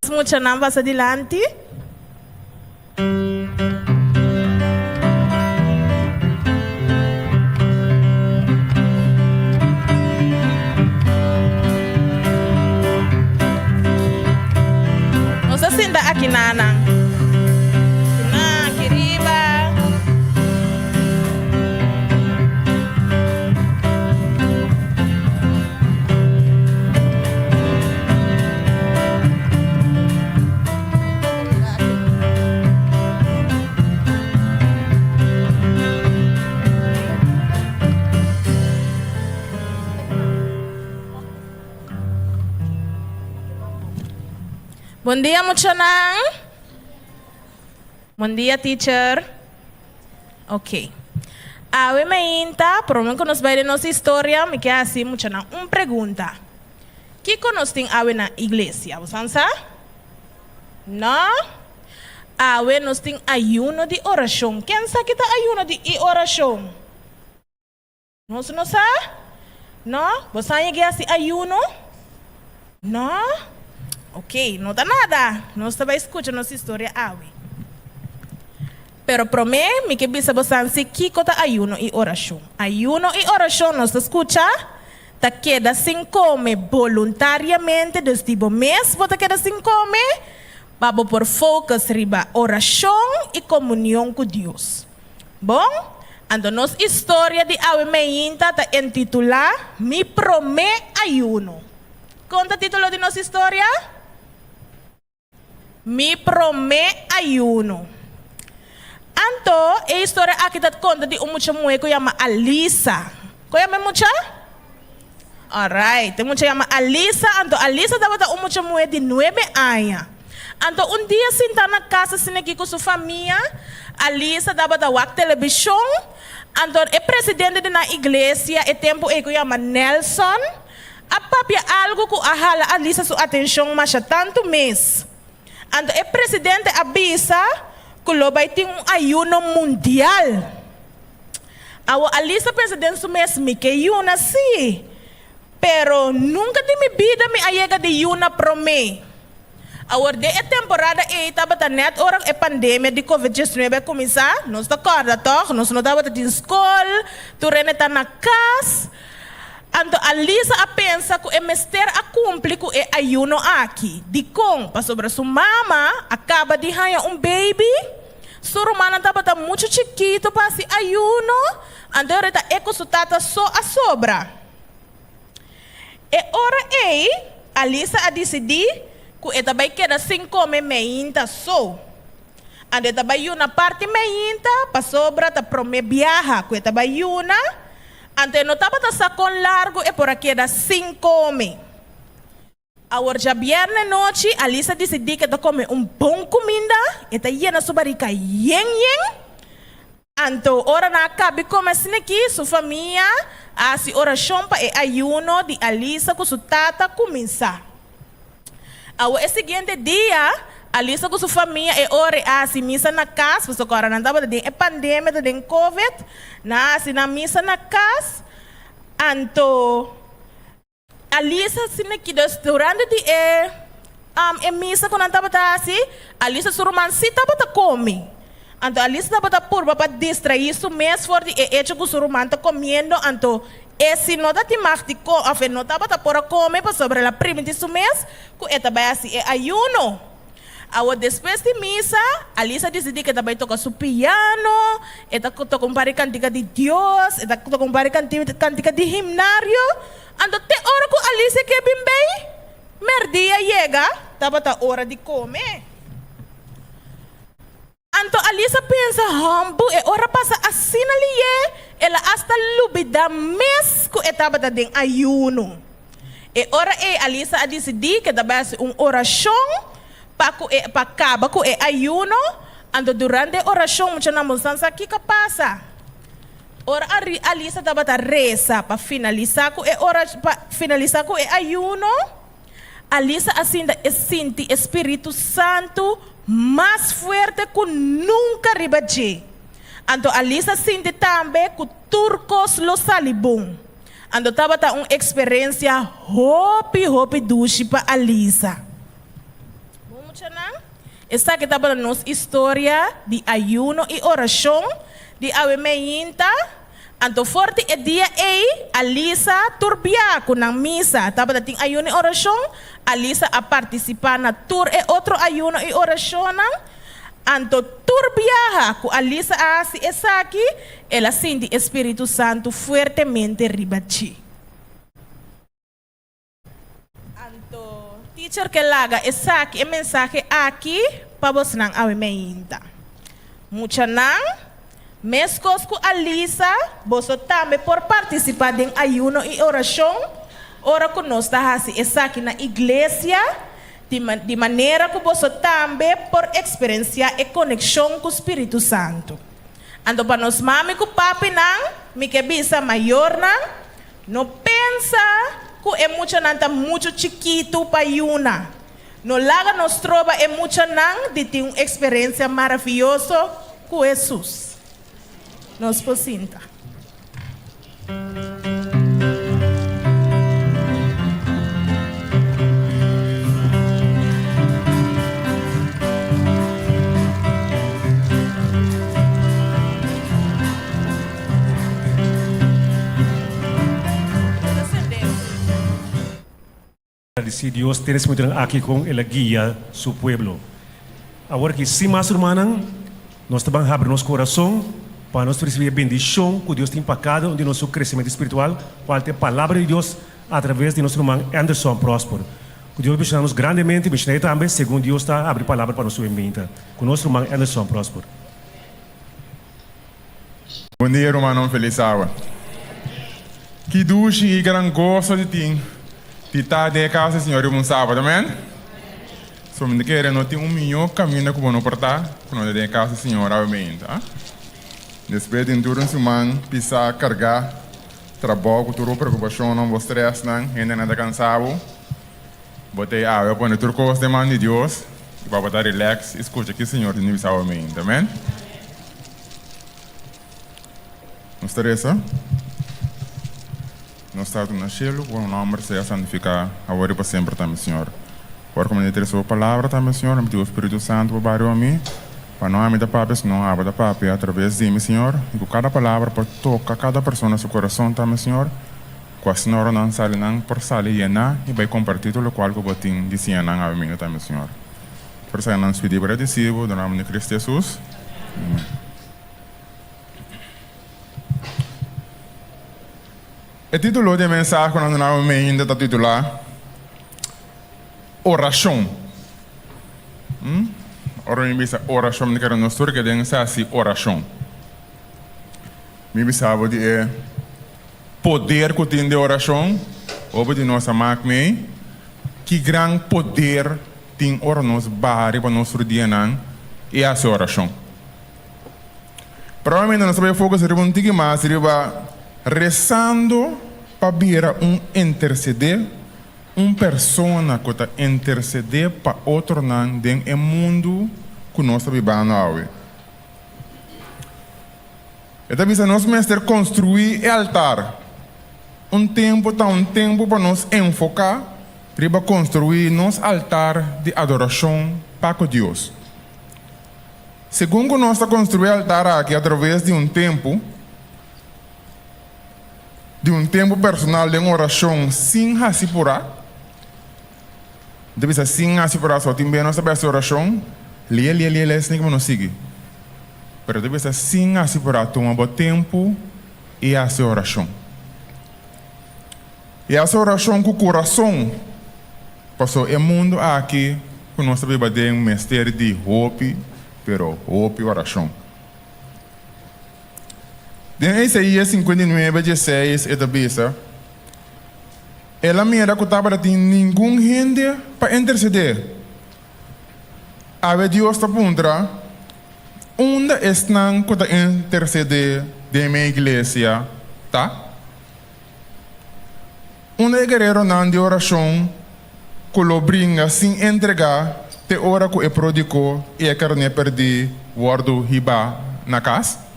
Muchanan pasa dilanti. Nos ta sinta aki nanan. Aki riba. Bon dia muchanan. Bon dia teacher. Ok. Awe mainta, prome ku nos bai den nos historia, mi ke hasi muchanan un pregunta. Kiko nos tin awe na iglesia? Bosan sa? No? Awe nos tin ayuno di orashon. Ken sa ki ta ayuno di i orashon? Nos no sa? No? Bo sa yega hasi ayuno? No? Ok, no ta nada. Nos ta bai skucha nos historia awe. Pero promé mi ke bisa bosan si kiko ta ayuno i orashon. Ayuno i orashon nos ta skucha ta keda sin kome boluntariamente, dus di bo mes bo ta keda sin kome pa bo por focus riba orashon i komunion ku Dios. Bon, anto nos historia di awe meinta ta entitulá Mi Promé Ayuno. Kon ta título di nos historia? Mi Promé Ayuno. Anto, e historia aki ta konta di un mucha muhé ku yama Alisa. Kon yama e mucha? Alright, e mucha yama Alisa. Anto Alisa tabata un mucha muhé di nuebe aña. Anto un dia sintá na kas asina aki ku su famia, Alisa tabata wak telebishon. Anto e presidente di nan iglesia e tempu ei ku yama Nelson a papia algu ku a hala Alisa su atenshon masha tantu mes. Anto e presidente a bisa ku lo bai tin un ayuno mundial. Awor Alisa pensa den su mes, Mi ke yuna sí, pero nunka di mi bida mi a yega di yuna promé. Awor den e temporada ei tabata nèt ora e pandemia di Covid diesnuebe a kuminsá, nos ta kòrda tòg, nos no tabata tin skol, tur hende ta na kas. Anto Alisa a pensa ku e mester a kumpli ku e ayuno aki. Dikon? Pasobra su mama a kaba di haña un beibi. Su rumannan tabata muchu chikitu pa hasi ayuno, anto e ta e ku su tata so a sobra. E ora ei, Alisa a disidí ku e ta bai keda sin kome meinta so. Anto e ta bai yuna parti meinta pasobra ta promé biaha ku e ta bai yuna, anto e no tabata sa kon largu e por a keda sin kome. Awor djabièrnè nochi, Alisa disidí ku e ta kome un bon kuminda, e ta yena su barika yen yen. Anto ora nan a kabi kome asin'akí, su famia a hasi orashon pa e ayuno di Alisa ku su tata kuminsá. Awor e siguiente dia, Alisa ku su famia e ora e a hasi misa na kas, pasobra ora nan tabata den e pandemia, ta den covid, nan a hasi nan misa na kas. Anto. Alisa asina ki dus durante di e e misa ku nan tabata hasi, Alisa su ruman si tabata komi. Anto Alisa tabata purba pa distraí su mes for di e echo ku su ruman ta komiendo, anto e si no ta tin mag di ko òf e no tabata por a kome pasobra el a primintí su mes ku e ta bai hasi e ayuno. Awor despues di misa, Alisa disidí ku e ta bai toka su piano, e ta toka un par di kantika di Dios, e ta toka un par di kantika di himnario. Anto te ora ku Alisa ke bin bei, mèrdia yega, tabata ora di kome. Anto Alisa pensa, Hòmbu, e ora pasa asina lié, el a asta lubidá mes ku e tabata den ayuno. E ora ei Alisa a disidí ku e ta bai hasi un orashon pa ku e pa kaba ku e ayuno. Anto durante e orashon muchanan bon san sa kiko a pasa. Ora Alisa tabata resa pa finalisá ku e ora pa finalisá ku e ayuno, Alisa a sinta e sinti e Spiritu Santu mas fuerte ku nunka riba dje. Anto Alisa sinti tambe ku tur kos lo sali bon. Anto tabata un eksperensia hopi hopi dushi pa Alisa. Bon muchanan, esaki tabata nos istoria di ayuno i orashon di awe meinta. Anto for di e dia ei, Alisa tur bia ku nan misa tabata tin ayuno i orashon, Alisa a partisipá na tur e otro ayuno i orashonnan. Anto tur biaha ku Alisa a hasi esaki, el a sinti e Spiritu Santu fuertemente riba dje. Anto teacher ke laga esaki e mensahe aki pa bosnan awe meinta. Muchanan, meskos ku Alisa, boso tambe por partisipá den ayuno i orashon ora ku nos ta hasi esaki na iglesia. Di manera ku boso tambe por eksperensiá e konekshon ku Spiritu Santu. Anto pa nos mami ku papinan, mi ke bisa mayornan, no pensa ku e muchanan ta muchu chikitu pa yuna. No laga nos troba e muchanan di tin un eksperensia maravioso ku Hesus. Nos por sinta. Gradisí Dios den es momentonan aki kon el a guia su pueblo. Awor aki sin mas rumannan, nos ta ban habri nos kurason pa nos risibí e bendishon ku Dios tin pa kada un di nos su kresementu spiritual, kual ta e Palabra di Dios atraves di nos ruman Anderson Prosper. Ku Dios bendishoná nos grandemente, bendishoná e tambe segun Dios ta habri palabra pa nos su hementa. Ku nos ruman Anderson Prosper. Bon dia rumannan felis awe. Ki dushi i gran goso di tin di ta den e kas di Señor riba un sábado, amen? So mi ta kere no tin un mihó kaminda ku bo no por ta ku no ta den e kas di Señor awe meinta, ah? Despues di tur un siman pisá, kargá, trabou ku tur bo preokupashonnan, bo strèsnan, hendenan ta kansa bo, bo ta ei awe pone tur kos den man di Dios i pa bo ta rilèks i skucha ki Señor tin di bisa awe meinta, amen? Nos ta resa, Nos Tata na shelu, ku bo nòmber sea santifiká awor i pa semper tambe, Señor. Ora ku mi ta trese bo palabra tambe, Señor, mi pidi bo Spiritu Santu pa bai riba mi, pa no ami ta papia, sino abo ta papia atraves di mi, Señor, i ku kada palabra por toka kada persona su kurason tambe, Señor, ku asina ora nan sali nan por sali yená i bai kompartí tur lokual ku bo tin di siña nan awe minda tambe, Señor. Por esaki nan pidi bo gradisí bo den nòmber di Cristo Jesus. Amen. E título di e mensahe ku nan duna awe mainta ta titulá Orashon. Ora mi bisa orashon mi ta kere nos tur ke den sa hasi orashon. Mi bisa bo di e poder ku tin den orashon, hopi di nos a mak mei ki gran poder tin ora nos baha riba nos rudianan i hasi orashon. Probablemente nos ta bai focus riba un tiki mas riba rezando pa bira un interceder, un persona cu ta intercede pa otronan den e mundu cu nos ta bibando awe. E ta bisa nos mester construi e altar. Un tempo ta un tempo pa nos enfoca riba construi nos altar di adoracion pa cu Dios. Segun ku nos ta konstruí e altar aki atraves di un tempu, di un tempu personal den orashon sin hasi purá, mi ta bisa sin hasi purá, so tin bes nos ta bai hasi orashon, lia lia lia lia esei ku nos sigui. Pero ta bisa sin hasi purá, tuma bo tempu i hasi orashon. I hasi orashon ku kurason. Paso e mundu aki ku nos ta biba den mester di hopi, pero hopi orashon. Den Isaías 59, 16 e ta bisa, El a mira ku tabata tin ningun hende pa intersedé. Awe Dios ta puntra, Unda esnan ku ta intersedé den mi iglesia ta? Unda e guereronan di orashon ku lo bringa sin entregá te ora ku e pródigo i e karné pèrdí wòrdu hibá na kas?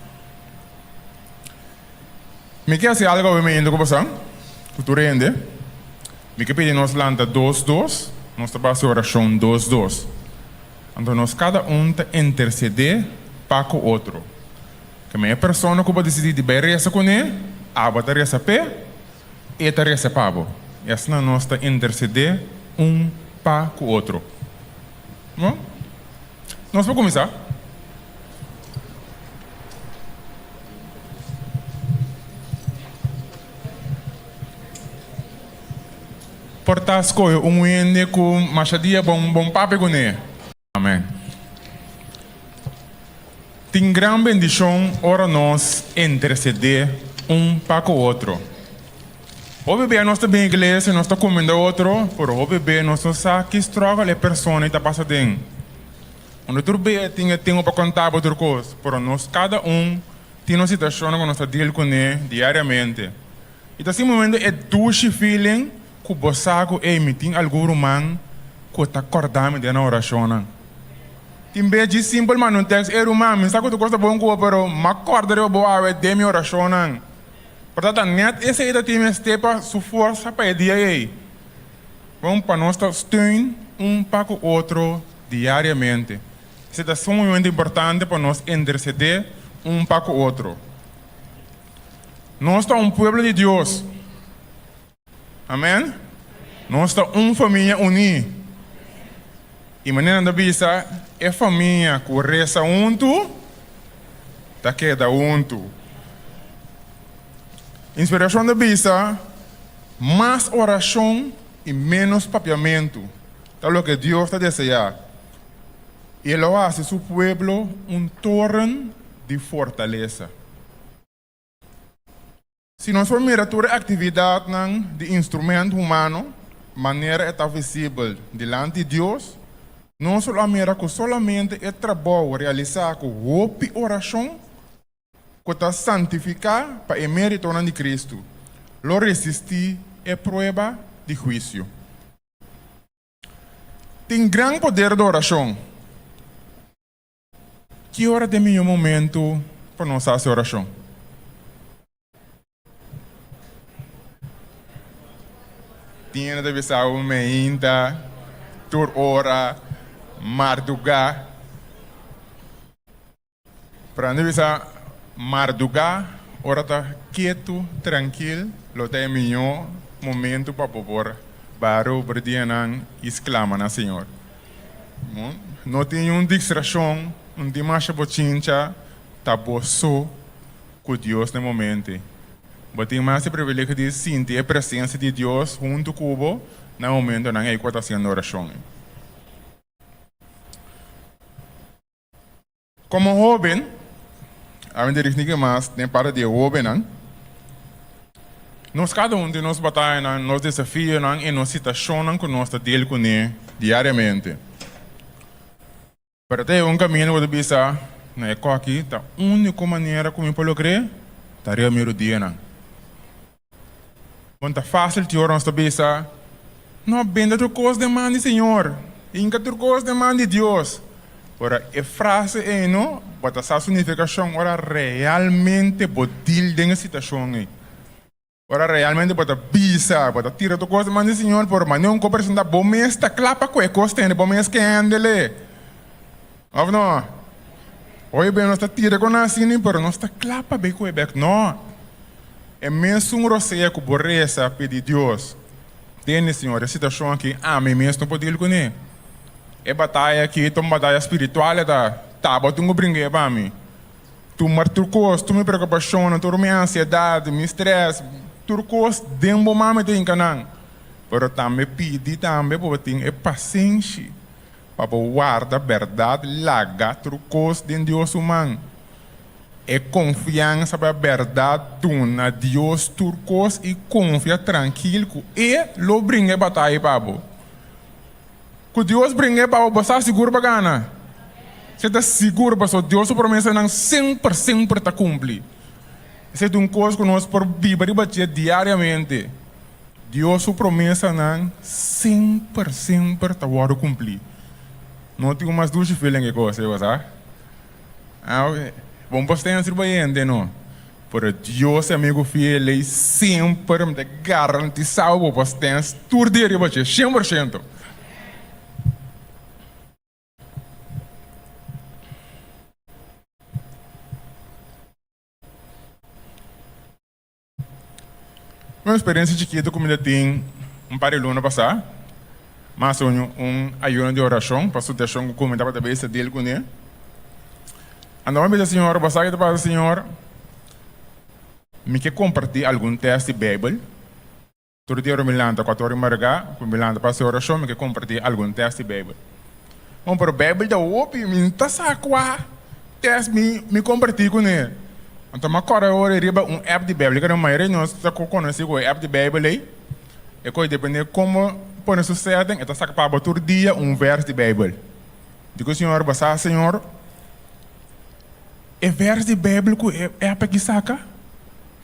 Mi ke hasi algu awe meinta ku bosan, ku tur hende. Mi ke pidi nos lanta dos dos, nos ta basa orashon dos dos. Anto nos kada un ta intersedé pa ku otro. Keme e persona ku bo disidí di bai resa kuné, abo ta resa p'e, e ta resa pa bo. I asina nos ta intersedé un pa ku otro. Bon, nos por kuminsá. Por ta skohe un hende ku masha dia bon bon papia kuné. Amen. Tin gran bendishon ora nos intersedé un pa ku otro. Hopi bia nos ta bin iglesia, nos ta kuminda otro, pero hopi bia nos no sa ki struggle e persona ei ta pasa den. Unda tur bia tin e tempu pa konta bo tur kos, pero nos kada un tin nos situashonnan ku nos ta deal kuné diariamente. I ta simplemente e dushi feeling ku bo sa ku ey mi tin algun ruman ku ta kòrda mi den nan orashonnan. Tin bes djis simpel manda un tèks, ey ruman mi sa ku tur kos ta bon ku bo pero m'a kòrda riba bo awe den mi orashonnan. Por ta ta nèt esei ta tin mester pa su forsa pa e dia ei. Bon pa nos ta steun un pa ku otro diariamente. Esei ta sumamente importante pa nos intersedé un pa ku otro. Nos ta un pueblo di Dios. Amen. Nos ta un famia uní. I manera nan ta bisa, e famia ku resa huntu ta keda huntu. Inspirashon ta bisa, Mas orashon i ménos papiamentu ta loke Dios ta deseá, i e lo hasi su pueblo un toren di fortalesa. Si nos por mira tur e aktividatnan di instrument humano manera e ta visibel dilanti Dios, nos lo a mira ku solamente e trabou realisá ku hopi orashon ku ta santifiká pa e méritonan di Kristu lo resistí e prueba di huisio. Tin gran poder di orashon. Ki ora ta e mihó momentu pa nos hasi orashon? Tin hende ta bisa bo meinta, tur ora, mardugá. Pero nan ta bisa mardugá, ora ta ketu, trankil, lo ta e mihó momentu pa bo por bara over dianan i sklama na Señor. No tin un distraccion, un tin masha bochincha, ta bo so cu Dios na e momento ei. Bo tin mas e privilegio di sinti e presencia di Dios hunto cu bo na e momentonan ei cu bo ta haciendo oracion. Como hoben, a mi dirigi mas den parti di e hobennan, nos cada un tin nos batayanan, nos desafionan y nos situacionnan cu nos ta deal cune diariamente. Pero ta e un camino cu ta bisa na e coki ta unico manera cu mi por logr'e ta riba mi rudianan. Bon ta fácil ti ora nos ta bisa, No bende tur kos den man di Señor, hinka tur kos den man di Dios. Ora e frase ei no, bo ta sa su nifikashon ora realmente bo dil den e situashon ei. Ora realmente bo ta bisa, bo ta tira tur kos den man di Señor, pero manera un ko presenta bo mes ta kla pa ku e kos tende, bo mes ke hendele. Of no? Hoy ben nos ta tira con asina, pero nos ta cla pa bay cu e bek. No! E mesun rosea cu bo reza pidi Dios, Tene, Señor, e situacion aki ami mes no por deal cune. E bataya aki ta un bataya spiritual e ta. Ta bo tin cu bring'e pa mi. Tuma tur cos, tur mi preocupacionnan, tur mi ansiedad, mi stress, tur cos den bo man mi ta hinca nan. Pero tambe pidi tambe pa bo tin e pasenshi. Pa bo warda bèrdat laga tur kos den Dios su man. E konfiansa pa e bèrdat duna Dios tur kos i konfia trankil ku E lo bringa e bataya pa bo. Ku Dios bringa e pa bo, bo sa sigur pa gana. Esei ta sigur pasobra Dios su promesanan semper semper ta kumpli. Esei ta un kos ku nos por biba riba dje diariamente. Dios su promesanan semper, semper ta wòrdu kumplí. No tin un mas dushi feeling ke kos ei, bo sa? Ah, bon por stens riba hende, no. Pero Dios e amigu fiel ei semper mi ta garantisá bo por stens tur dia riba dje, 100%. Un experiencia chikito cu mi ta tin un par di luna pasa, mas o menos un ayuno di oracion pa situacion cu mi tabata bezig ta deal cune. Anto mi bisa Señor, bo sa ki ta pasa Señor? Mi ke comparti algun test di Bijbel. Tur dia ora mi lanta kuater ora di marga, ku mi lanta pa hasi orashon, mi ke kompartí algun tèst di Beibel. Bon, pero Beibel ta hopi, mi no ta sa kua tèst mi mi kompartí kuné. Anto m'a kòrda ora riba un app di Bijbel. Kende mayoria di nos ta konosí ku e app di Bijbel ei. E kos depende komo pone su setting, e ta saka pa bo tur dia un vèrs di Bijbel. Di ku Señor bo sa, Señor, e vèrs di Bijbel ku e app aki saka,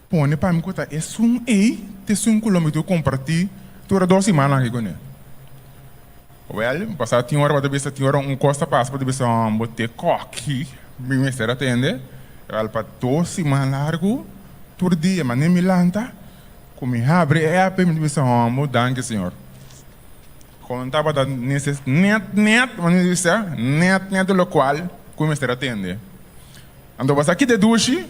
pone pa mi ku ta esun ei ta esun ku lo mi tur kompartí tur e dos simannan aki kuné. Wèl, pasá tin ora bo ta bisa, tin ora un kos ta pasa, bo ta bisa, bo te kòki, mi mester a tende. Wèl, pa dos siman largu, tur dia, manera mi lanta, ku mi habri e app, mi ta bisa, bo danki Señor. Kon tabata neses nèt nèt, manera mi ta bisa, nèt nèt lokual ku mi mester a tende. Anto bo sa ki ta dushi?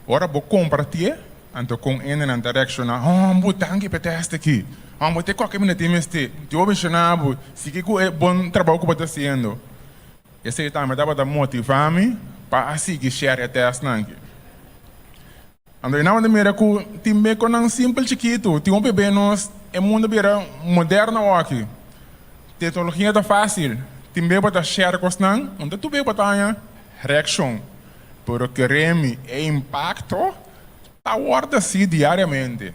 Ora bo kompartié, anto kon hendenan ta reakshoná? Hòmbu, danki pa e tèst aki. Hòmbu, te kualke minüt tin mester. Dios benshoná bo. Sigui ku e bon trabou ku bo ta hasiendo. Esei tambe tabata motivá mi pa a sigui share e tèstnan aki. Anto e nan ta mira ku tin bekonan simpel chikitu. Tin hopi be nos e mundu bira moderno awoki. Teknologia ta fásil. Tin be bo ta share kosnan, unda tur be bo ta haña reakshon. Pero keremi e impacto ta wordo haci diariamente.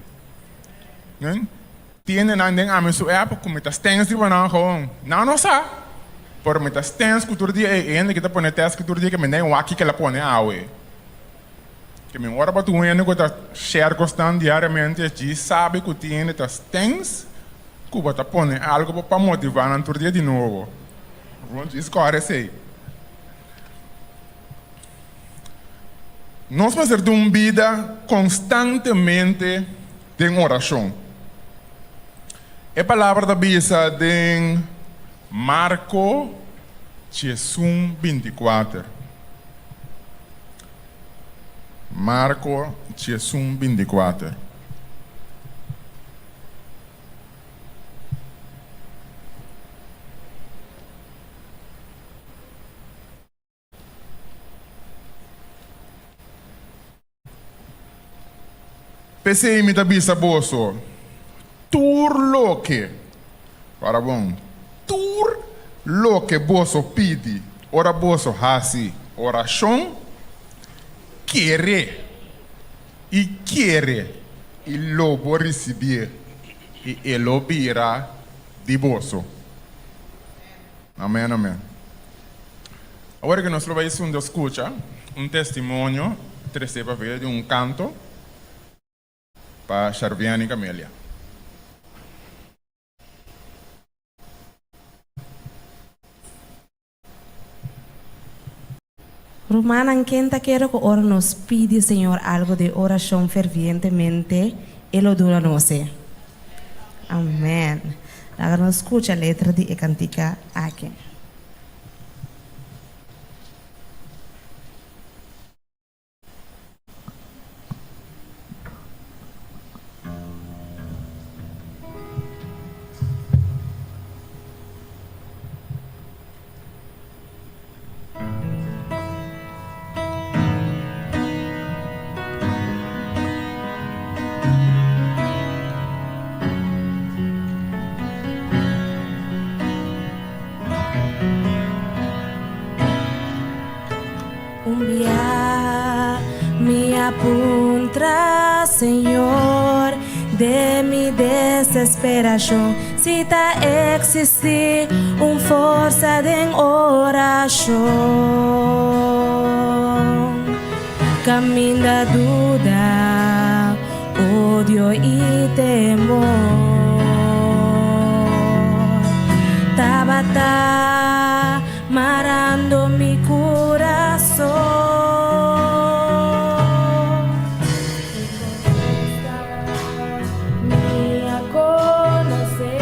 Tin hendenan den ami su app cu mi ta stens riba nan gewoon. Nan no sa, pero mi ta stens cu tur dia e hende ki ta pone test ki tur dia ke mi den wak kiko el a pone awe. Ke mi ora pa tur hende cu ta share cosnan diariamente djis sabi cu tin hende ta stens cu bo ta pone algo pa motiva nan tur dia di nobo. Gewoon djis core esey. Nos mester tin un bida konstantemente den orashon. E palabra ta bisa den Marko 11, 24. Marko 11, 24. P'esei mi ta bisa boso, tur loke, para bon, tur loke boso pidi ora boso hasi orashon, kere i kere i lo bo risibié, i e lo bira di boso. Amen amen. Awor ku nos lo bai sunda skucha un testimonio tresé pa via di un kanto pa Sharviani Camelia. Rumannan, ken ta kere ku ora nos pidi Señor algu den orashon fervientemente, E lo duna nos e? Amen. Laga nos skucha letra di e kantika aki. Un bia mi a puntra Señor den mi desesperacion si ta existi un forsa den oracion. Caminda duda, odio y temor tabata marando mi curason. Mi a conoce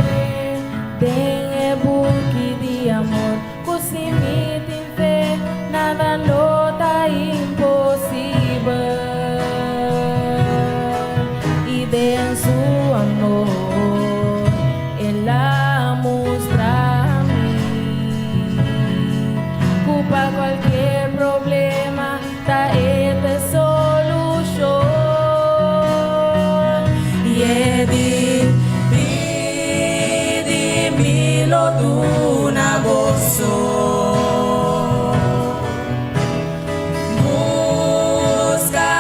den e buki di amor cu si mi tin fe nada no ta imposibel y den su amor el a mustra mi cu pa cualkier problema ta e ta solucion. Y e di, Pidi mi lo duna boso. Busca.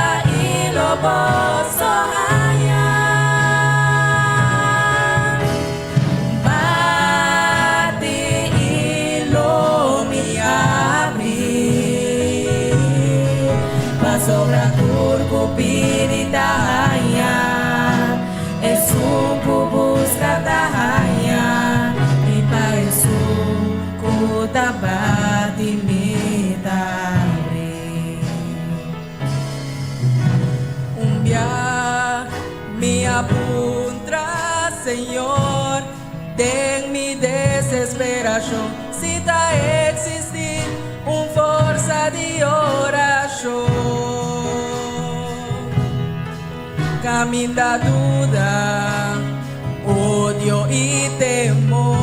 Puntra Señor den mi desesperashon si ta eksistí un forsa di orashon. Kaminda duda, odio i temor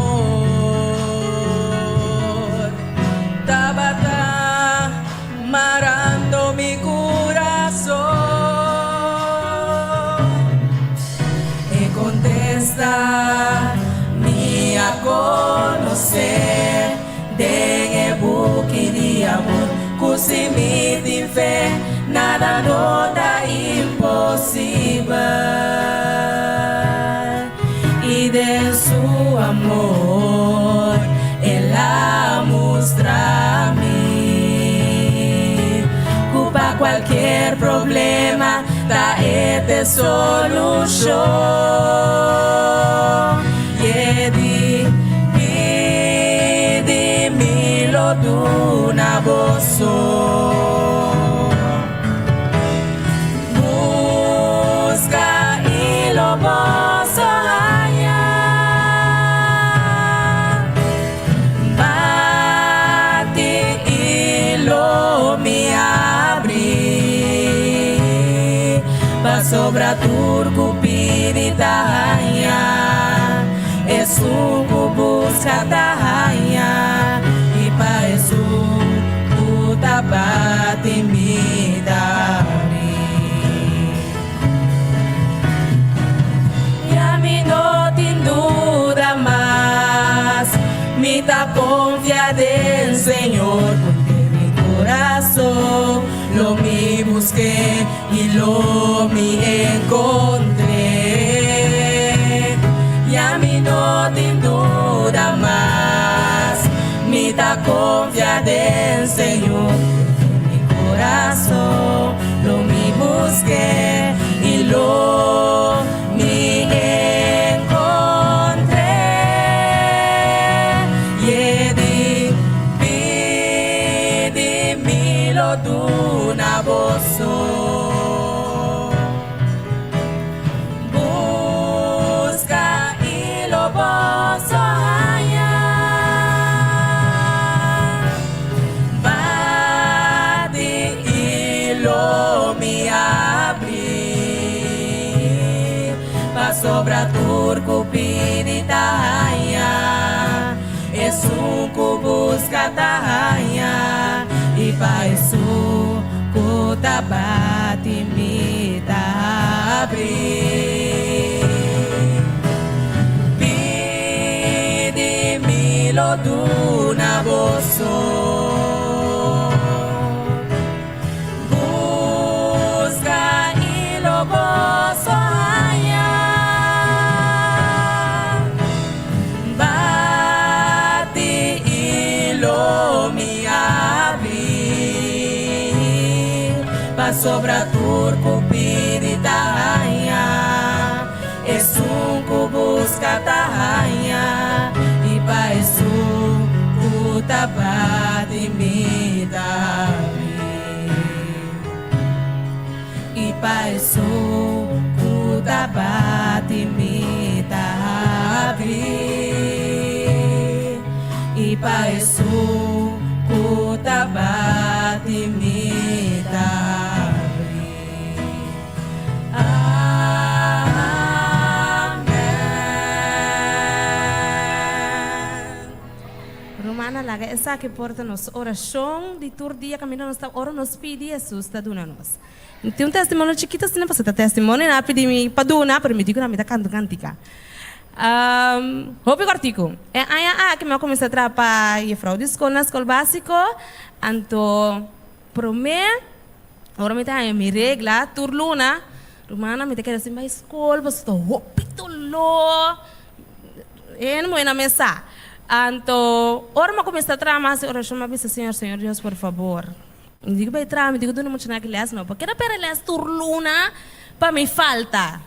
tabata marando mi kurason. E kontesta mi a konosé den e buki di amor ku si mi tin fe nada no ta imposibel i den su amor el a mustra mi ku pa kualkier problema ta e t'e solushon. I e di, Pidi mi lo duna boso. Buska i lo boso haña. Bati i lo mi abri. Pasobra tur ku pidi ta haña, esun ku buska ta haña, i pa esun ku ta bati mi ta abri. Ya mi no tin duda mas, mi ta konfia den Señor ku den mi kurason lo mi busk'é i lo mi enkontr'é. Ya mi no tin duda mas, mi ta konfia den Señor ku den mi kurason lo mi busk'é i lo mi enkontr'é. I e di, Pidi mi lo duna boso. Buska i lo boso haña. Bati i lo mi abri. Pasobra tur ku pidi ta haña, esun ku buska ta haña, i pa esun ku ta bati mi ta abri. Pidi mi lo duna boso. Buska i lo boso haña. Bati i lo mi abri. Pasobra tur ku pidi ta haña, esun ku buska ta haña, i pa esun ku ta bati mi ta abri. I pa esun ku ta bati mi ta abri. I pa esun ku ta bati mi ta abri. Amen. Rumannan, laga esaki por ta nos orashon di tur dia kaminda nos ta ora nos pidi Hesus ta duna nos. Mi tin un testimonio chikito asina pasobra ta testimonio nan a pidi mi pa duna pero mi di ku nan mi ta kanta un kantika. Hopi kòrtiku. E aña aki mi a kuminsá traha pa yefrou di skol na skol básiko anto promé ora mi ta haña mi regla tur luna rumannan mi ta keda sin bai skol pasobra ta hopi doló. Hende muhé na mesa. Anto, ora mi a kuminsá traha mi a hasi orashon, mi a bisa Señor, Señor Dios, por fabor, mi di ku bai traha, mi di ku duna muchanan aki lès, no por keda perde lès tur luna pa mi falta.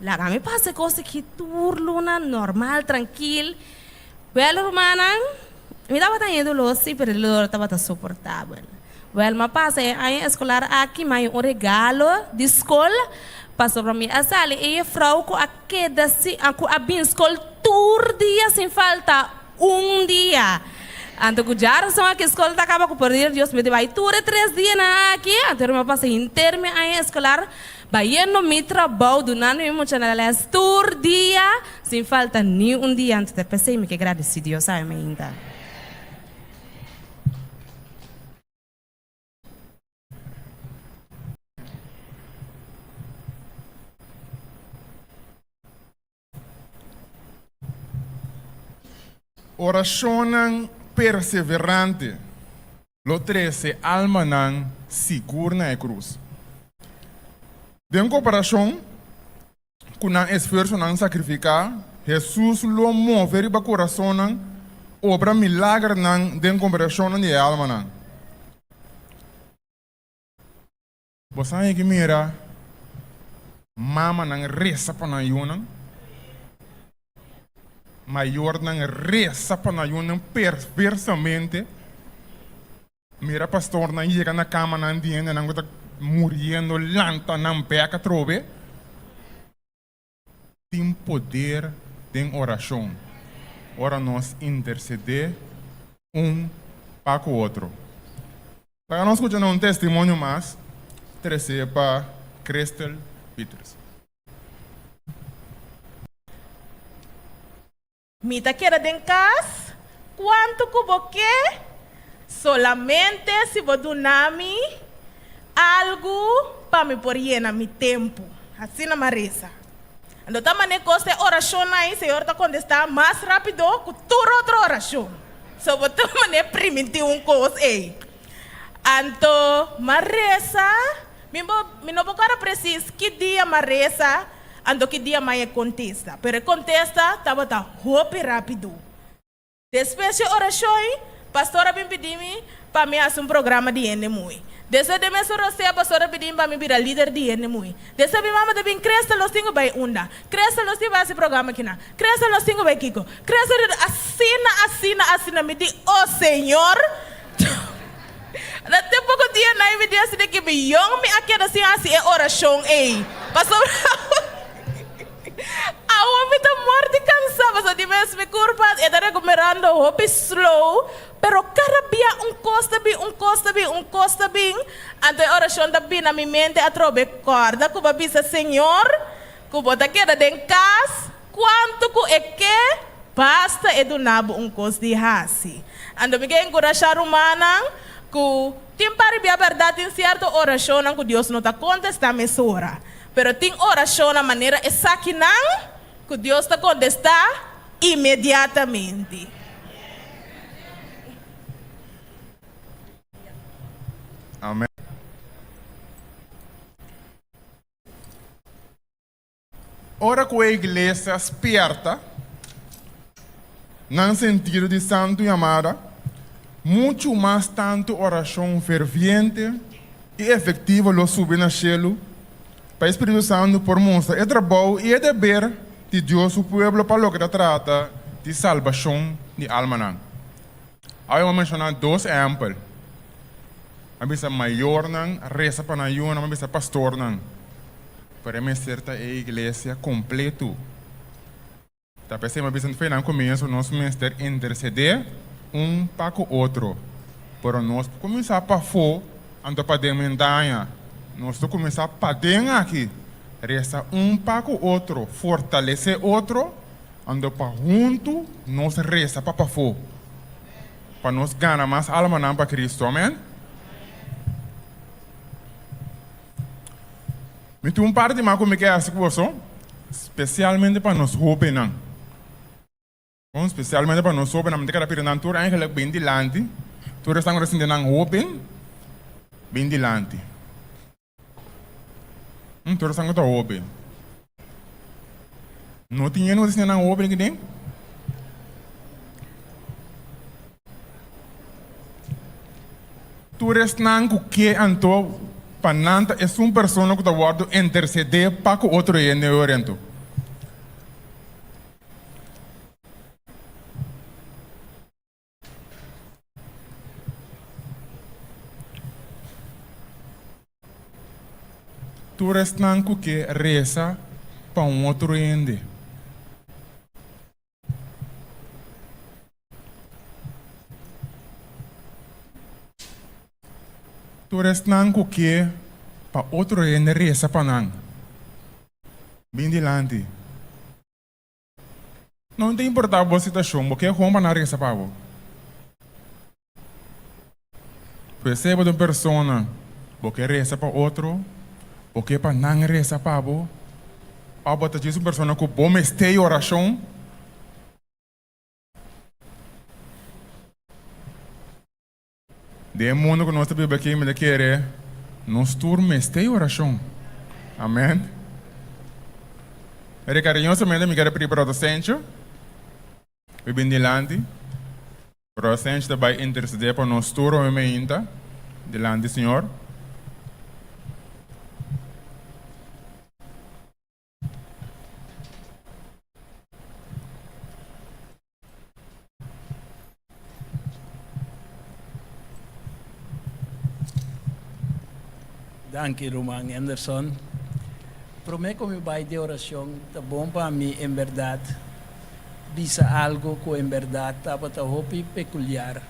Laga mi pasa e kos aki tur luna normal, trankil. Wèl, rumannan, mi tabata haña doló sí, pero e doló tabata soportabel. Wèl, mi a pasa e aña eskolar aki, mi a haña un regalo di skol. Pasobra mi a sali e jefrouw ku a keda sin ku a bin skol tur dia sin falta un dia. Anto ku djarason aki skol ta kaba ku por dir Dios mi ta bai tur e tres dianan aki. Anto mi a pasa henter mi aña eskolar bayendo mi trabou dunando mi muchanan les tur dia sin falta ni un dia. Anto ta p'esei mi ke gradisi Dios awe mainta. Orashonnan perseverante lo trese almanan sigur na e krus. Den komparashon ku nan esfuersonan sakrifiká, Hesus lo move riba kurasonnan, obra milagernan den komberashonnan di e almanan. Bo sa heki mira mamanan resa pa nan yunan, mayornan resa pa nan yunan perversamente. Mira pastornan yega na kamanan di hendenan ku ta muriendo lanta nan bek atrobe. Tin poder den orashon ora nos intersedé un pa ku otro. Laga nos skucha na un testimonio mas tresé pa Christel Pieters. Mi ta keda den kas kuantu ku bo ke, solamente si bo duna mi algu pa mi por yena mi tempu. Asina mi a resa. Anto ta manera kos e orashonnan ei Señor ta kontestá mas rápido ku tur otro orashon. So bo ta manera primintí un kos ei. Anto mi a resa, mi bo mi no por kòrda presis ki dia mi a resa, Anto ki dia mai e kontesta? Pero e kontesta tabata hopi rápido. Despues dje orashon, pastor a bin pidi mi pa mi hasi un programa di hende muhé. Despues den mesun rosea, pastor a pidi mi pa mi bira lider di hende muhé. Despues mi mama ta bin, Crystal, nos tin ku bai unda? Crystal, nos tin bai hasi programa kinan? Crystal, nos tin ku bai kiko? Crystal, asina, asina, asina. Mi di, Oh, Señor! Na te poko dia na mi di asina ki mi yong mi a keda sin hasi e orashon ei pasobra awo mi ta morti kansa pasobra di mes mi kurpa e ta rekuperando hopi slow pero kada bia un kos ta bin un kos ta bin un kos ta bin anto e orashon ta bin na mi mente atrobe kòrda ku bo a bisa Señor ku bo ta keda den kas kuantu ku e ke Basta e duna bo un kos di hasi. Anto mi ke enkurashá rumannan ku tin par bia bèrdat tin sierto orashonnan ku Dios no ta kontestá mesora. Pero tin orashonnan manera esakinan ku Dios ta kontestá inmediatamente. Amen. Ora ku e iglesia spierta nan sentido di santu yamada, muchu mas tantu orashon ferviente i efektivo lo subi na shelu pa e Spiritu Santu por mustra e trabou i e deber di Dios su pueblo pa loke ta trata di salbashon di almanan. Awe mi a menshoná dos ehèmpel. Mi a bisa mayornan resa pa nan yunan, mi a bisa pastornan. Pero e mester ta e iglesia kompletu. Ta p'esei mi a bisa fe nan komienso nos mester intersedé un pa ku otro. Pero nos por kuminsá pafó anto paden mentaña. Nos ta kuminsá paden aki, resa un pa ku otro, fortalesé otro. Anto pa huntu nos resa pa pafó, pa nos gana mas almanan pa Cristo. Amen. Mi tin un par di mas ku mi ke hasi ku boso, spesialmente pa nos hóbennan. Bon, spesialmente pa nos hóbennan. Mi ta keda pidi nan tur eigenlijk bin dilanti. Tur esnan ku ta sinti nan hóben, bin dilanti. Tur esnan ku ta hóben. No tin hende ku ta siña nan hóben aki den? Tur esnan ku ke anto pa nan ta esun persona ku ta wòrdu intersedé pa ku otro hende orentu. Tur esnan ku ke resa pa un otro hende. Tur esnan ku ke pa otro hende resa pa nan, bin dilanti. No ta importá bo situashon, bo ke hon pa nan resa pa bo. Pues si bo ta un persona, bo ke resa pa otro, bo ke pa nan resa pa bo, òf bo ta djis un persona ku bo mester e orashon. Den e mundu ku nos ta biba aki, mi ta kere nos tur mester e orashon. Amen. Eri kariñosamente mi kere pidi Brother Sencho pa bin dilanti. Brother Sencho ta bai interceder pa nos tur hopi meinta dilanti Señor. Danki ruman Anderson. Prome ku mi bai di orashon ta bon pa mi en bèrdat bisa algu ku en bèrdat tabata hopi pekuliar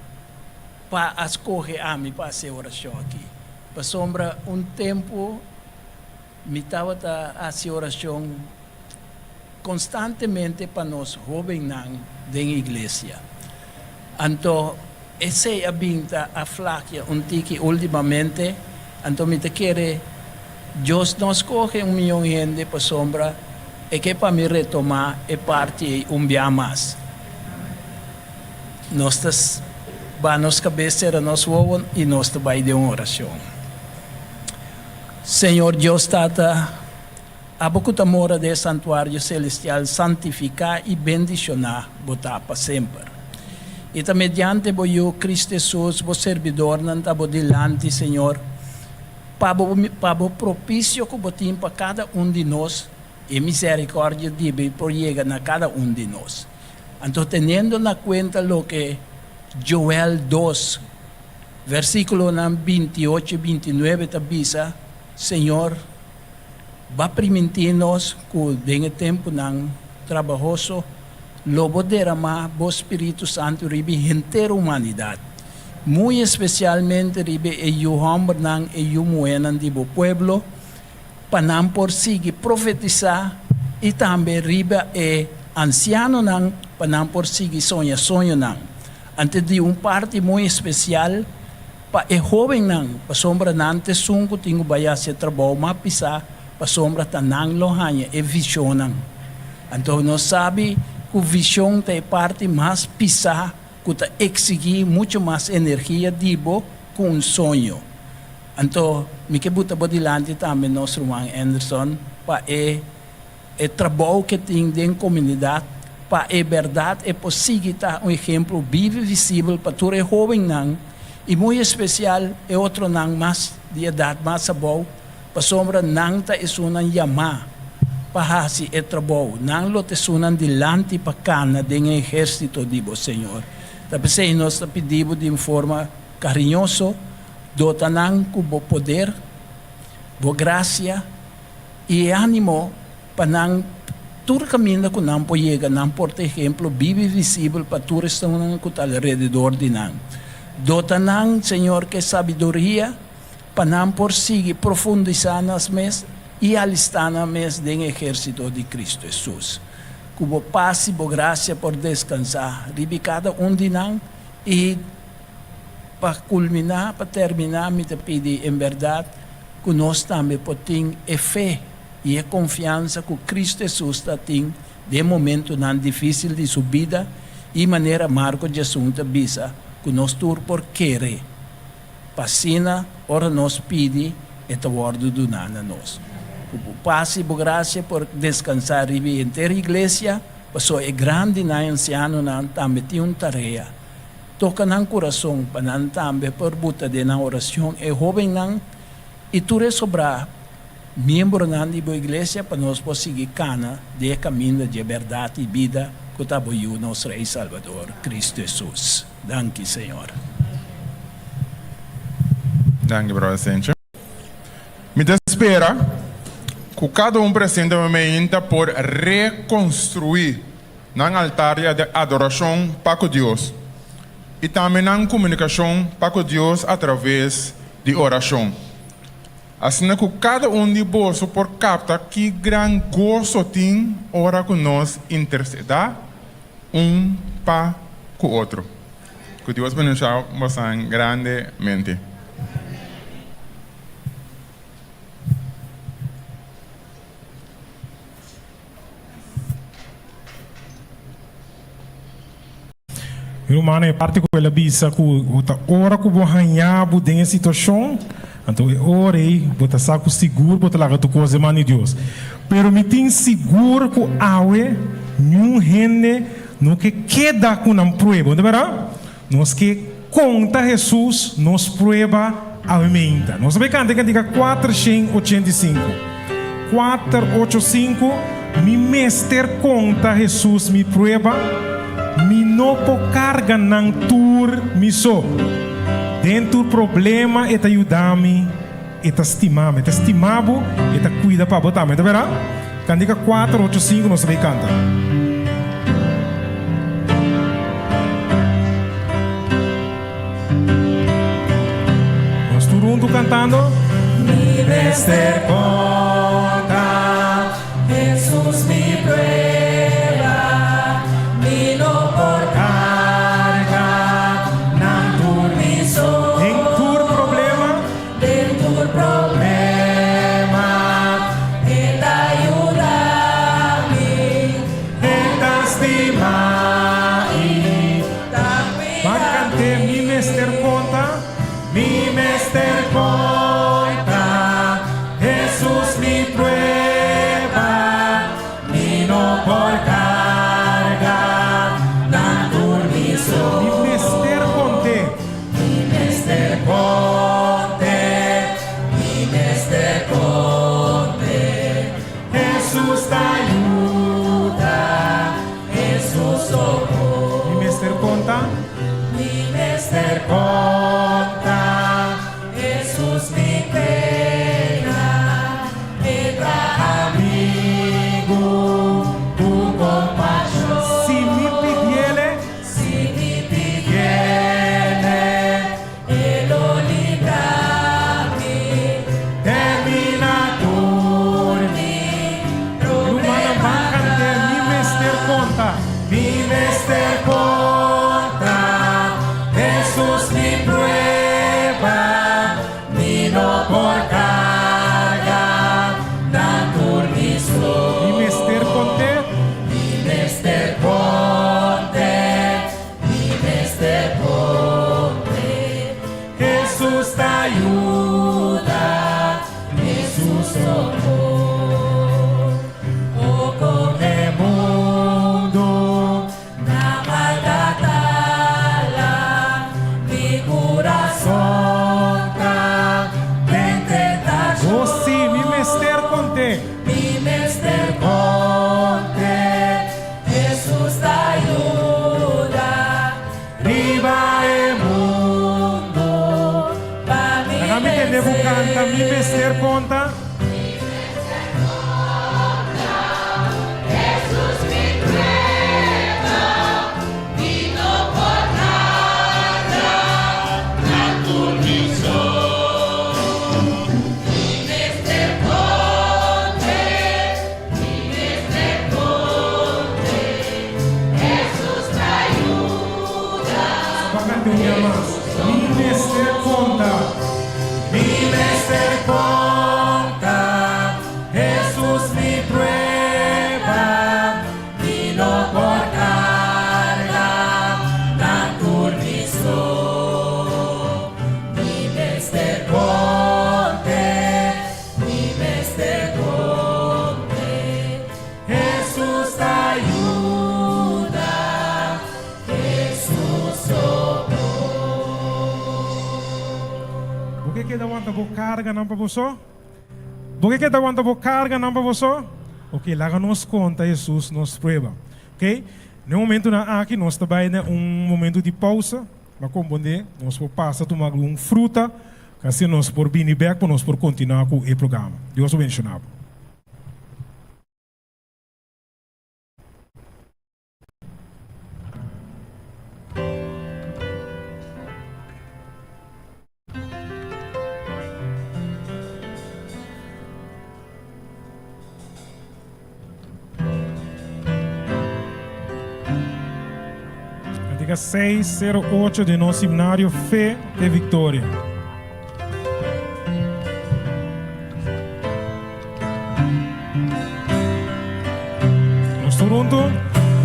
pa a skohe ami pa hasi e orashon aki. Pasobra un tempu Mi tabata hasi orashon konstantemente pa nos hóbennan den iglesia. Anto esei a bin ta a flakia un tiki últimamente, anto mi ta kere Dios no skohe un mion hende pasobra e ke pa mi retomá e parti ei un bia mas. Nos ta ba nos kabes sera nos wowo i nos ta bai den un orashon. Señor Dios Tata, Abo ku ta mora den e santuario selestial santifiká i bendishoná Bo ta pa semper. I ta mediante Bo Yu, Cristo Hesus, Bo serbidornan ta Bo dilanti, Señor, pa Bo pa Bo propisio ku Bo tin pa kada un di nos, e misericordia di Bo por yega na kada un di nos. Anto teniendo na kuenta loke Joel dos, Versíkulonan 28 i 29 ta bisa, Señor, B'a primintí nos ku den e tempunan trabahoso lo Bo deramá Bo spiritu santu riba henter humanidat, muy espesialmente riba e yu hòmbernan i yu muhénan di Bo pueblo, pa nan por sigui profetisá, i tambe riba e ansianonan, pa nan por sigui soña soñonan. Antes di un parti muy especial pa e hobennan, pasobra nan ta esun cu tin cu bay haci e trabou mas pisa, pasobra ta nan lo haña e visionnan. Anto nos sabi cu vision ta e parti mas pisa cu ta exigi mucho mas energia di bo cu un soño. Anto mi ke buta bo dilanti tambe nos ruman Anderson pa e. E trabou ke tin den komunidat pa e bèrdat e por sigui ta un ehemplo bibu i visibel pa tur e hóbennan i muy espesial e otronan mas di edat mas abou pasobra nan ta esunnan yamá pa hasi e trabou, nan lo ta esunnan dilanti pa kana den e ehérsito di bo Señor. Ta p'esei nos ta pidi bo di un forma kariñoso dota nan ku bo poder, bo grasia, I e ánimo pa nan tur kaminda ku nan por yega, nan por ta ehemplo bibu i visibel pa tur esnan ku ta alrededor di nan. Dota nan, Señor, ku e sabiduria pa nan por sigui profundisá nas mes i alistá nan mes den e ehérsito di Kristu Hesus. Ku bo pas i bo grasia por deskansá riba kada un di nan i pa kulminá, pa terminá, mi ta pidi en bèrdat, ku nos tambe por tin e fe i e konfiansa ku Kristu Hesus ta tin den momentunan difísil di su bida i manera Marko djesun ta bisa ku nos tur por kere pa asina ora nos pidi e ta wòrdu duná na nos. Ku bo pas i bo grasia por deskansá riba e henter iglesia, pasobra e grandinan i ansianonan tambe tin un tarea. Toka nan kurason pa nan tambe por buta den nan oracion e hobennan i tur e sobrá miembronan di bo iglesia pa nos por sigui kana den e kaminda dje bèrdat i bida ku ta bo Yu nos Rei Salbador, Kristu Hesus. Danki, Señor. Danki, Brother Sencho. Mi ta spera. Ku kada un presente meinta por rekonstruí nan altar di adorashon pa ku Dios i tambe nan komunikashon pa ku Dios atraves di orashon. Asina ku kada un di boso por kapta ki gran goso tin ora ku nos intersedá un pa ku otro. Ku Dios bendishá bosan grandemente. Mi rumannan, e parti ku el a bisa ku bo ta ora ku bo haña bo den e situashon, anto e ora ei bo ta sa ku sigur bo ta laga tur kos den man di Dios. Pero mi tin sigur ku awe niun hende no ke keda ku nan prueba, no ta bèrdat? Nos ke konta Hesus nos prueba awe meinta. Nos ta bai kanta e kantika 485. 485, Mi mester konta Hesus mi prueba, mi no por karga nan tur mi so. Den tur problema e ta yuda mi, e ta stima mi. E ta stima bo, e ta kuida pa bo tambe. Ta bera? Kantika 485 nos ta bai kanta. Nos tur huntu kantando. Mi mester konta Hesus mi prueba, mi no por karga nan tur mi so. Den tur problema. Den tur problema E ta yuda mi. E ta stima i ta cuida Ban cant'é Mi mester conta. Mi mester conta Jesus mi prueba. Mi no por carga nan tur mi so. Mi mester cont'é. Mi mester cont'é, mi mester cont'é. Hesus ta yuda, Hesus sokor. Mi mester conta. Mi mester conta, Hesus mi pena. E ta amigu ku kompashon. Si mi pidiele. Si mi pidiele, e lo libra mi. Termina tur mi Rumannan ban kant'é Mi mester konta. Mi mester konta, Hesus mi prueba, mi no por karga nan tur mi so. Mi mester kont'é. Mi mester kont'é, mi mester kont'é. Hesus ta yuda, Hesus sokor. O kon e mundu na maldat ala, mi kurason ta den tentashon. O si, mi mester kont'é. Mi mester konte, Hesus ta yuda riba e mundo pa mi Laga mi tende bo kanta, Mi mester konta. Mi mester konta, Hesus mi prueba, mi no por nada, nan tur mi so. Mi mester konte, mi mester konte, Hesus ta yuda. Bo a kanta un bia mas. Mi mester konta. Mi mester konta, Hesus mi prueba, mi no por karga nan tur mi so. Mi mester konte, mi mester konte, Hesus ta yuda, Hesus sokor. Bo ke keda wanta bo karganan pa bo so? Bo ke keda wanta bo karganan pa bo so? Ok, laga nos konta Hesus nos prueba. Ok, na e momentunan aki nos ta bai na un momentu di pousa. Bo a kompondé? Nos por pasa tuma algun fruta, asina nos por bini bèk pa nos por kontinuá ku e programa. Dios lo bendishoná bo. Kantika 608 di nos himnario Fe te Victoria. Nos tur huntu.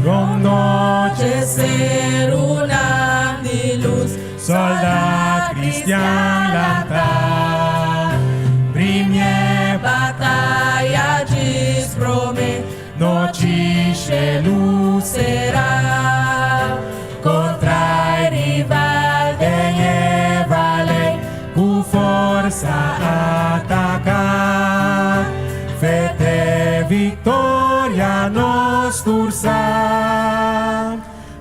Rond noche serunan di lus, Soldat cristian lanta. Bringa bataya djis promé, Nochi shelu sera. Kontra rival den e valley, Ku forsa ataká. Fe te viktoria nos tur sa.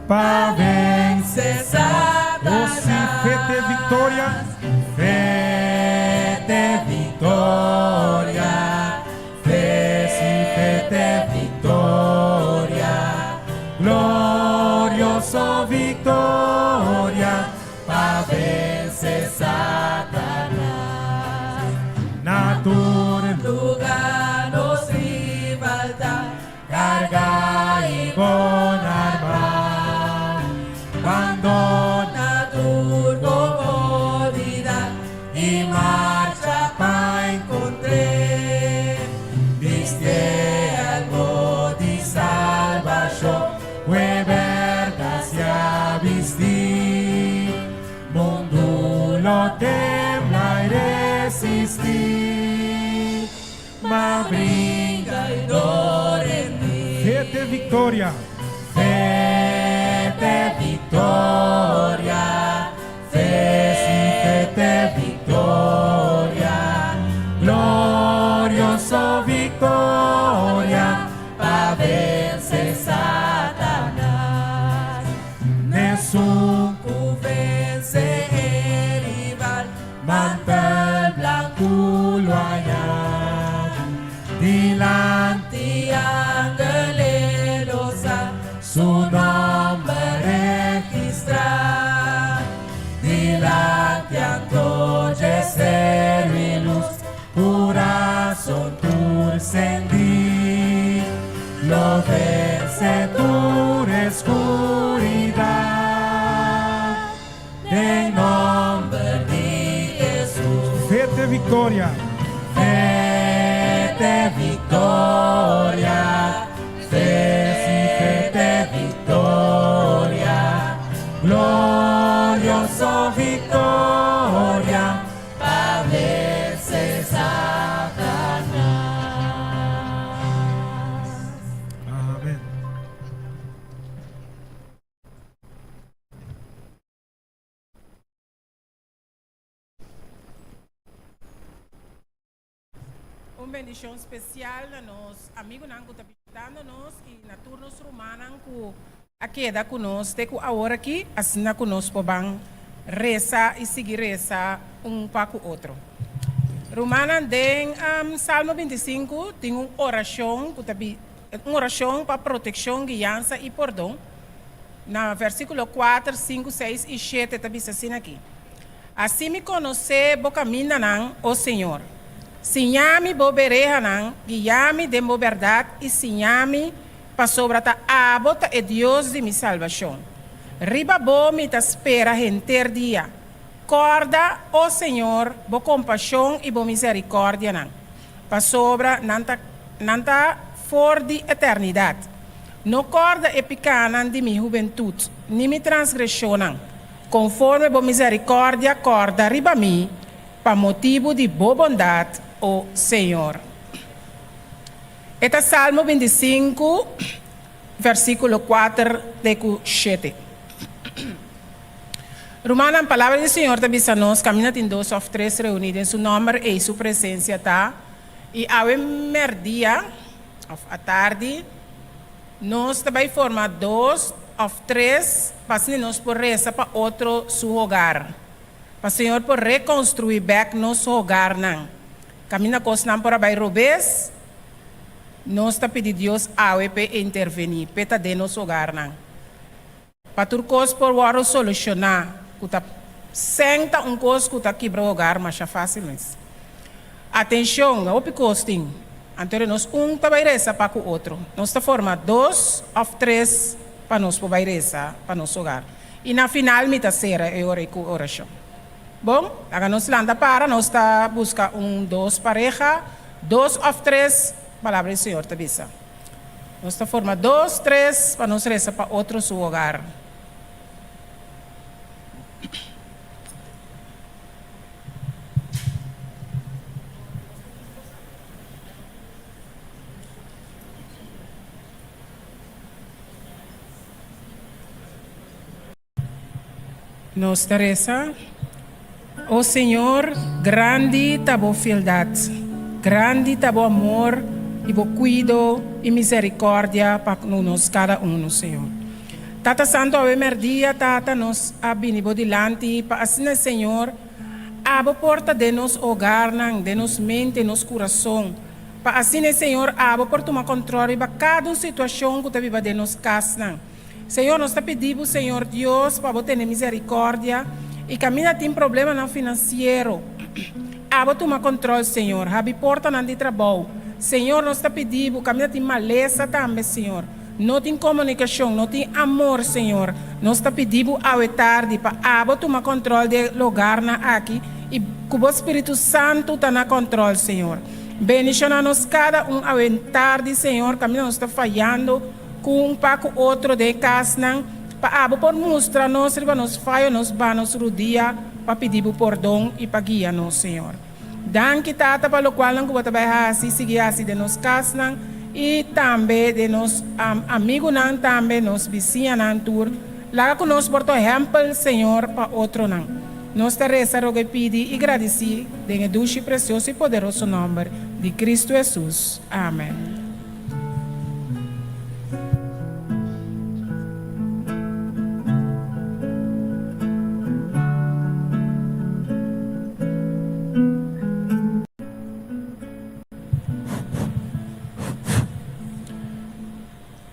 Pa vense Oh, si, fe te viktoria. Fe te viktoria. Fe si fe te viktoria. Glorioso viktoria. Pa vense Satanas. Na tur Lugá nos rival ta. Kargá i bon armá. Bandoná tur komodidat i marcha pa enkontr'é. Bisti yèlmu di salbashon, Ku bèrdat sea bistí. Mundu lo tembla i resistí. Ma bringa i no rindi. Fe te viktoria. Fe te viktoria. Fe si fe te viktoria. Glorioso viktoria. Pa vense Satanas. Esun ku vense e rival. Mantel blanku lo haña. Dilanti angel lo sa su nòmber registrá. Dilanti anto dje seru i lus, Kurason tur sendí. Lo vense tur skuridat. Den nòmber di Hesus. Fe te viktoria. Fe te viktoria. Fe si fe te viktoria. Glorioso viktoria. Pa vense Satanas. Amèn. Un bendishon spesial na nos amigunan ku ta bishitando nos i na tur nos rumannan ku a keda ku nos te ku awor aki, asina ku nos por ban resa i sigui resa un pa ku otro. Rumannan, den Salmo 25 tin un orashon ku ta un orashon pa protekshon, guiansa i pordon. Na versíkulo 4, 5, 6 i 7 ta bisa asina aki, Hasi mi konosé bo kamindanan, o Señor. Siña mi bo berehanan, guia mi den bo bèrdat i siña mi, pasobra ta abo ta e Dios di mi salbashon. Riba bo mi ta spera henter dia. Kòrda, o Señor, bo kompashon i bo miserikòrdianan, pasobra nan ta nan ta for di eternidat. No kòrda e pikánan di mi hubentut, ni mi transgreshonnan. Konforme bo miserikòrdia kòrda riba mi, pa motibu di bo bondat, o Señor. E ta Salmo 25, versíkulo 4 te ku 7. Rumannan, Palabra di Señor ta bisa nos, Kaminda tin dos òf tres reuní den Su nòmber, ei Su presensia ta. I awe mèrdia, òf atardi, nos ta bai forma dos òf tres pa asina nos por resa pa otro su hogar, pa Señor por rekonstruí bèk nos hogarnan. Kaminda kosnan por a bai robes, nos ta pidi Dios awe p'e intervení, p'e ta den nos hogarnan. Pa tur kos por wòrdu solushoná, ku ta sèn ta un kos ku ta kibra hogar masha fásil mes. Atenshon, hopi kos tin. Anto nos un ta bai resa pa ku otro. Nos ta forma dos òf tres pa nos por bai resa pa nos hogar. I na final mi ta sera e ora ei ku orashon. Bon, laga nos lanta para, nos ta buska un dos pareha, dos òf tres, Palabra di Señor ta bisa. Nos ta forma dos, tres pa nos resa pa otro su hogar. Nos ta resa, O Señor, grandi ta bo fieldat, grandi ta bo amor i bo kuido i misericordia pa ku nos kada unu, Señor. Tata Santu, awe merdia, Tata, nos a bini bo dilanti pa asina, Señor, abo por ta den nos hogarnan, den nos mente, nos kurason, pa asina, Señor, abo por tuma kontrol riba kada un situashon ku ta biba den nos kasnan. Señor, nos ta pidi bo, Señor Dios, pa bo tene misericordia y caminda tin problemanan financiero. Abo tuma control, Señor. Habi portanan di trabou. Señor, nos ta pidi bo, caminda tin malesa tambe, Señor. No tin comunicacion, no tin amor, Señor. Nos ta pidi bo awe tardi pa abo tuma control di e logarnan aki y cu bo Spiritu Santo ta na control, Señor. Bendiciona nos cada un awe tardi, Señor, caminda nos ta fayando. Ku un pa ku otro den e kasnan, pa abo por mustra nos riba nos fayo, nos ba nos rudia pa pidi bo pordon i pa guia nos, Señor. Danki, Tata, pa lokualnan ku bo ta bai hasi i sigui hasi den nos kasnan i tambe den nos amigunan, tambe nos bisiñanan tur. Laga ku nos por ta ehèmpel, Señor, pa otronan. Nos ta resa, roga i pidi i gradisí den e dushi, presioso i poderoso nòmber di Kristu Hesus. Amen.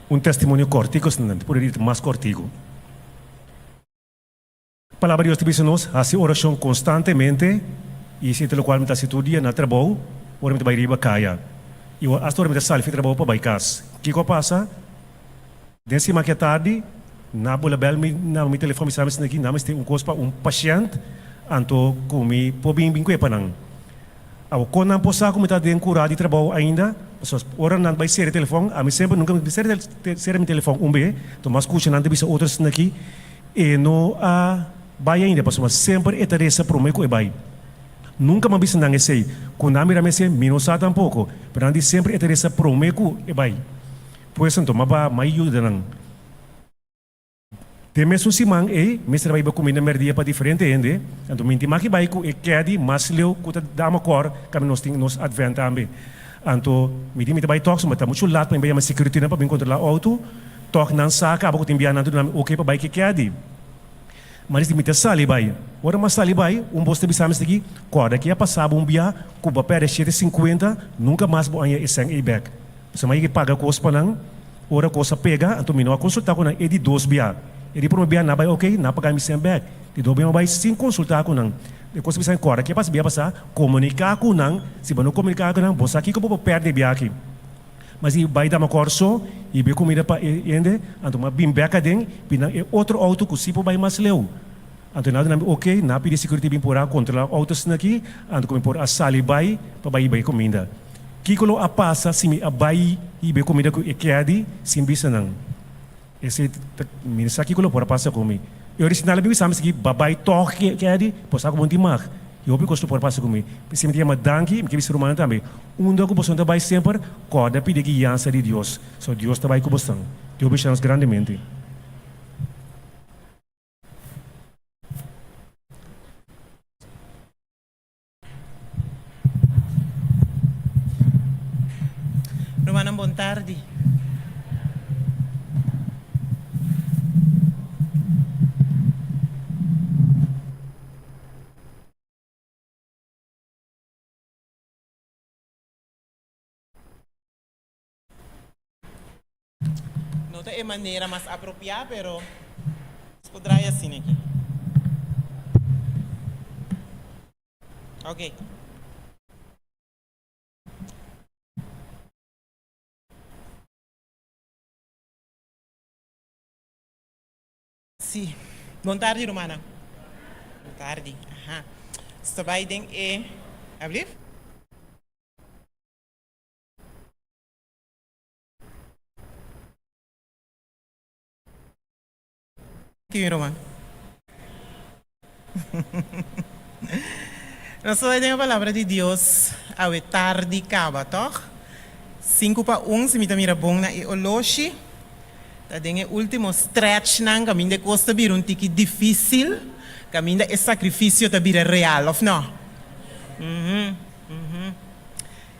Un testimonio kòrtiku, esnan por di mas kòrtiku. Palabra di Dios ta bisa nos, Hasi orashon konstantemente, i esei ta lokual mi ta hasi tur dia na trabou, ora mi ta bai riba kaya i asta ora mi ta sali fi trabou pa bai kas. Kiko a pasa? Den siman ki atardi, na bula bèl mi na mi telefòn mi sa mi sinti aki, nan mester un kos pa un pashènt, anto ku mi por bin bin kue pa nan. Awor, kon nan por sa ku mi ta den kurá di trabou ainda? Pasobra ora nan bai sera e telefòn, ami semper nunka mi sera mi telefòn un be, anto mas skucha nan ta bisa otro esnan aki. E no a bai ainda pasobra semper e ta resa prome ku e bai. Nunka m'a bisa nan esei. Ku nan mira mi esei, mi no sa tampoko. Pero nan di semper e ta resa prome ku e bai. Pues anto m'a ba m'a yuda nan. Den mesun siman ei, mester a bai bai kuminda merdia pa diferente hende. Anto mi intima ki bai ku e kèdi mas leu ku ta dama kòr kaminda nos tin nos advent tambe. Anto mi di mi ta bai tòg, so mi ta muchu lat pa mi bai yama securitynan pa bin kontrolá outo. Tòg nan sa kaba ku tin biaha nan ta duna mi oke pa bai ke kèdi. Ma dis di mi ta sali bai. Ora mi a sali bai, un bos ta bisa mi esaki, Kòrda ke a pasa bo un biaha ku bo a pèrdè shete sinkuenta, nunka mas bo haña e sèn ei bèk. Pasobra mi a yega paga kos pa nan, ora kos a pega, anto mi no a konsultá ku nan e di dos biaha. E di promé biaha nan a bai oke, nan a paga mi sèn bèk. Di dos biaha mi a bai sin konsultá ku nan. E kos ta bisa mi, Kòrda ke a pasa biaha pasá, komuniká ku nan, si bo no komuniká ku nan, bo sa kiko bo por pèrdè e biaha aki. Ma si bai dama kòrso i be kumida pa e hende, anto m'a bin bèk aden, bin nan e otro outo ku si por bai mas leu. Anto nan a duna mi oke, nan a pidi security bin por a kontrolá outo asina aki, anto ku mi por a sali bai pa bai hiba e kuminda. Kiko lo a pasa si mi a bai hiba e kumida ku e kèdi sin bisa nan? Esei ta, mi no sa kiko lo por a pasa ku mi. E original a bin bisa mi sigui babai tòg kèdi, por sa ku bo no tin mag. I hopi kos lo por a pasa ku mi. P'esei mi ta yama danki, mi ke bisa rumannan tambe, unda ku boso ta bai semper, kòrda pidi e guiansa di Dios, so Dios ta bai ku bosan. Dios bishita nos grandemente. Rumannan bon tardi. No ta e manera mas apropiá, pero nos por draai asina aki. Ok. Sí. Bon tardi rumannan. Bon tardi. Aha. Nos ta bai den e ablief. Ki ruman. Nos ta bai den e palabra di Dios awe tardi kaba, tòg? Sinku pa un, si mi ta mira bon na e oloshi. Ta den e último stretchnan kaminda e kos ta bira un tiki difísil, kaminda e sakrifisio ta bira real, òf nò? Uhum, uhum.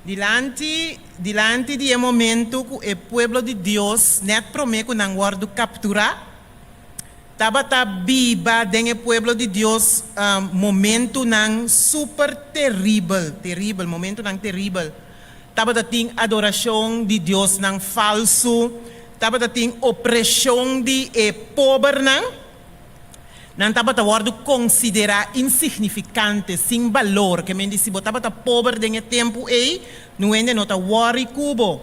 Dilanti, dilanti di e momentu ku e pueblo di Dios, nèt promé ku nan wòrdu kapturá, tabata biba den e pueblo di Dios momentunan super teribel, teribel, momentunan teribel. Tabata tin adorashon di diosnan falsu, tabata tin opreshon di e pobernan. Nan tabata wòrdu konsiderá insignifikante, sin balor. Ke men di si bo tabata pober den e tempu ei, nu hende no ta wòri ku bo.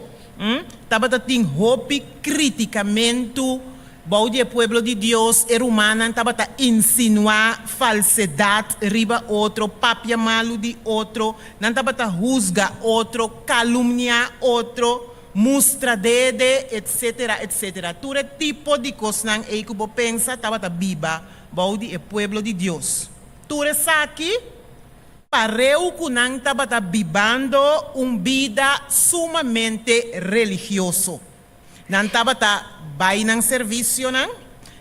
Tabata tin hopi kritikamentu bou di e pueblo di Dios. E rumannan tabata insinuá falsedat riba otro, papia malu di otro. Nan tabata husga otro, kalumniá otro. Mustra dede, etcetera, etcetera. Tur e tipo di kosnan ei ku bo pensa tabata biba bou di e pueblo di Dios. Tur esaki pareu ku nan tabata bibando un bida sumamente religioso. Nan tabata bai nan servisionan,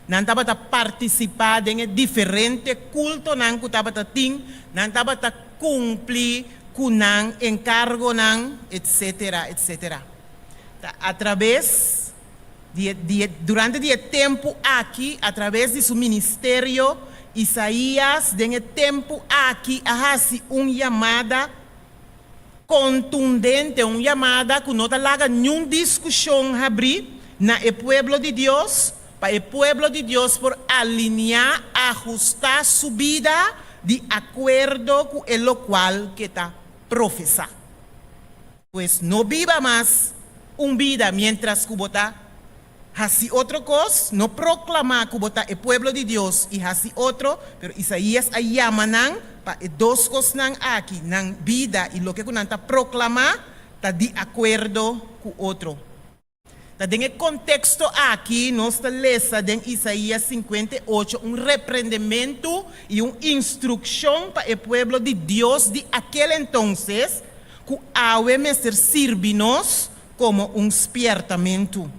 nan tabata partisipá den e diferente kultonan ku tabata tin, nan tabata kumpli ku nan enkargonan, etcetera, etcetera. Ta atrabes di e, di e, durante di e tempu aki, atrabes di su ministerio, Isaías den e tempu aki a hasi un yamada kontundente, un yamada ku no ta laga niun diskushon habrí na e pueblo di Dios, pa e pueblo di Dios por aliniá, ahustá su bida di akuerdo ku e lokual ke ta profesá. Pues no biba mas un bida miéntras ku bo ta hasi otro kos, no proklamá ku bo ta e pueblo di Dios i hasi otro, pero Isaías a yama nan pa e dos kosnan aki, nan bida i loke ku nan ta proklamá ta di akuerdo ku otro. Ta den e konteksto aki nos ta lesa den Isaías 58 un reprendementu i un instrukshon pa e pueblo di Dios di akel entonses ku awe mester sirbi nos komo un spièrtamentu.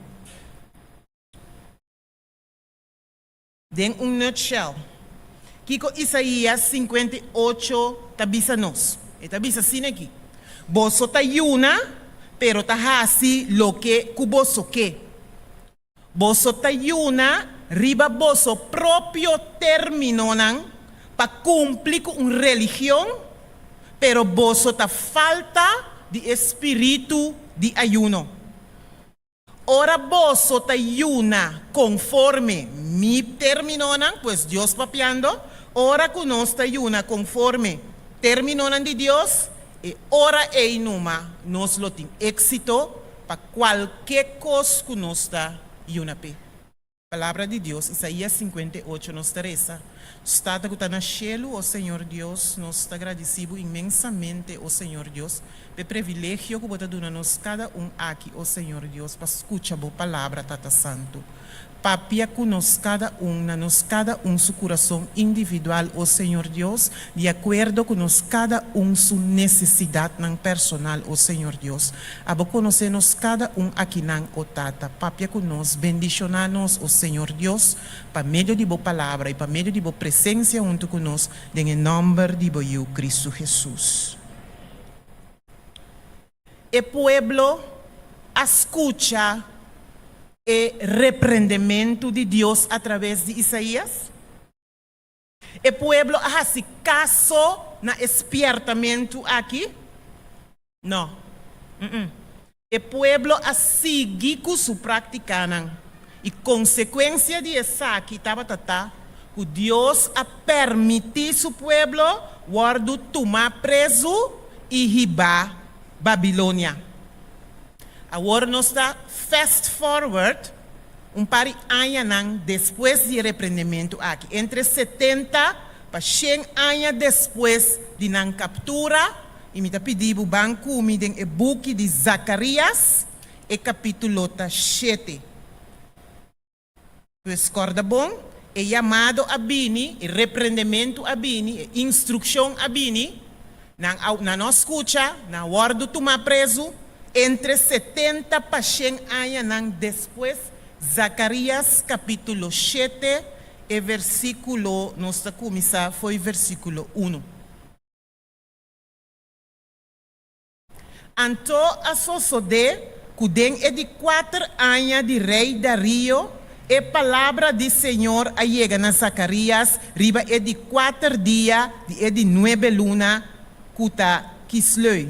Den un nutshell, kiko Isaías 58 ta bisa nos? E ta bisa asina aki, Boso ta yuna, pero ta hasi loke ku boso ke. Boso ta yuna riba boso propio términonan pa kumpli ku un religion, pero boso ta falta di e spiritu di ayuno. Ora boso ta yuna konforme mi términonan, pues Dios papiando, ora ku nos ta yuna konforme términonan di Dios, e ora ei numa nos lo tin éksito pa kualke kos ku nos ta yuna p'e. Palabra di Dios, Isaías 58, Nos ta resa, Nos Tata ku ta na shelu, o Señor Dios, nos ta gradisí Bo inmensamente, o Señor Dios, p'e previlegio ku Bo ta duna nos kada un aki, o Señor Dios, pa skucha Bo Palabra, Tata Santu. Papia ku nos kada un, na nos kada un su kurason individual, o Señor Dios, di akuerdo ku nos kada un su nesesidatnan personal, o Señor Dios. Abo konosé nos kada un akinan, o Tata. Papia ku nos, bendishoná nos, o Señor Dios, pa medio di Bo Palabra i pa medio di Bo presensia huntu ku nos, den e nòmber di Bo Yu, Kristu Hesus. E pueblo a skucha e reprendementu di Dios atraves di Isaías? E pueblo a hasi kaso na e spièrtamentu aki? Nò. E pueblo a sigui ku su práktikanan, i konsekuensia di esaki tabata ta ku Dios a permití su pueblo wòrdu tumá prezu i hibá Babilonia. Awor nos ta fast forward. Un par di añanan despues di e reprendementu aki, entre 70 pa 100 aña despues di nan kaptura, i mi ta pidi bo ban ku mi den e buki di Zakarias, e kapítulo ta shete. Pues kòrda bon, e yamado a bini, e reprendementu a bini, e instrukshon a bini, nan a nan no a skucha, nan a wòrdu tumá prezu. Entre 70 pa 100 añanan despues, Zakarias kapítulo shete, e versíkulo, nos ta kuminsá fo'i versíkulo unu. Anto a sosodé ku den e di kuater aña di rei Darío, e palabra di señor a yega na Zakarias riba e di kuater dia di e di nuebe luna, ku ta Kisleu,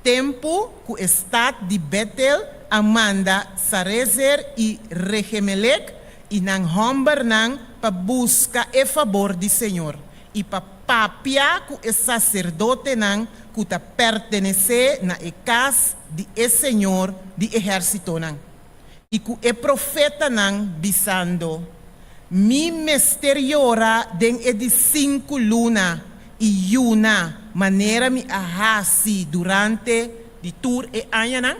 tempu ku e stat di Betel a manda Sarezer i Regemelek i nan hòmbernan pa buska e fabor di señor i pa papia ku e saserdotenan ku ta pertenesé na e kas di e señor di ehérsitonan i ku e profetanan, bisando, Mi mester yora den e di sinku luna i yuna manera mi a hasi durante di tur e añanan?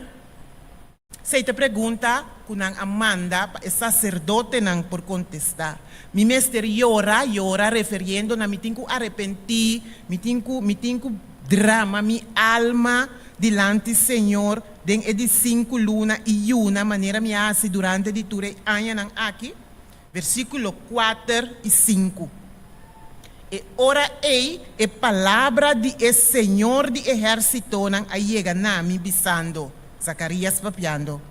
Esei ta pregunta ku nan a manda pa e saserdotenan por kontestá. Mi mester yora, yora referiendo na mi tin ku arepentí, mi tin ku, mi tin ku drama mi alma dilanti Señor den e di sinku luna i yuna manera mi a hasi durante di tur e añanan aki? Versíkulo kuater i sinku. E ora ei e palabra di e Señor di ehérsitonan a yega na mi, bisando, Zakarías papiando,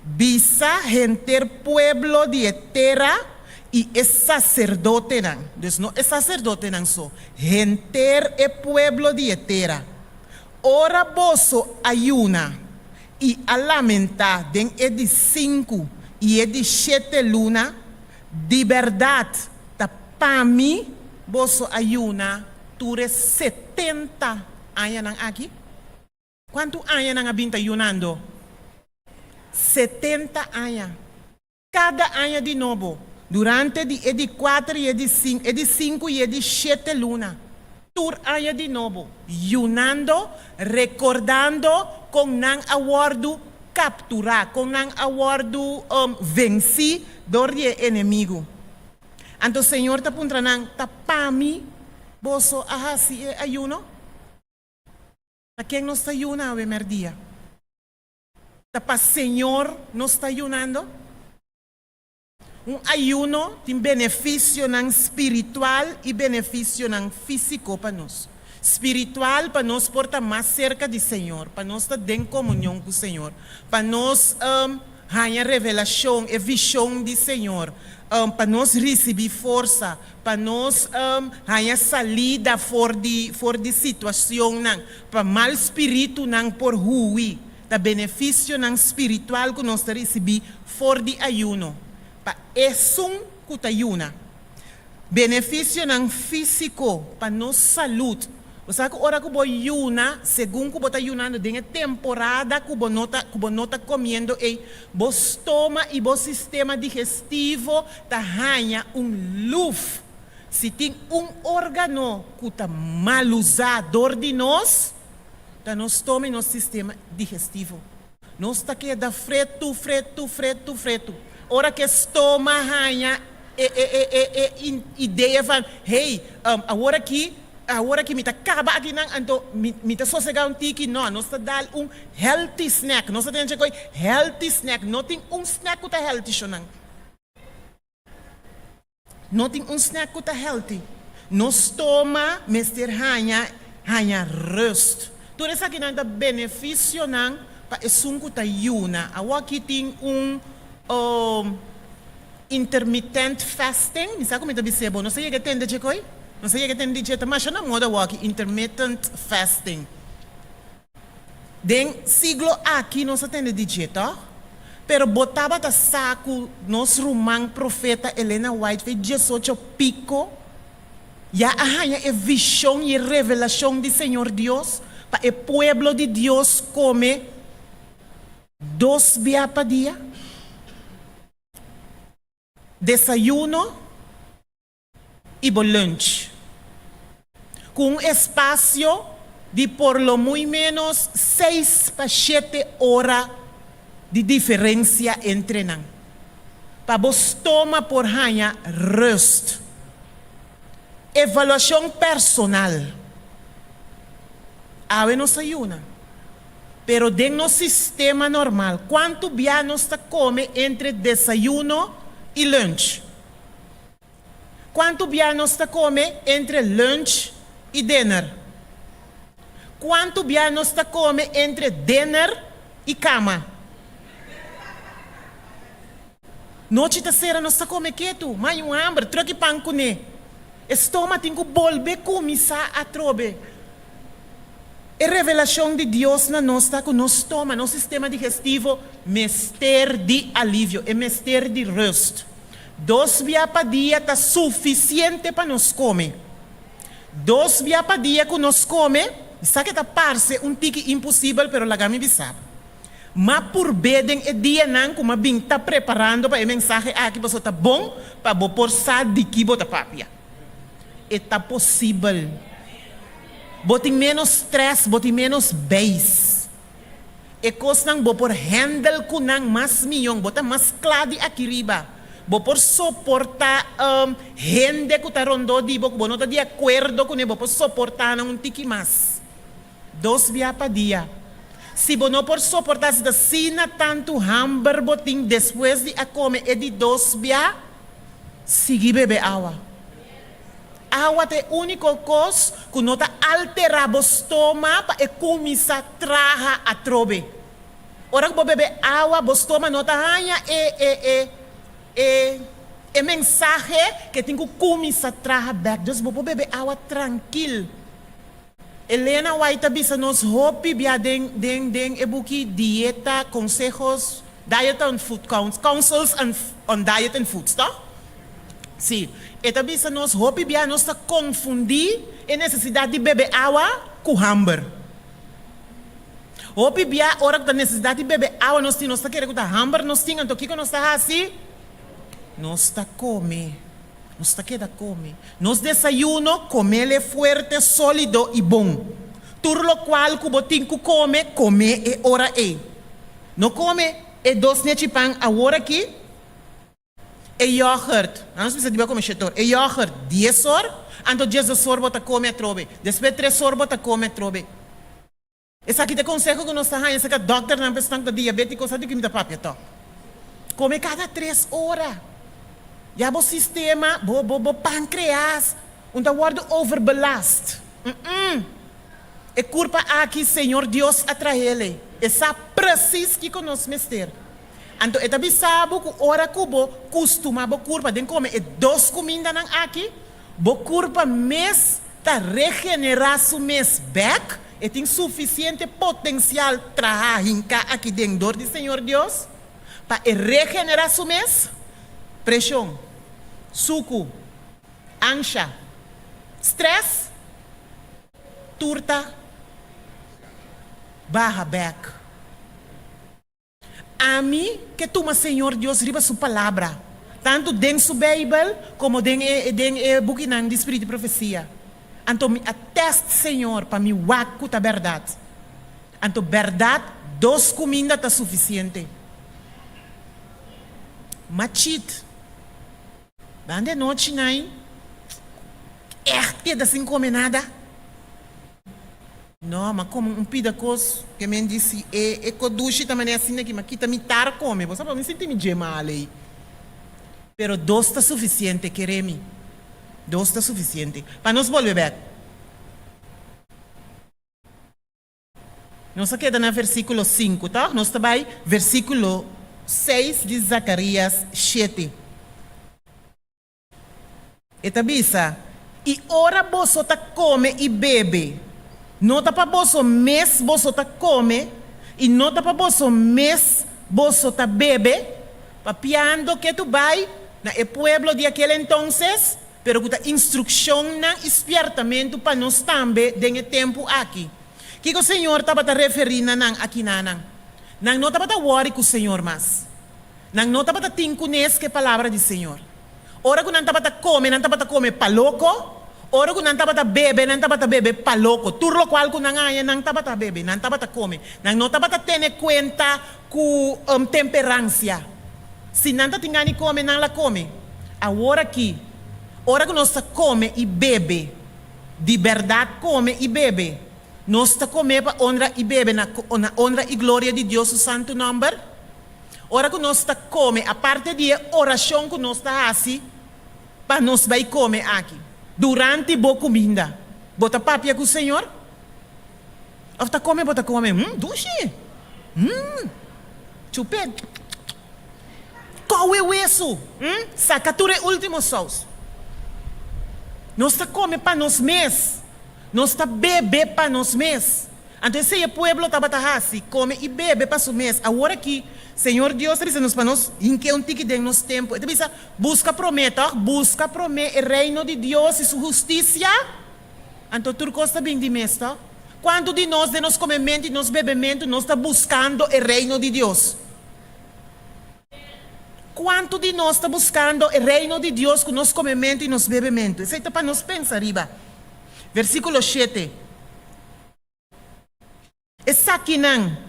Bisa henter pueblo di e tera i e saserdotenan, dus no e saserdotenan so, henter e pueblo di e tera, Ora boso a yuna i a lamentá den e di sinku i e di shete luna, di bèrdat ta pa mi boso a yuna tur e 70 añanan aki? Kuantu aña nan a bin ta yunando? 70 aña. Kada aña di nobo, durante di e di kuater i e di e di sinku i e di shete luna, tur aña di nobo, yunando, rekordando kon nan a wòrdu kapturá, kon nan a wòrdu vensí dor di e enemigu. Anto Señor ta puntra nan, Ta pa mi boso a hasi e ayuno? Pa ken nos ta yuna awe mèrdia? Ta pa Señor nos ta yunando? Un ayuno tin benefisionan spiritual i benefisionan físiko pa nos. Spiritual pa nos por ta mas serka di Señor, pa nos ta den komunion ku Señor, pa nos haña revelashon, e vishon di Señor, pa nos risibí forsa, pa nos haña salida for di for di situacionnan, pa mal spiritunan por hui. Ta beneficionan spiritual cu nos ta ricibi for di ayuno, pa esun cu ta yuna. Beneficionan fisico pa nos salud. Bo sa cu ora cu bo yuna, segun cu bo ta yunando den e temporada cu bo no ta cu bo no ta comiendo ey, bo stoma y bo sistema digestivo ta haña un luf. Si tin un organo cu ta mal usa dor di nos, ta nos stoma y nos sistema digestivo. Nos ta keda fretu, fretu, fretu, fretu. Ora cu e stoma haña e e e e e idea van, hey, awor aki, awor aki mi ta caba akinan, anto mi mi ta sosega un tiki. No, nos ta dal un healthy snack. Nos ta tene dje koe healthy snack. No tin un snack cu ta healthy, shonan. No tin un snack cu ta healthy. Nos stoma mester haña haña rust. Tur esakinan ta beneficionan pa esun cu ta yuna. Awoki tin un intermittent fasting. Mi sa cu mi ta bis'é bo. Nos a yega e tende dje koe? Nos a yega e tende di dje. Ta masha na moda awoki, intermittent fasting. Den siglo aki nos a tende di dje, tòg? Pero bo tabata sa ku nos ruman profeta Elena White fe 18 piko ya a haña e vishon i e revelashon di Señor Dios pa e pueblo di Dios kome dos bia pa dia? Desayuno i bo lunch. Ku un espasio di por lo muy ménos seis pa shete ora di diferensia entre nan. Pa bo stoma por haña rust. Evaluashon personal. Awe nos a yuna. Pero den nos sistema normal, kuantu bia nos ta kome entre desayuno i lunch? Kuantu bia nos ta kome entre lunch i dinner? Kuantu bia nos ta kome entre dinner i kama? Nochi ta sera nos ta kome ketu, ma hay un hamber, truk i pan kuné. E stoma tin ku bolbe kuminsá atrobe. E revelashon di Dios na nos ta ku nos stoma, nos sistema digestivo, mester di alivio, e mester di rust. Dos bia pa dia ta sufisiente pa nos kome. Dos bia pa dia ku nos kome, mi sa ke ta parse un tiki imposibel, pero laga mi bisa bo. M'a purb'é den e dianan ku m'a bin ta preparando pa e mensahe aki pasobra ta bon pa bo por sa di ki bo ta papia. E ta posibel. Bo tin ménos strès, bo tin ménos beis. E kosnan bo por hèndel ku nan mas mihó, bo ta mas kla di aki riba. Bo por soportá hende ku ta rondó di bo ku bo no ta di akuerdo kuné, bo por soportá nan un tiki mas. Dos bia pa dia. Si bo no por soportá si ta asina tantu hamber bo tin despues di a kome e di dos bia, sigui bebe awa. Awa ta e úniko kos ku no ta alterá bo stoma pa e kuminsá traha atrobe. Ora ku bo bebe awa, bo stoma no ta haña e e e e e mensahe ku e tin ku kuminsá traha bèk. Dus bo por bebe awa trankil. Elena White ta bisa nos hopi bia den den den e buki Dieta, Consejos, Diet and Food Counsels and on Diet and Foods, toch? Sí. E ta bisa nos hopi bia nos ta konfundí e nesesidat di bebe awa ku hamber. Hopi bia ora ku ta nesesidat di bebe awa nos tin, nos ta kere ku ta hamber nos tin, anto kiko nos ta hasi? Nos ta kome. Nos ta keda kome. Nos desayuno, komele fuerte, sólido i bon. Tur lokual ku bo tin ku kome, kome e ora ei. No kome e dos nechi pan awor aki, e yògùrt, nos bisa di bo a kome shetor, e yògùrt dies or, anto diesdos or bo ta kome atrobe, despues tres or bo ta kome atrobe. Esaki ta e konseho ku nos ta haña serka dòkternan pa esnan ku ta diabétiko sa di ku mi ta papia tòg. Kome kada tres ora. Ya bo sistema, bo bo bo pankreas un ta wòrdu overbelast. Mm-mm. E kurpa aki Señor Dios a trahel ei. E sa presis kiko nos mester. Anto e ta bisa bo ku ora ku bo kustuma bo kurpa den kome e dos kumindanan aki, Bo kurpa mes ta regenerá su mes bèk, e tin sufisiente potensial trahá hinká aki den dor di Señor Dios pa e regenerá su mes. Preshon, suku, ansha, strès, tur ta baha bèk. Ami ke tuma Señor Dios riba su palabra, tantu den su Beibel komo den e den e bukinan di Spiritu di Profesia. Anto mi a tèst Señor pa mi wak ku ta bèrdat. Anto bèrdat dos kuminda ta sufisiente. Machit, banda e nochi nai ègt keda sin kome nada. No, ma como un pida cos ke men di si e e kodushi ta manera asina ki ma kita mitar come, bo sa pa mi sinti mi dje mal ei. Pero dos ta suficiente, kere mi. Dos ta suficiente. Pa nos bolbe bek. Nos a keda na versiculo sinku, toch? Nos ta bai versiculo seis di Zacarias shete. E ta bisa, I ora boso ta kome i bebe, no ta pa boso mes boso ta kome i no ta pa boso mes boso ta bebe, papiando ketu bai na e pueblo di akel entonces, pero ku ta instrukshonnan i spièrtamentu pa nos tambe den e tempu aki. Kiko Señor tabata referí na nan akinanan? Nan no tabata wòri ku Señor mas. Nan no tabata tin kunes ku e palabra di Señor. Ora ku nan tabata kome, nan tabata kome pa loko. Ora ku nan tabata bebe, nan tabata bebe pa loko. Tur lokual ku nan haña, nan tabata bebe, nan tabata kome. Nan no tabata tene kuenta ku temperansia. Si nan ta tin gana di kome, nan la kome. Awor aki, ora ku nos ta kome i bebe, di bèrdat kome i bebe, nos ta kome pa onra i bebe na onra i gloria di Dios su santu nòmber? Ora ku nos ta kome, aparte di e orashon ku nos ta hasi pa nos bai kome aki, durante bo kuminda, bo ta papia ku Señor? Òf ta kome bo ta kome, Hum, dushi! Hum, chup'é! Kou e wesu! Hum, saka tur e último sous! Nos ta kome pa nos mes. Nos ta bebe pa nos mes. Anto esei e pueblo tabata hasi, kome i bebe pa su mes. Awor aki, Señor Dios ta bisa nos pa nos hink'é un tiki den nos tempu. E ta bisa, Buska promé, tòg? Buska promé e reino di Dios i su hustisia, anto tur kos ta bin di mes, tòg? Kuantu di nos den nos komementu i nos bebementu nos ta buskando e reino di Dios? Kuantu di nos ta buskando e reino di Dios ku nos komementu i nos bebementu? Esei ta pa nos pensa riba. Versíkulo shete. Esakinan,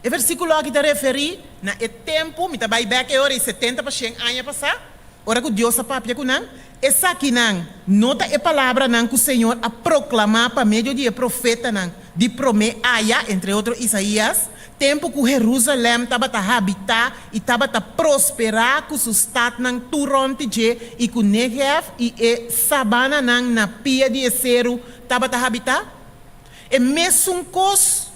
E versíkulo aki ta referí na e tempu, mi ta bai bèk e ora ei setenta pa shen aña pasá, ora ku Dios a papia ku nan. Esakinan no ta e palabranan ku Señor a proklamá pa medio di e profetanan di promé aya, entre otro Isaías, tempu ku Herúsalèm tabata habitá i tabata prosperá ku su statnan tur rònt di dje i ku Negev i e sabananan na pia di e seru tabata habitá? E mesun kos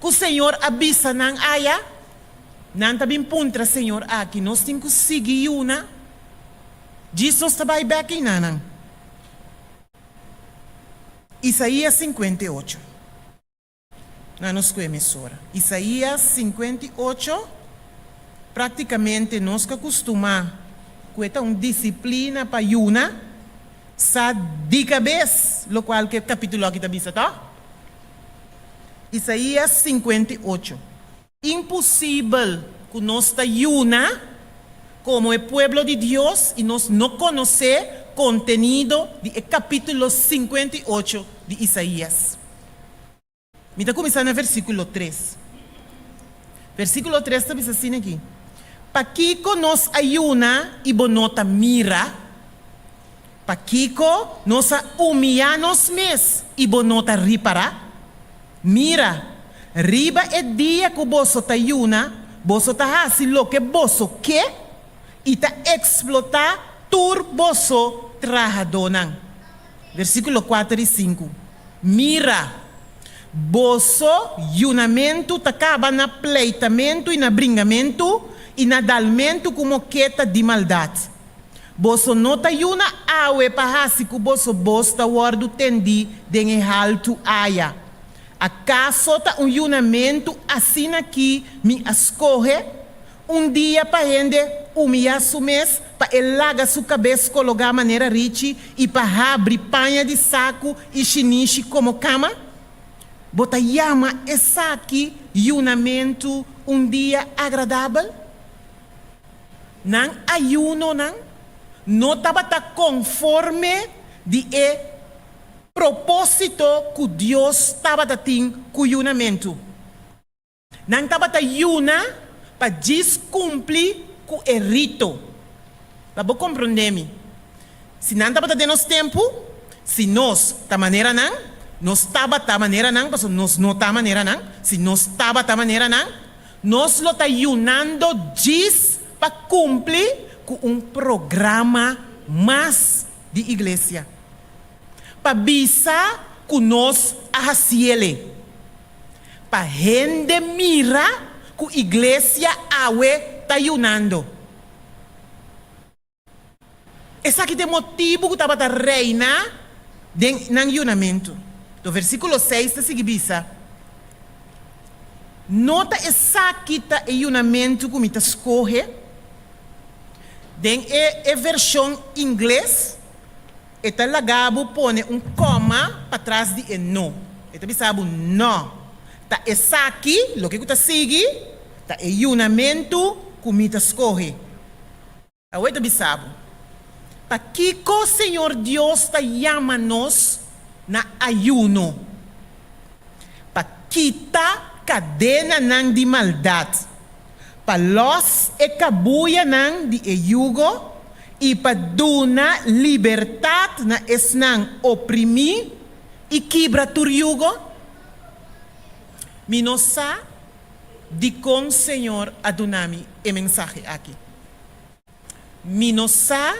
ku Señor a bisa nan aya, nan ta bin puntra Señor aki, nos tin ku sigui yuna? Djis nos ta bai bèk einanan. Isaías 58. Na nos ku emisora. Isaías 58, Práktikamente nos ka kustumá ku e ta un disiplina pa yuna sa di kabes lokual ku e kapítulo aki ta bisa, tòg? Isaías 58. Imposibel ku nos ta yuna komo e pueblo di Dios i nos no konosé kontenido di e kapítulo 58 di Isaías. Mi ta kuminsá na versíkulo tres. Versíkulo tres ta bisa asina aki, Pakiko nos a yuna i bo no ta mira? Pakiko nos a umiyá nos mes i bo no ta ripará? Mira, riba e dia ku boso ta yuna, boso ta hasi loke boso ke i ta eksplotá tur boso trahadónan. Versíkulo kuater i sinku, Mira! Boso yunamentu ta kaba na pleitamentu i na bringamentu i na dalmentu ku moketa di maldat. Boso no ta yuna awe pa hasi ku boso bos ta wòrdu tendí den e haltu aya. Akaso ta un yunamentu asina ki mi a skohe? Un dia pa hende humiyá su mes, pa e laga su kabes kologá manera richi i pa habri paña di saku i shinishi komo kama? Bo ta yama esaki yunamentu un dia agradabel? Nan ayunonan no tabata konforme di e propósito ku Dios tabata tin ku yunamentu. Nan tabata yuna pa djis kumpli ku e rito. Pa bo komprondé mi, si nan tabata den nos tempu, si nos ta manera nan, nos tabata manera nan, pasobra nos no ta manera nan, si nos tabata manera nan, nos lo ta yunando djis pa kumpli ku un programa mas di iglesia. Pa bisa ku nos a hasiele. Pa hende mira ku iglesia awe ta yunando. Esaki ta e motibu ku tabata reina den nan yunamentu. To versíkulo seis ta sigui bisa, No ta esaki ta e yunamentu ku mi ta skohe? Den e e vershon ingles. E ta laga bo pone un kòma patras di e no. E ta bisa bo nò. Ta esaki, loke ku ta sigui, ta e yunamentu ku mi ta skohe. Awor e ta bisa bo. Pakiko Señor Dios ta yama nos na ayuno? Pa kita kadenanan di maldat, pa lòs e kabuyanan di e yugo i pa duna libertat na esnan oprimí i kibra tur yugo? Mi no sa dikon Señor a duna mi e mensahe aki. Mi no sa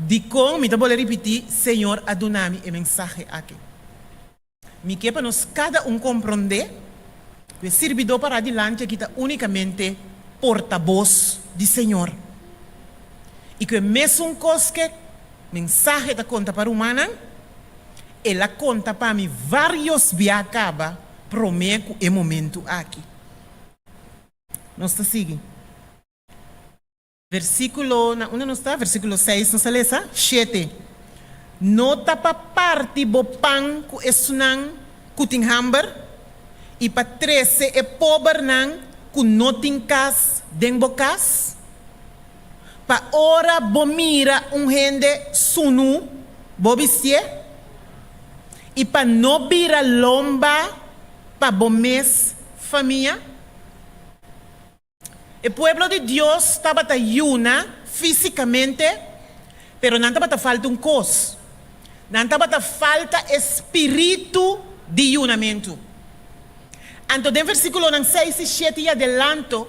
dikon, mi ta bolbe ripití, Señor a duna mi e mensahe aki. Mi ke pa nos kada un komprondé ku e sirbidó pará dilanti aki ta únikamente portabos di Señor i ku e mesun kos ke mensahe ta konta pa rumannan, el a konta pa mi vários bia kaba promé ku e momentu aki. Nos ta sigui. Versíkulo, na unda nos ta? Versíkulo seis nos a lesa. Shete, No ta pa parti bo pan ku esunnan ku tin hamber, i pa trese e pobernan ku no tin kas den bo kas? Pa ora bo mira un hende sunu, bo bistié, i pa no bira lomba pa bo mes famia? E pueblo di Dios tabata yuna físikamente, pero nan tabata falta un kos. Nan tabata falta e spiritu di yunamentu. Anto den versíkulonan seis i shete i adelanto,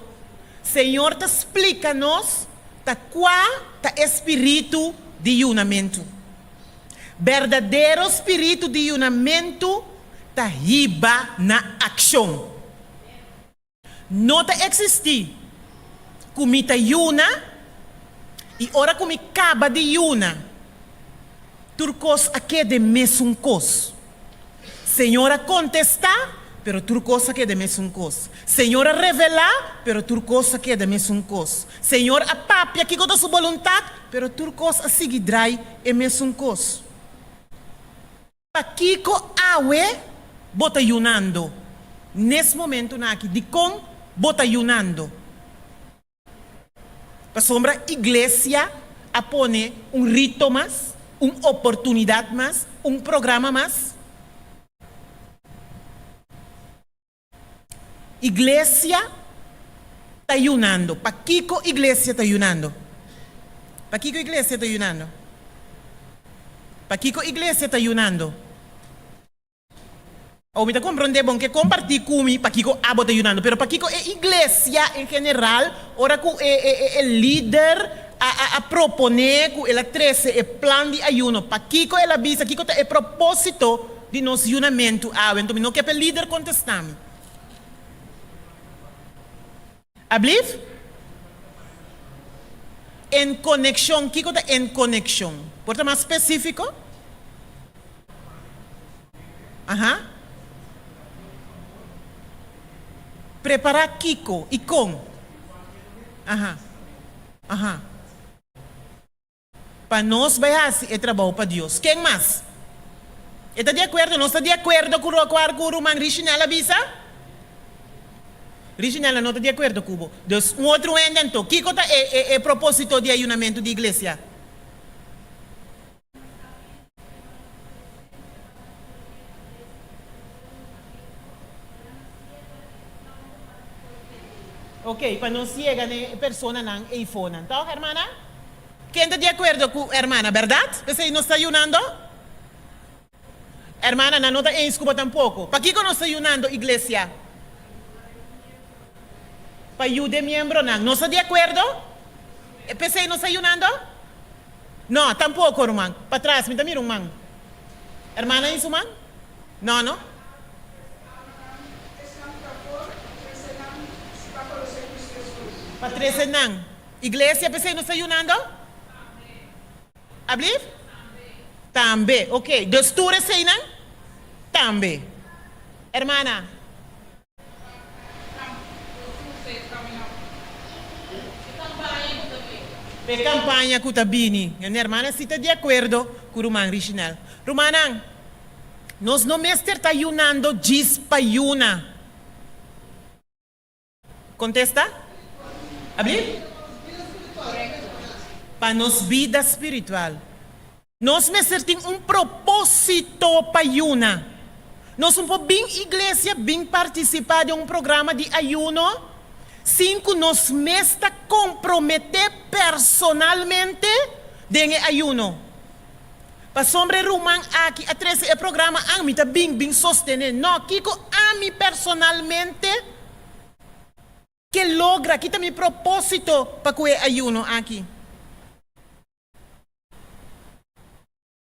Señor ta splika nos ta kua ta e spiritu di yunamentu. Berdadero spiritu di yunamentu ta hiba na akshon. No ta eksistí ku mi ta yuna i ora ku mi kaba di yuna tur kos a keda e mesun kos. Señor a kontestá, pero tur kos a keda e mesun kos. Señor a revelá, pero tur kos a keda e mesun kos. Señor a papia kiko ta su boluntat, pero tur kos a sigui drai e mesun kos. Pakiko awe bo ta yunando? Nes momentunan aki, dikon bo ta yunando? Pasobra iglesia a pone un rito mas, un oportunidat mas, un programa mas. Iglesia ta yunando. Pakiko iglesia ta yunando? Pakiko iglesia ta yunando? Pakiko iglesia ta yunando? Awo mi ta komprondé bon ke kompartí ku mi pakiko abo ta yunando, pero pakiko e iglesia en general ora ku e e e lider a a a proponé ku el a trese e plan di ayuno, pakiko el a bisa kiko ta e propósito Di nos yunamentu awe, anto mi no ke pa e lider kontestá mi. Ablief? En konekshon, kiko ta en konekshon? Por ta mas spesífiko? Aha. Prepará kiko i kon? Aha. Aha. Pa nos bai hasi e trabou pa Dios. Ken mas? E ta di akuerdo? Nos ta di akuerdo ku lokual ku ruman Richinel a bisa? Richinel a no ta di akuerdo ku bo. Dus un otro hende anto. Kiko ta e e e proposito di ayunamentu di iglesia? Ok, pa nos yega na e personanan eifonan, tòg, hermana? Ken ta di akuerdo ku hermana, bèrdat? P'esei nos ta yunando? Hermana, nan no ta eens ku bo tampoko. Pakiko nos ta yunando, iglesia? Pa yuda e miembronan. Nos ta di akuerdo? P'esei nos ta yunando? No, tampoko, ruman. Patras, mi ta mira un man. Hermana i su man? No, no. Pa trese nan. Iglesia p'esei nos ta yunando? Ablief? Tambe. Ok. Dus tur eseinan? Tambe. Hermana. P'e kampaña ku ta bini. Mi hermana si ta di akuerdo ku ruman Richinel. Rumannan, nos no mester ta yunando djis pa yuna. Kontesta? Abli? Pa nos bida spiritual. Nos mester tin un propósito pa yuna. Nos no por bin iglesia bin partisipá den un programa di ayuno sin ku nos mes ta komprometé personalmente den e ayuno. Pasobra e ruman aki a trese e programa an, mi ta bin bin sostené. No, kiko ami personalmente ke logra? Ki ta mi propósito pa ku e ayuno aki?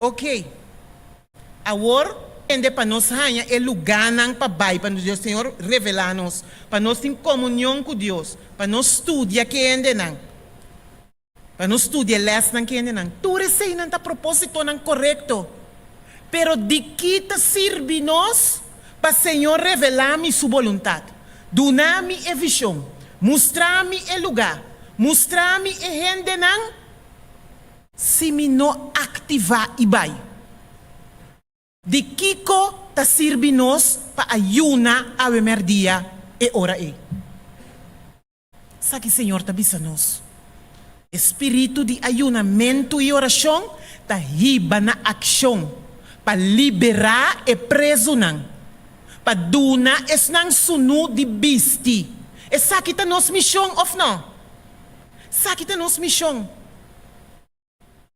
Ok. Awor, hende, pa nos haña e lugánan pa bai, pa Dios Señor revelá nos, pa nos tin komunion ku Dios, pa nos studia ku e hendenan, pa nos studia e lèsnan ku e hendenan, tur eseinan ta propósitonan korekto. Pero di ki ta sirbi nos pa Señor revelá mi Su boluntat, duna mi e vishon, mustra mi e lugá, mustra mi e hendenan? Si mi no aktivá i bai, di kiko ta sirbi nos pa a yuna awe mèrdia e ora ei? Esaki Señor ta bisa nos, E spiritu di ayunamentu i orashon ta hiba na akshon pa liberá e prezunan, pa duna esnan sunú di bisti. Esaki ta nos mishon, òf no? Esaki ta nos mishon.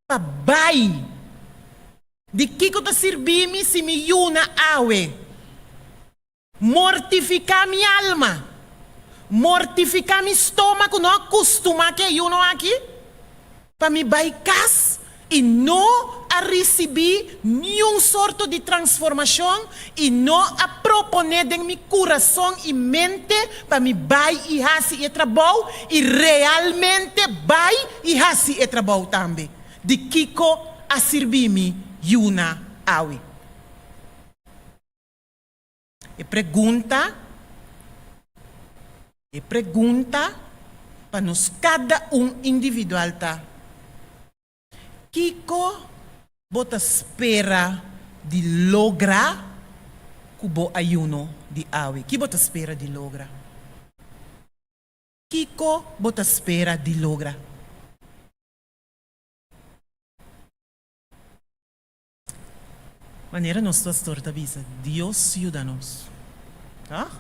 Pa bai. Di kiko ta sirbi mi si mi yuna awe? Mortifiká mi alma, mortifiká mi stoma ku no a kustumá ku e ayuno aki, pa mi bai kas i no a risibí niun sorto di transformashon i no a proponé den mi kurason i mente pa mi bai i hasi e trabou i realmente bai i hasi e trabou tambe. Di kiko a sirbi mi yuna awe? E pregunta, e pregunta pa nos kada un individual ta, Kiko bo ta spera di logra ku bo ayuno di awe? Ki bo ta spera di logra? Kiko bo ta spera di logra? Manera nos pastor ta bisa, Dios yuda nos. Tòg?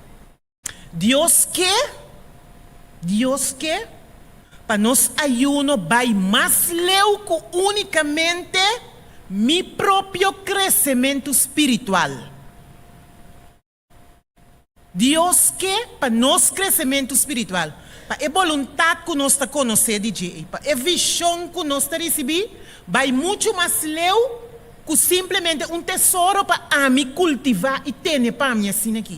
Dios ke, Dios ke pa nos ayuno bai mas leu ku únikamente mi propio kresementu spiritual. Dios ke pa nos kresementu spiritual, pa e boluntat ku nos ta konosé di dje ei, pa e vishon ku nos ta risibí, bai muchu mas leu ku simplemente un tesoro pa ami kultivá i tene pa mi asina aki.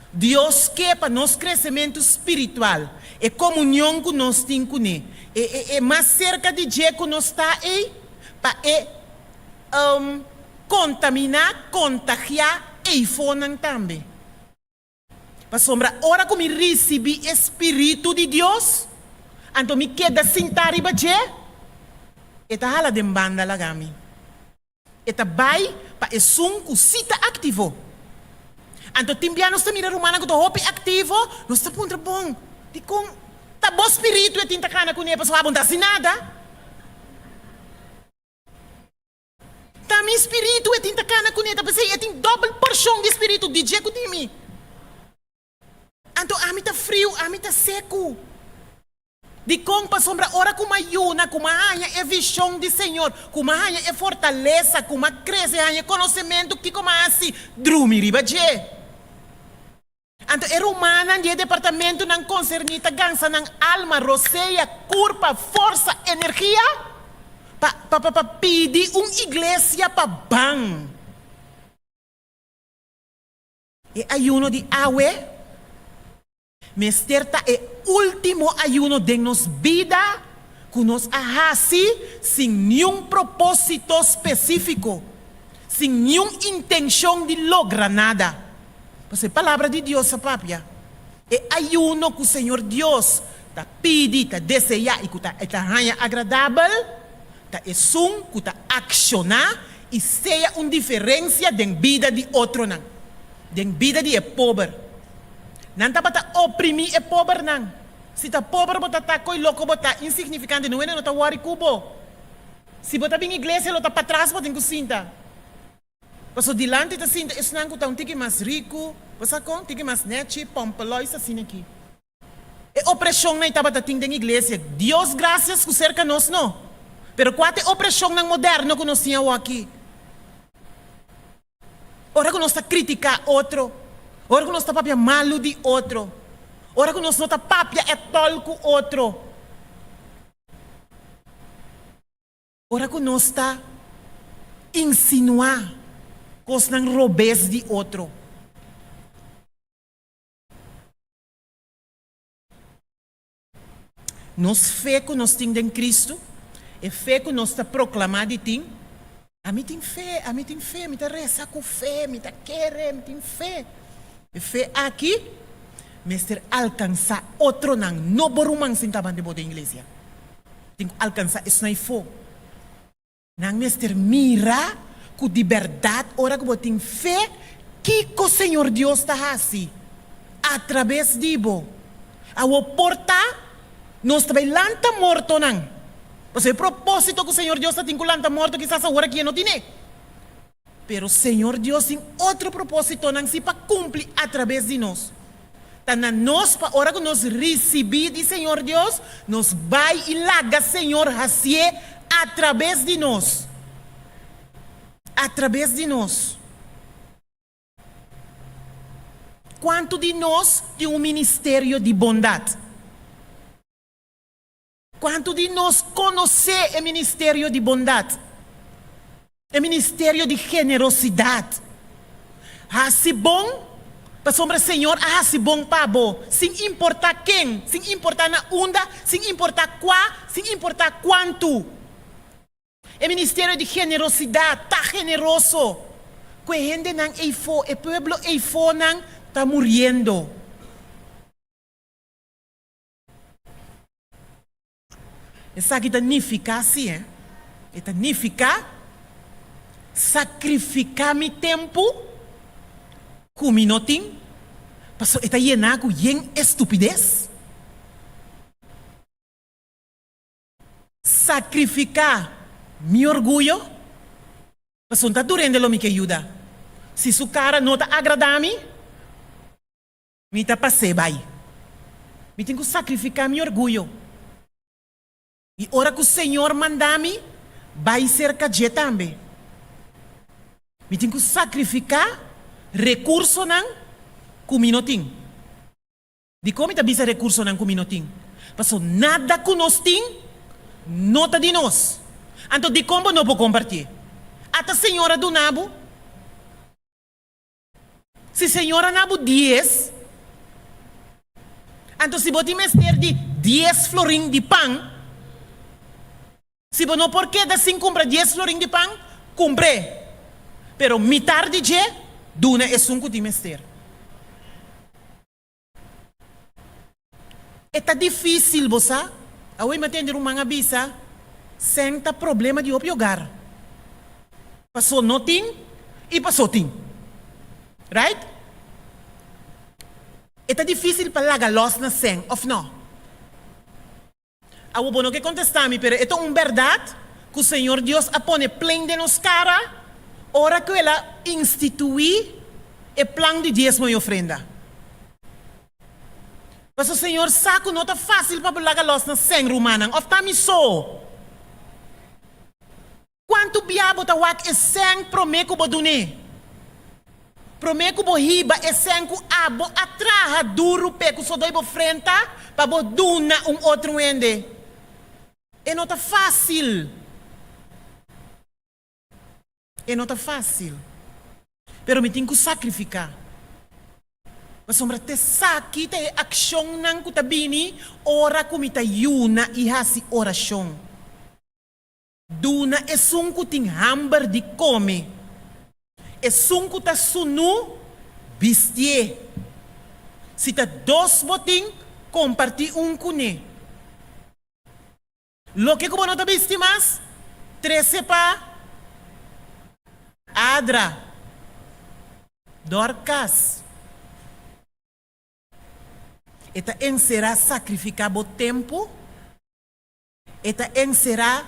Dios ke pa nos kresementu spiritual, e komunion ku nos tin kuné, e e e mas serka di dje ku nos ta ei, pa e kontaminá, kontagiá eifonan tambe. Pasobra ora ku mi risibí e spiritu di Dios, anto mi keda sintá riba dje, e ta hala den banda laga mi. E ta bai pa esun ku sí ta aktivo. Anto tin bia nos ta mira rumannan ku ta hopi aktivo, nos ta puntra, Bon, dikon ta bo spiritu e tin ta kana kuné pasobra abo no ta hasi nada? Ta mi spiritu e tin ta kana kuné, ta p'esei e tin dòbel porshon di spiritu di dje ku di mi. Anto ami ta friu, ami ta seku. Dikon? Pasobra ora ku m'a yuna, ku m'a haña e vishon di Señor, ku m'a haña e fortalesa, ku m'a krese haña e konosementu, kiko m'a hasi? Drumi riba dje. Anto e rumannan di e departamentunan konserní ta gansa nan alma, rosea, kurpa, forsa, energia pa pa pa pidi un iglesia pa ban. E ayuno di awe mester ta e último ayuno den nos bida ku nos a hasi sin niun propósito spesífiko, sin niun intenshon di logra nada. Pasobra e Palabra di Dios a papia, E ayuno ku Señor Dios ta pidi, ta deseá i ku ta e ta haña agradabel, ta esun ku ta akshoná i sea un diferensia den bida di otronan, den bida di e pober. Nan tabata oprimí e pobernan. Si ta pober bo ta ta, koe loko bo ta, insignifikante, no hende no ta wòri ku bo. Si bo ta bin iglesia lo ta patras bo tin ku sinta. Paso dilanti ta sinta esnan ku ta un tiki mas riku, bo sa kon? Tiki mas nèchi, pòmpelòis asina aki. E opreshonnan ei tabata tin den iglesia. Dios grasias ku serka nos no. Pero kua ta e opreshonnan moderno ku nos tin awoki? Ora ku nos ta kritiká otro, ora ku nos ta papia malu di otro, ora ku nos no ta papia ètòl ku otro. Ora ku nos ta insinuá kosnan robes di otro. Nos fe ku nos tin den Kristu, e fe ku nos ta proklamá di tin, Ami tin fe, ami tin fe, mi ta resa ku fe, mi ta kere, mi tin fe. E fe aki mester alkansá otronan, no bo ruman sintá banda di bo den iglesia. Tin ku alkansá esnan afó. Nan mester mira ku di bèrdat ora ku bo tin fe, kiko Señor Dios ta hasi atrabes di bo. Awor por ta nos ta bai lanta mortonan, pasobra e propósito ku Señor Dios ta tin ku lanta morto kisas awor aki e no tine. Pero Señor Dios tin otro propósitonan si pa kumpli atrabes di nos. Ta na nos pa ora ku nos risibí di Señor Dios, nos bai i laga Señor hasié atrabes di nos. Atrabes di nos. Kuantu di nos tin un ministerio di bondat? Kuantu di nos konosé e ministerio di bondat? E ministerio di generosidat. Hasi bon pasobra Señor a hasi bon pa bo, sin importá ken, sin importá na unda, sin importá kua, sin importá kuantu. E ministerio di generosidat ta generoso ku e hendenan eifó, e pueblo eifónan ta muriendo. Esaki ta nifiká si, eh? E ta nifiká sakrifiká mi tempu ku mi no tin, pasobra e ta yená ku yen estupides. Sakrifiká mi orguyo, pasobra ta tur hende lo mi ke yuda. Si su kara no ta agradá mi, Mi ta pas'é bai. Mi tin ku sakrifiká mi orguyo. I ora ku Señor manda mi, bai serka dje tambe. Mi tin ku sakrifiká rekursonan ku mi no tin. Dikon mi ta bisa rekursonan ku mi no tin? Pasobra nada ku nos tin no ta di nos. Anto dikon bo no por kompartié? Ata Señor a duna bo. Si Señor a na bo dies, anto si bo tin mester di dies florin di pan, si bo no por keda sin kumpra dies florin di pan, kumpr'é, pero mitar di dje duna esun ku tin mester. E ta difísil, bo sa? Awe mi a tende ruman a bisa, Sèn ta problema di hopi hogar. Pasó no tin i pasó tin. Right? E ta difísil pa laga lòs na sèn, òf nò? Awo bo no ke kontestá mi, pero e ta un bèrdat ku Señor Dios a pone plen den nos kara ora ku el a instituí e plan di diesmo i ofrenda. Pasobra Señor sa ku no ta fásil pa bo laga lòs na sèn, rumannan, òf ta mi so? Kuantu bia bo ta wak e sèn promé ku bo dun'é? Promé ku bo hiba e sèn ku abo a traha duru p'e ku sodoi bo frenta pa bo duna un otro hende? E no ta fásil. E no ta fásil. Pero mi tin ku sakrifiká. Pasobra t'esaki ta e akshonnan ku ta bini ora ku mi ta yuna i hasi orashon. Duna esun ku tin hamber di kome, esun ku ta sunú, bistié. Si ta dos bo tin, kompartí un kuné. Loke ku bo no ta bisti mas, trese pa Adra, Dorkas. E ta enserá sakrifiká bo tempu. E ta enserá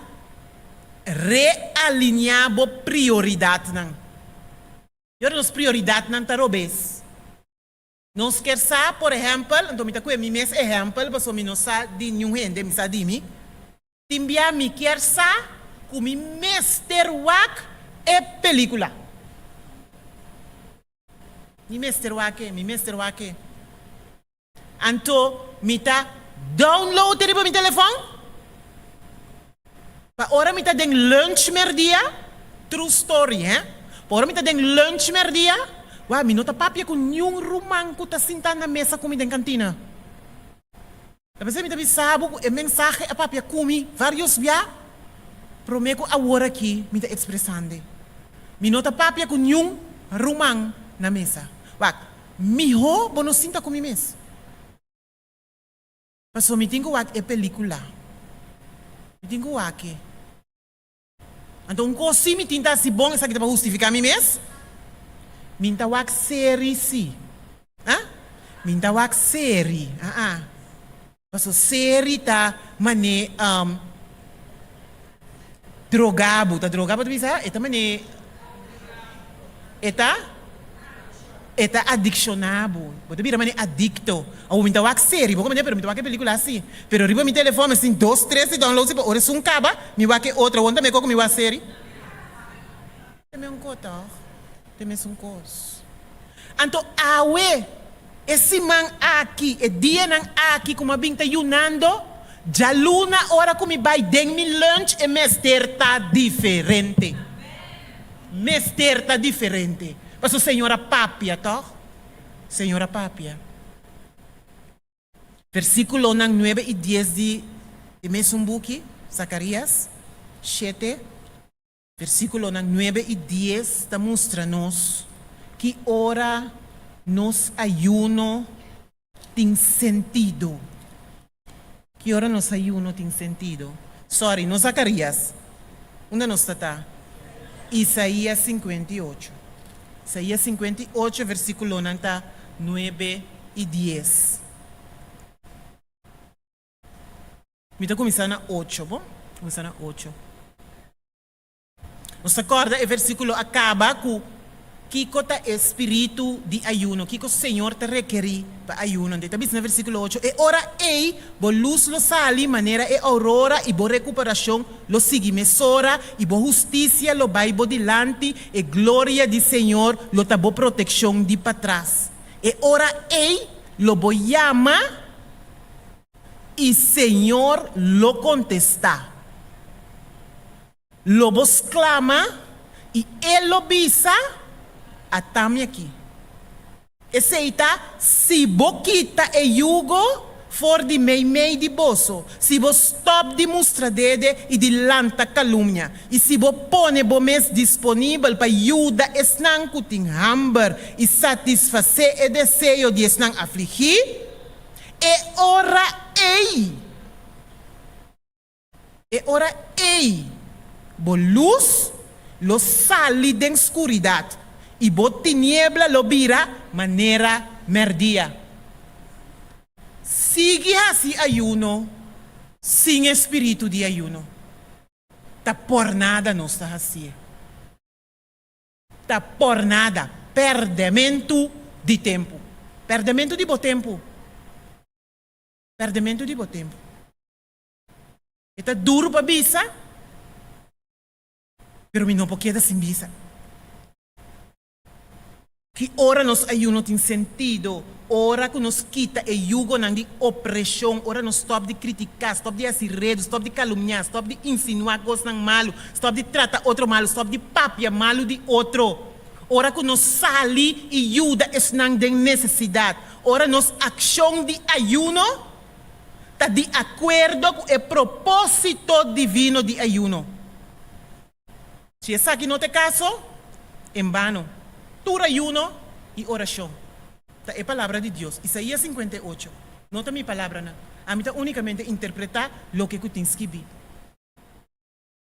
realiniá bo prioridatnan. I ora nos prioridatnan ta robes. Nos kier sa, por ehèmpel, anto mi ta kue mi mes ehèmpel pasobra mi no sa di niun hende, mi sa di mi. Tin bia mi kier sa ku mi mester wak e pelíkula. Mi mester wak e, mi mester wak e. Anto mi ta download e riba mi telefòn pa ora mi ta den lunch merdia, true story he, pa ora mi ta den lunch merdia, wak mi no ta papia ku niun ruman ku ta sinta na mesa ku mi den kantina. Ta p'esei mi ta bisa bo ku e mensahe a papia ku mi varios bia promé ku awor aki mi ta ekspresand'e. Mi no ta papia ku niun ruman na mesa. Wak, mihó bo no sinta ku mi mes. Pasobra mi tin ku wak e pelíkula. Mi tin ku wak e. Anto un kos si mi tin ta hasi bon, esaki ta pa hustifiká mi mes, Mi n'ta wak seri si. Ah? Mi n'ta wak seri. Ah ah. Paso seri ta mané um droga bo. Ta droga bo ta bisa? E ta mané e ta e ta adikshoná bo. Bo ta bira mané adikto. Awor mi ta wak seri, bo komprende, pero mi ta wak e pelikula si. Pero riba mi telefòn mi sin dos tres di download si pa ora esun kaba mi wak e otro. Awor tambe koko mi wak seri. Te me un ko tòg, te mesun kos. Anto awe, e siman aki, e dianan aki ku mi a bin ta yunando, djaluna ora ku mi bai den mi lunch e mester ta diferente. Mester ta diferente. Pasobra Señor a papia tòg. Señor a papia. Versíkulonan nuebe i dies di e mesun buki, Zakarías shete, versíkulonan nuebe i dies ta mustra nos ki ora nos ayuno tin sentido. Ki ora nos ayuno tin sentido? Sorry, no Zakarías. Unda nos ta ta? Isaías 58. Isaías 58 versíkulonan ta nuebe i dies. Mi ta kuminsá na ocho, bon? Kuminsá na ocho. Nos ta kòrda e versíkulo a kaba ku kiko ta e spiritu di ayuno, kiko Señor ta rekerí pa ayuno. Anto e ta bisa na versíkulo ocho, E ora ei bo lus lo sali manera e ourora i bo rekuperashon lo sigui mesora i bo hustisia lo bai bo dilanti, e gloria di Señor lo ta bo protekshon di patras. E ora ei lo bo yama i Señor lo kontestá. Lo bo sklama i E lo bisa, Ata mi aki. Esei ta si bo kita e yugo for di meimei di boso, si bo stòp di mustra dede i di lanta kalumnia, i si bo pone bo mes disponibel pa yuda esnan ku tin hamber i satisfasé e deseo di esnan afligí, e ora ei, E ora ei bo lus lo sali den skuridat i bo tiniebla lo bira manera mèrdia. Sigui hasi ayuno sin e spiritu di ayuno. Ta pòrnada nos ta hasié. Ta pòrnada, pèrdèmentu di tempu. Pèrdèmentu di bo tempu. Pèrdèmentu di bo tempu. E ta duru pa bisa, pero mi no por keda sin bisa. Ki ora nos ayuno tin sentido? Ora ku nos kita e yugonan di opreshon, ora nos stòp di kritiká, stòp di hasi redu, stòp di kalumniá, stòp di insinuá kosnan malu, stòp di trata otro malu, stòp di papia malu di otro. Ora ku nos sali i yuda esnan den nesesidat. Ora nos akshon di ayuno ta di akuerdo ku e propósito divino di ayuno. Si esaki no ta e kaso, en bano tur ayuno i orashon. Ta e Palabra di Dios, Isaías 58, no ta mi palabranan. Ami ta únikamente interpretá loke ku tin skibí.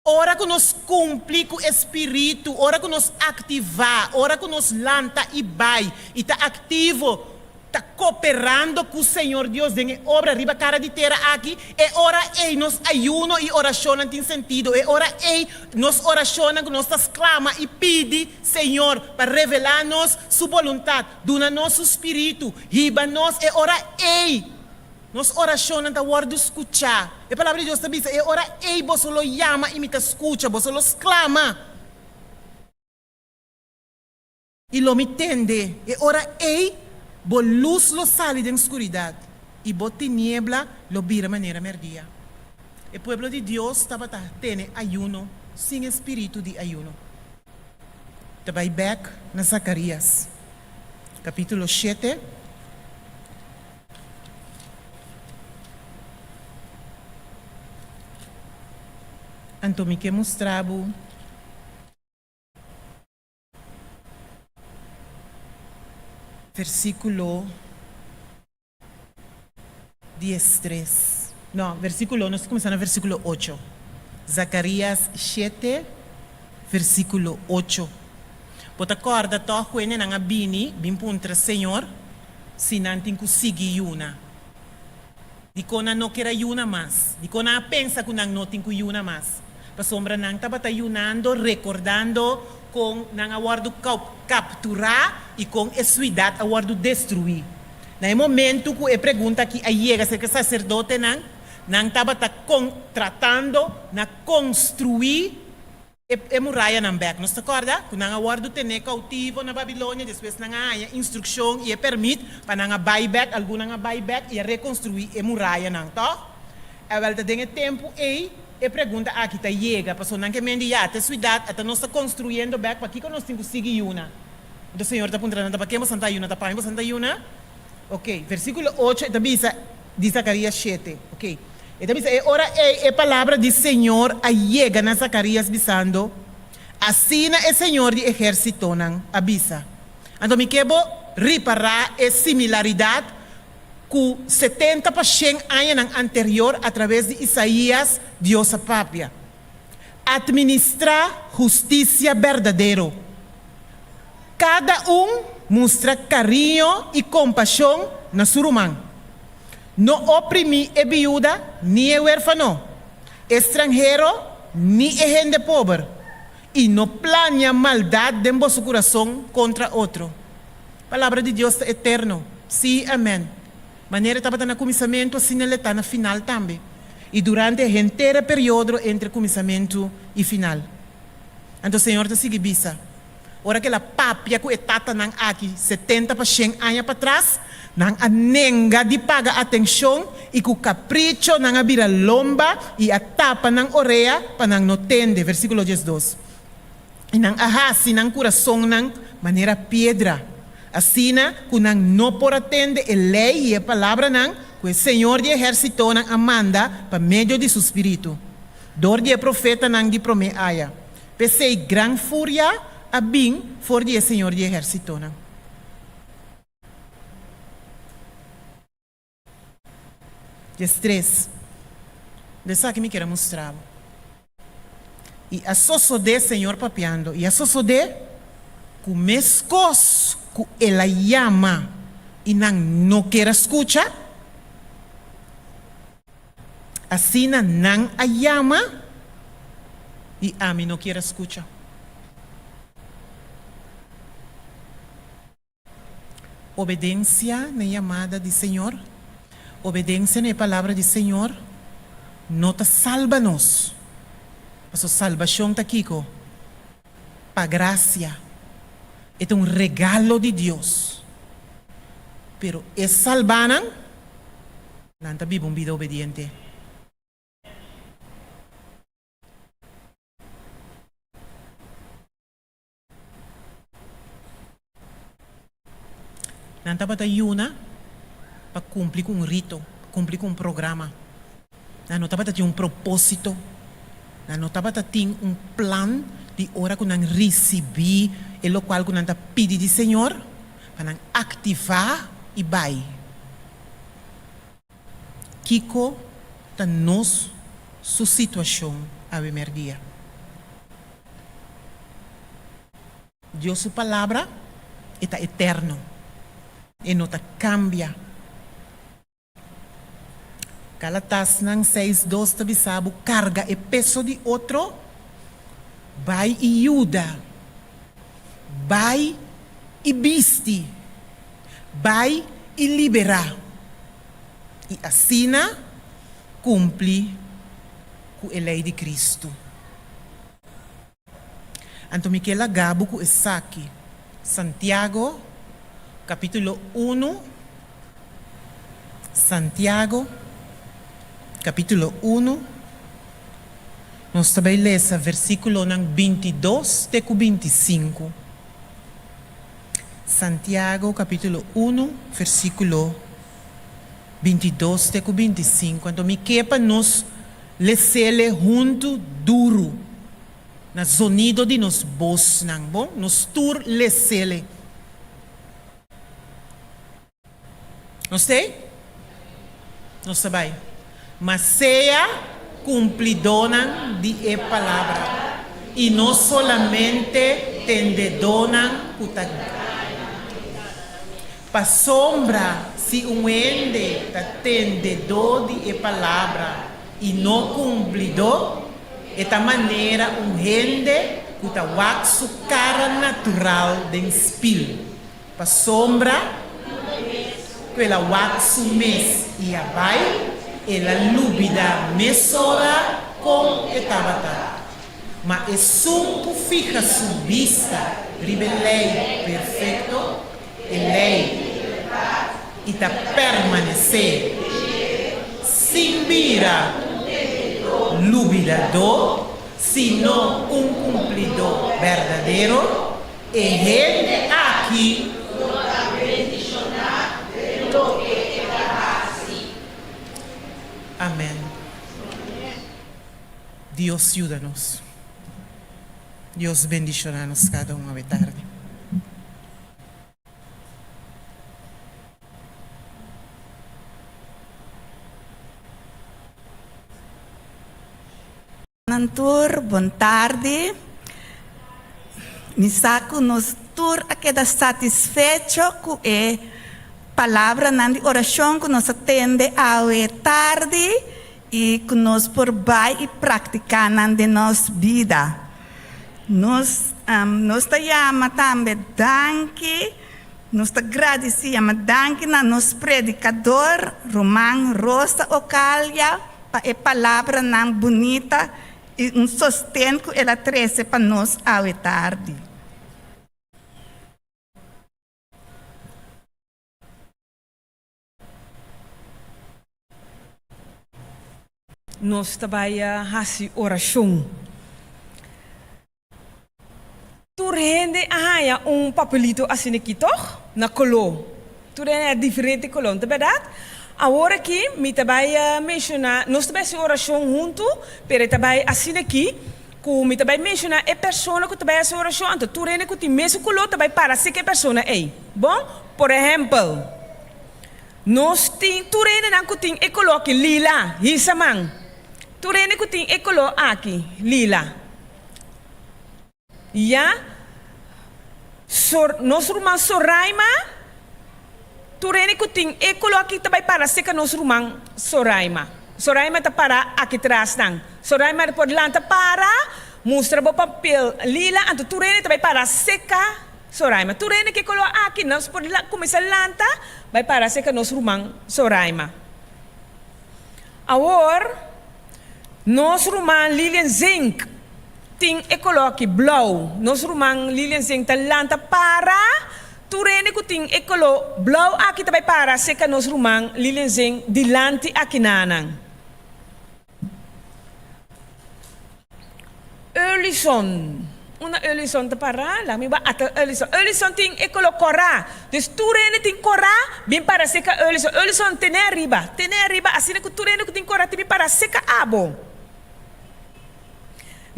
Ora ku nos kumpli ku e spiritu, ora ku nos aktivá, ora ku nos lanta i bai i ta aktivo. ta koperando ku Señor Dios den e obra riba kara di tera aki, e ora ei nos ayuno i orashonnan tin sentido. E ora ei nos orashonnan ku nos ta sklama i pidi Señor pa revelá nos Su boluntat, duna nos Su Spiritu, hiba nos, e ora ei nos orashonnan ta wòrdu skuchá. E Palabra di Dios ta bisa, E ora ei boso lo yama i mi ta skucha, boso lo sklama. I lo mi tende. E ora ei bo lus lo sali den skuridat, i bo tiniebla lo bira manera mèrdia. E pueblo di Dios tabata tene ayuno sin e spiritu di ayuno. Ta bai bèk na Zakarias, kapítulo shete. Anto mi ke mustra bo. Versíkulo diestres. No, versíkulo, nos ta kuminsá na versíkulo ocho. Zakarías shete, versíkulo ocho. Bo ta kòrda tòg ku hendenan a bini bin puntra Señor si nan tin ku sigui yuna? Dikon nan no ker a yuna mas? Dikon nan a pensa ku nan no tin ku yuna mas? Pasobra nan tabata yunando rekordando kon nan a wòrdu kapturá i kon e suidat a wòrdu destruí. Na e momentu ku e pregunta akí a yega serka e saserdotenan, nan tabata tratando na konstruí E murayanan bèk. Nos ta kòrda ku nan a wòrdu tené koutivo na Babilonia, despues nan a haña instrukshon i e pèrmit pa nan a bai bèk, algun nan a bai bèk i a rekonstruí e murayanan, tòg? Awèl, ta den e tempu ei e pregunta aki ta yega, pasobra nan ke mende, Ya, ta e suidat ata nos ta konstruyendo bèk, pakiko nos tin ku sigui yuna? Anto Señor ta puntra nan, Ta pa ken boso ta yuna? Ta pa mi boso ta yuna? Oke, versíkulo ocho e ta bisa di Zakarías shete, oke. E ta bisa, E ora ei e palabra di señor a yega na Zakarías, bisando, Asina e señor di ehérsitonan a bisa. Anto mi ke bo ripará e similaridat ku setenta pa shen añanan anterior atraves di Isaías Dios a papia. Atministrá hustisia berdadero. Kada un mustra kariño i kompashon na su ruman. No oprimí e biuda ni e huérfano, e stranhero ni e hende pober, i no plania maldat den boso kurason kontra otro. Palabra di Dios ta eterno, sí, amèn. Manera e tabata na kuminsamentu, asina el e ta na final tambe, i durante henter e periodo entre kuminsamentu i final. Anto Señor ta sigui bisa, Ora ku el a papia ku e tatanan aki setenta pa shen aña patras, nan a nenga di paga atenshon i ku kapricho nan a bira lomba i a tapa nan orea pa nan no tende. Versíkulo diesdos. I nan a hasi nan kurasonnan manera piedra, asina ku nan no por a tende e lei i e palabranan ku e Señor di ehérsitonan a manda pa medio di su spiritu, dor di e profetanan di promé aya. P'esei gran furia a bin for di e Señor di ehérsitonan. Diestres. Di esaki mi kier a mustra bo. I a sosodé, Señor papiando, i a sosodé ku meskos ku el a yama i nan no kier a skucha, Asina nan a yama i ami no kier a skucha. Obedensia na e yamada di Señor, obedensia na e palabra di Señor no ta salba nos, pasobra salbashon ta kiko? Pa grasia. E ta un regalo di Dios. Pero e salbanan? Nan ta biba un bida obediente. Nan tabata yuna pa kumpli ku un rito, kumpli ku un programa. Nan no tabata tin un propósito. Nan no tabata tin un plan di ora ku nan risibí e lokual ku nan ta pidi di Señor, pa nan aktivá i bai. Kiko ta nos su situashon awe mèrdia? Dios su Palabra e ta eterno. E no ta kambia. Galatasnan 6:2 ta bisa bo karga e peso di otro, bai i yuda, bai i bisti, bai i liberá, i asina kumpli ku e lei di Kristu. Anto mi ke laga bo ku esaki, Santiago, kapítulo unu, Santiago, kapítulo unu, nos ta bai lesa versíkulonan 22 te ku 25. Santiago, kapítulo unu, versíkulo 22 te ku 25. Anto mi ke pa nos les'ele huntu duru. Na zonido di nos bosnan, bon, nos tur lesele. Nos t'ei? Nos ta bai. Ma sea kumplidónan di e palabra, i no solamente tendedónan ku ta. Pasobra si un hende ta tendedó di e palabra i no kumplidó, E ta manera un hende ku ta wak su kara natural den spil, pasobra ku el a wak su mes i a bai, el a lubidá mesora kon e tabata. Ma esun ku fiha su bista riba e lei perfekto, e lei i ta permanesé sin bira lubidadó, sino un kumplidó berdadero, e hende aki lo ta bendishoná den loke e ta hasi. Amèn. Dios yuda nos. Dios bendishoná nos kada un awe tardi. Nan tur, bon tardi. Mi sa ku nos tur a keda satisfecho ku e palabranan di orashon ku nos a tende awe tardi i ku nos por bai i praktiká nan den nos bida. Nos nos ta yama tambe danki, nos ta gradisí, yama danki na nos predikador, Ruman Rosa Ocalia, pa e palabranan bunita i un sosten ku el a trese pa nos awe tardi. Nos ta bai hasi orashon. Tur hende a haña un papelito asina aki, tòg? Na koló. Tur hende a diferente koló, no ta bèrdat? Awor aki mi ta bai menshoná, nos ta bai hasi orashon huntu, pero e ta bai asina aki, ku mi ta bai menshoná e persona ku ta bai hasi orashon, anto tur hende ku tin mesun koló ta bai para serka e persona ei. Bon? Por ehèmpel. Nos tin tur hendenan ku tin e koló aki, lila, hisa man. Tur hende ku tin e koló aki, lila. Ya. Sor, nos ruman Soraima, tur hende ku tin e koló aki ta bai para serka nos ruman Soraima. Soraima ta para aki tras nan. Soraima por lanta para, mustra bo papel lila, anto tur hende ta bai para serka Soraima, tur hende ke koló aki nos por kuminsá lanta bai para serka nos ruman Soraima. Awor, nos ruman Lilian Zink tin e koló aki blou. Nos ruman Lilian Zink ta lanta para, tur hende ku tin e koló blou aki ta bai para serka nos ruman Lilian Zink dilanti akinanan. Earlyson, Unda Earlyson ta para? Laga mi wak ata Earlyson. Earlyson tin e koló kòrá. Dus tur hende tin kòrá bin para seka Earlyson. Earlyson tene ariba, tene ariba asina ku tur hende ku tin kòrá tin bin para seka abo.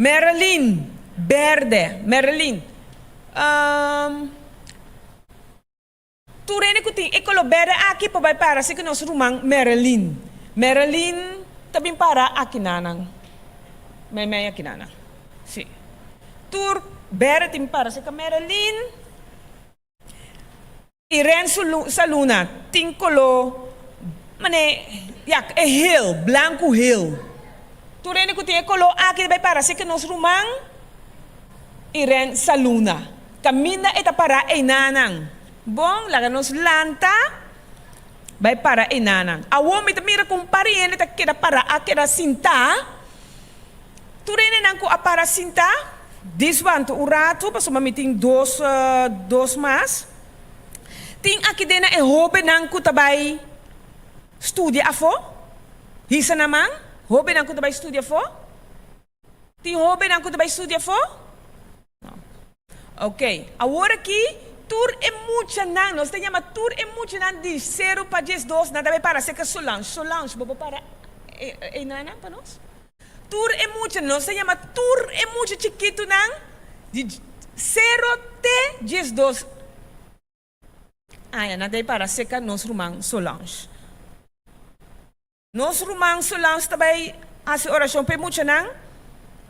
Marilyn, Bèrdè, Marilyn, Tur hende ku tin e koló bèrdè aki por bai para si ku nos ruman Marilyn. Marilyn ta bin para akinanan. Meimei akinanan. Si. Tur bèrdè tin para si ku Marilyn. Irene Saluna tin koló mane ya e hel, blanku hel. Tur hende ku tin e koló aki ta bai para si ke nos ruman Irene Saluna. Kaminda e ta pará einanan. Bon, laga nos lanta bai para einanan. Awor mi ta mira ku un par di hende ta keda pará, a keda sintá. Tur hendenan ku a para sintá, diswanta un ratu, pasobra mi tin dos, dos mas. Tin aki den na e hóbennan ku ta bai studia afó? Hisa nan man, hóbennan ku ta bai studia afó? Tin hóbennan ku ta bai studia afó? No. Oké, awor aki tur e muchanan, nos ta yama tur e muchanan di sero pa diesdos, nan ta bai para serka Solange. Solange, bo por para einan pa nos? Tur e mucha, nos ta yama tur e mucha chikitunan di sero te 12 aña, nan ta para serka nos ruman Solange. Nos ruman Solange ta bai hasi orashon pa e muchanan,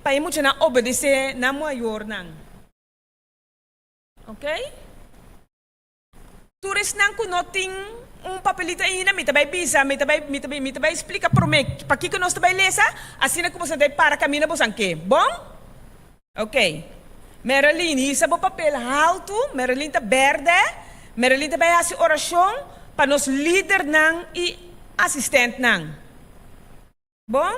pa e muchanan obedesé nan mayornan. Oké? Tur esnan ku no tin un papelito ainda, mi ta bai bisa, mi ta bai, mi ta bai, mi ta bai splika promé pakiko nos ta bai lesa, asina ku boso ta bai para kaminda boso an ke. Bon? Ok. Marilyn, hisa bo papel haltu. Marilyn ta bèrdè. Marilyn ta bai hasi orashon pa nos lidernan i asistèntnan. Bon?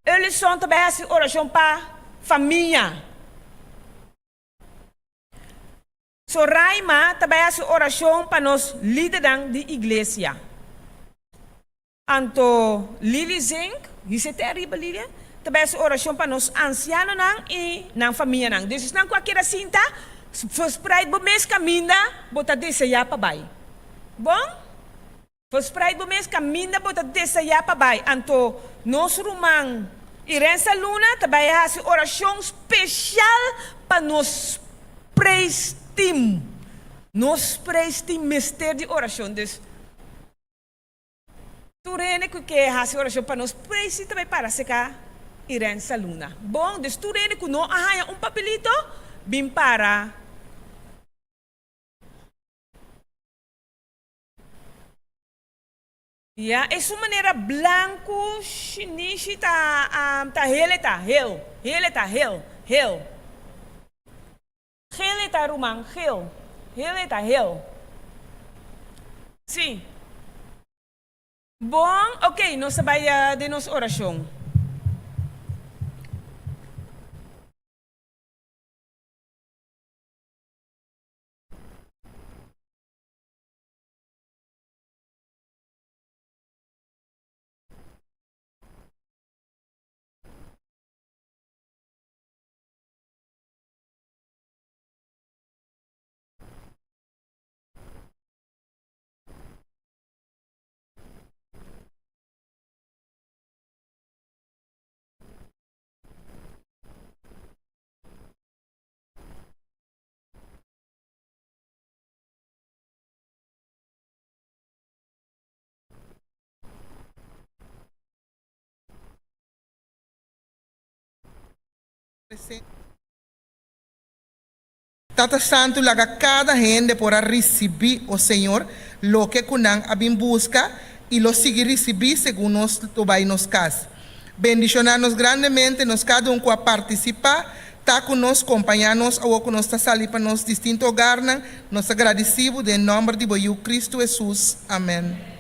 Ellison ta bai hasi orashon pa famia. Soraima ta bai hasi orashon pa nos lidernan di iglesia. Anto Lily Zink, hise te ariba Lilia, ta bai hasi orashon pa nos ansianonan i nan famianan. Dus esnan ku a keda sinta, verspreid bo mes kaminda bo ta deseá pa bai. Bon? Verspreid bo mes kaminda bo ta deseá pa bai. Anto nos ruman Irensa Luna ta bai hasi orashon spesial pa nos praise team. Nos praise team mester di orashon. Dus tur hende ku ke hasi orashon pa nos praise team ta bai para seka Irensa Luna. Bon, dus tur hende ku no a haña un papelito bin para. Ya, e su manera blanku shinishi ta ta hel e ta, hel, hel e ta, hel, hel. Gel e ta ruman, gel, hel e ta, hel. Si. Bon, ok, nos ta bai den nos orashon. Tata Santu laga kada hende por a risibí, o Señor, loke ku nan a bin buska i lo sigui risibí segun nos lo bai nos kas. Bendishoná nos grandemente, nos kada un ku a partisipá, ta ku nos, kompañá nos awor ku nos ta sali pa nos distinto hogarnan. Nos ta gradisí bo den nòmber di bo Yu Kristu Hesus. Amèn.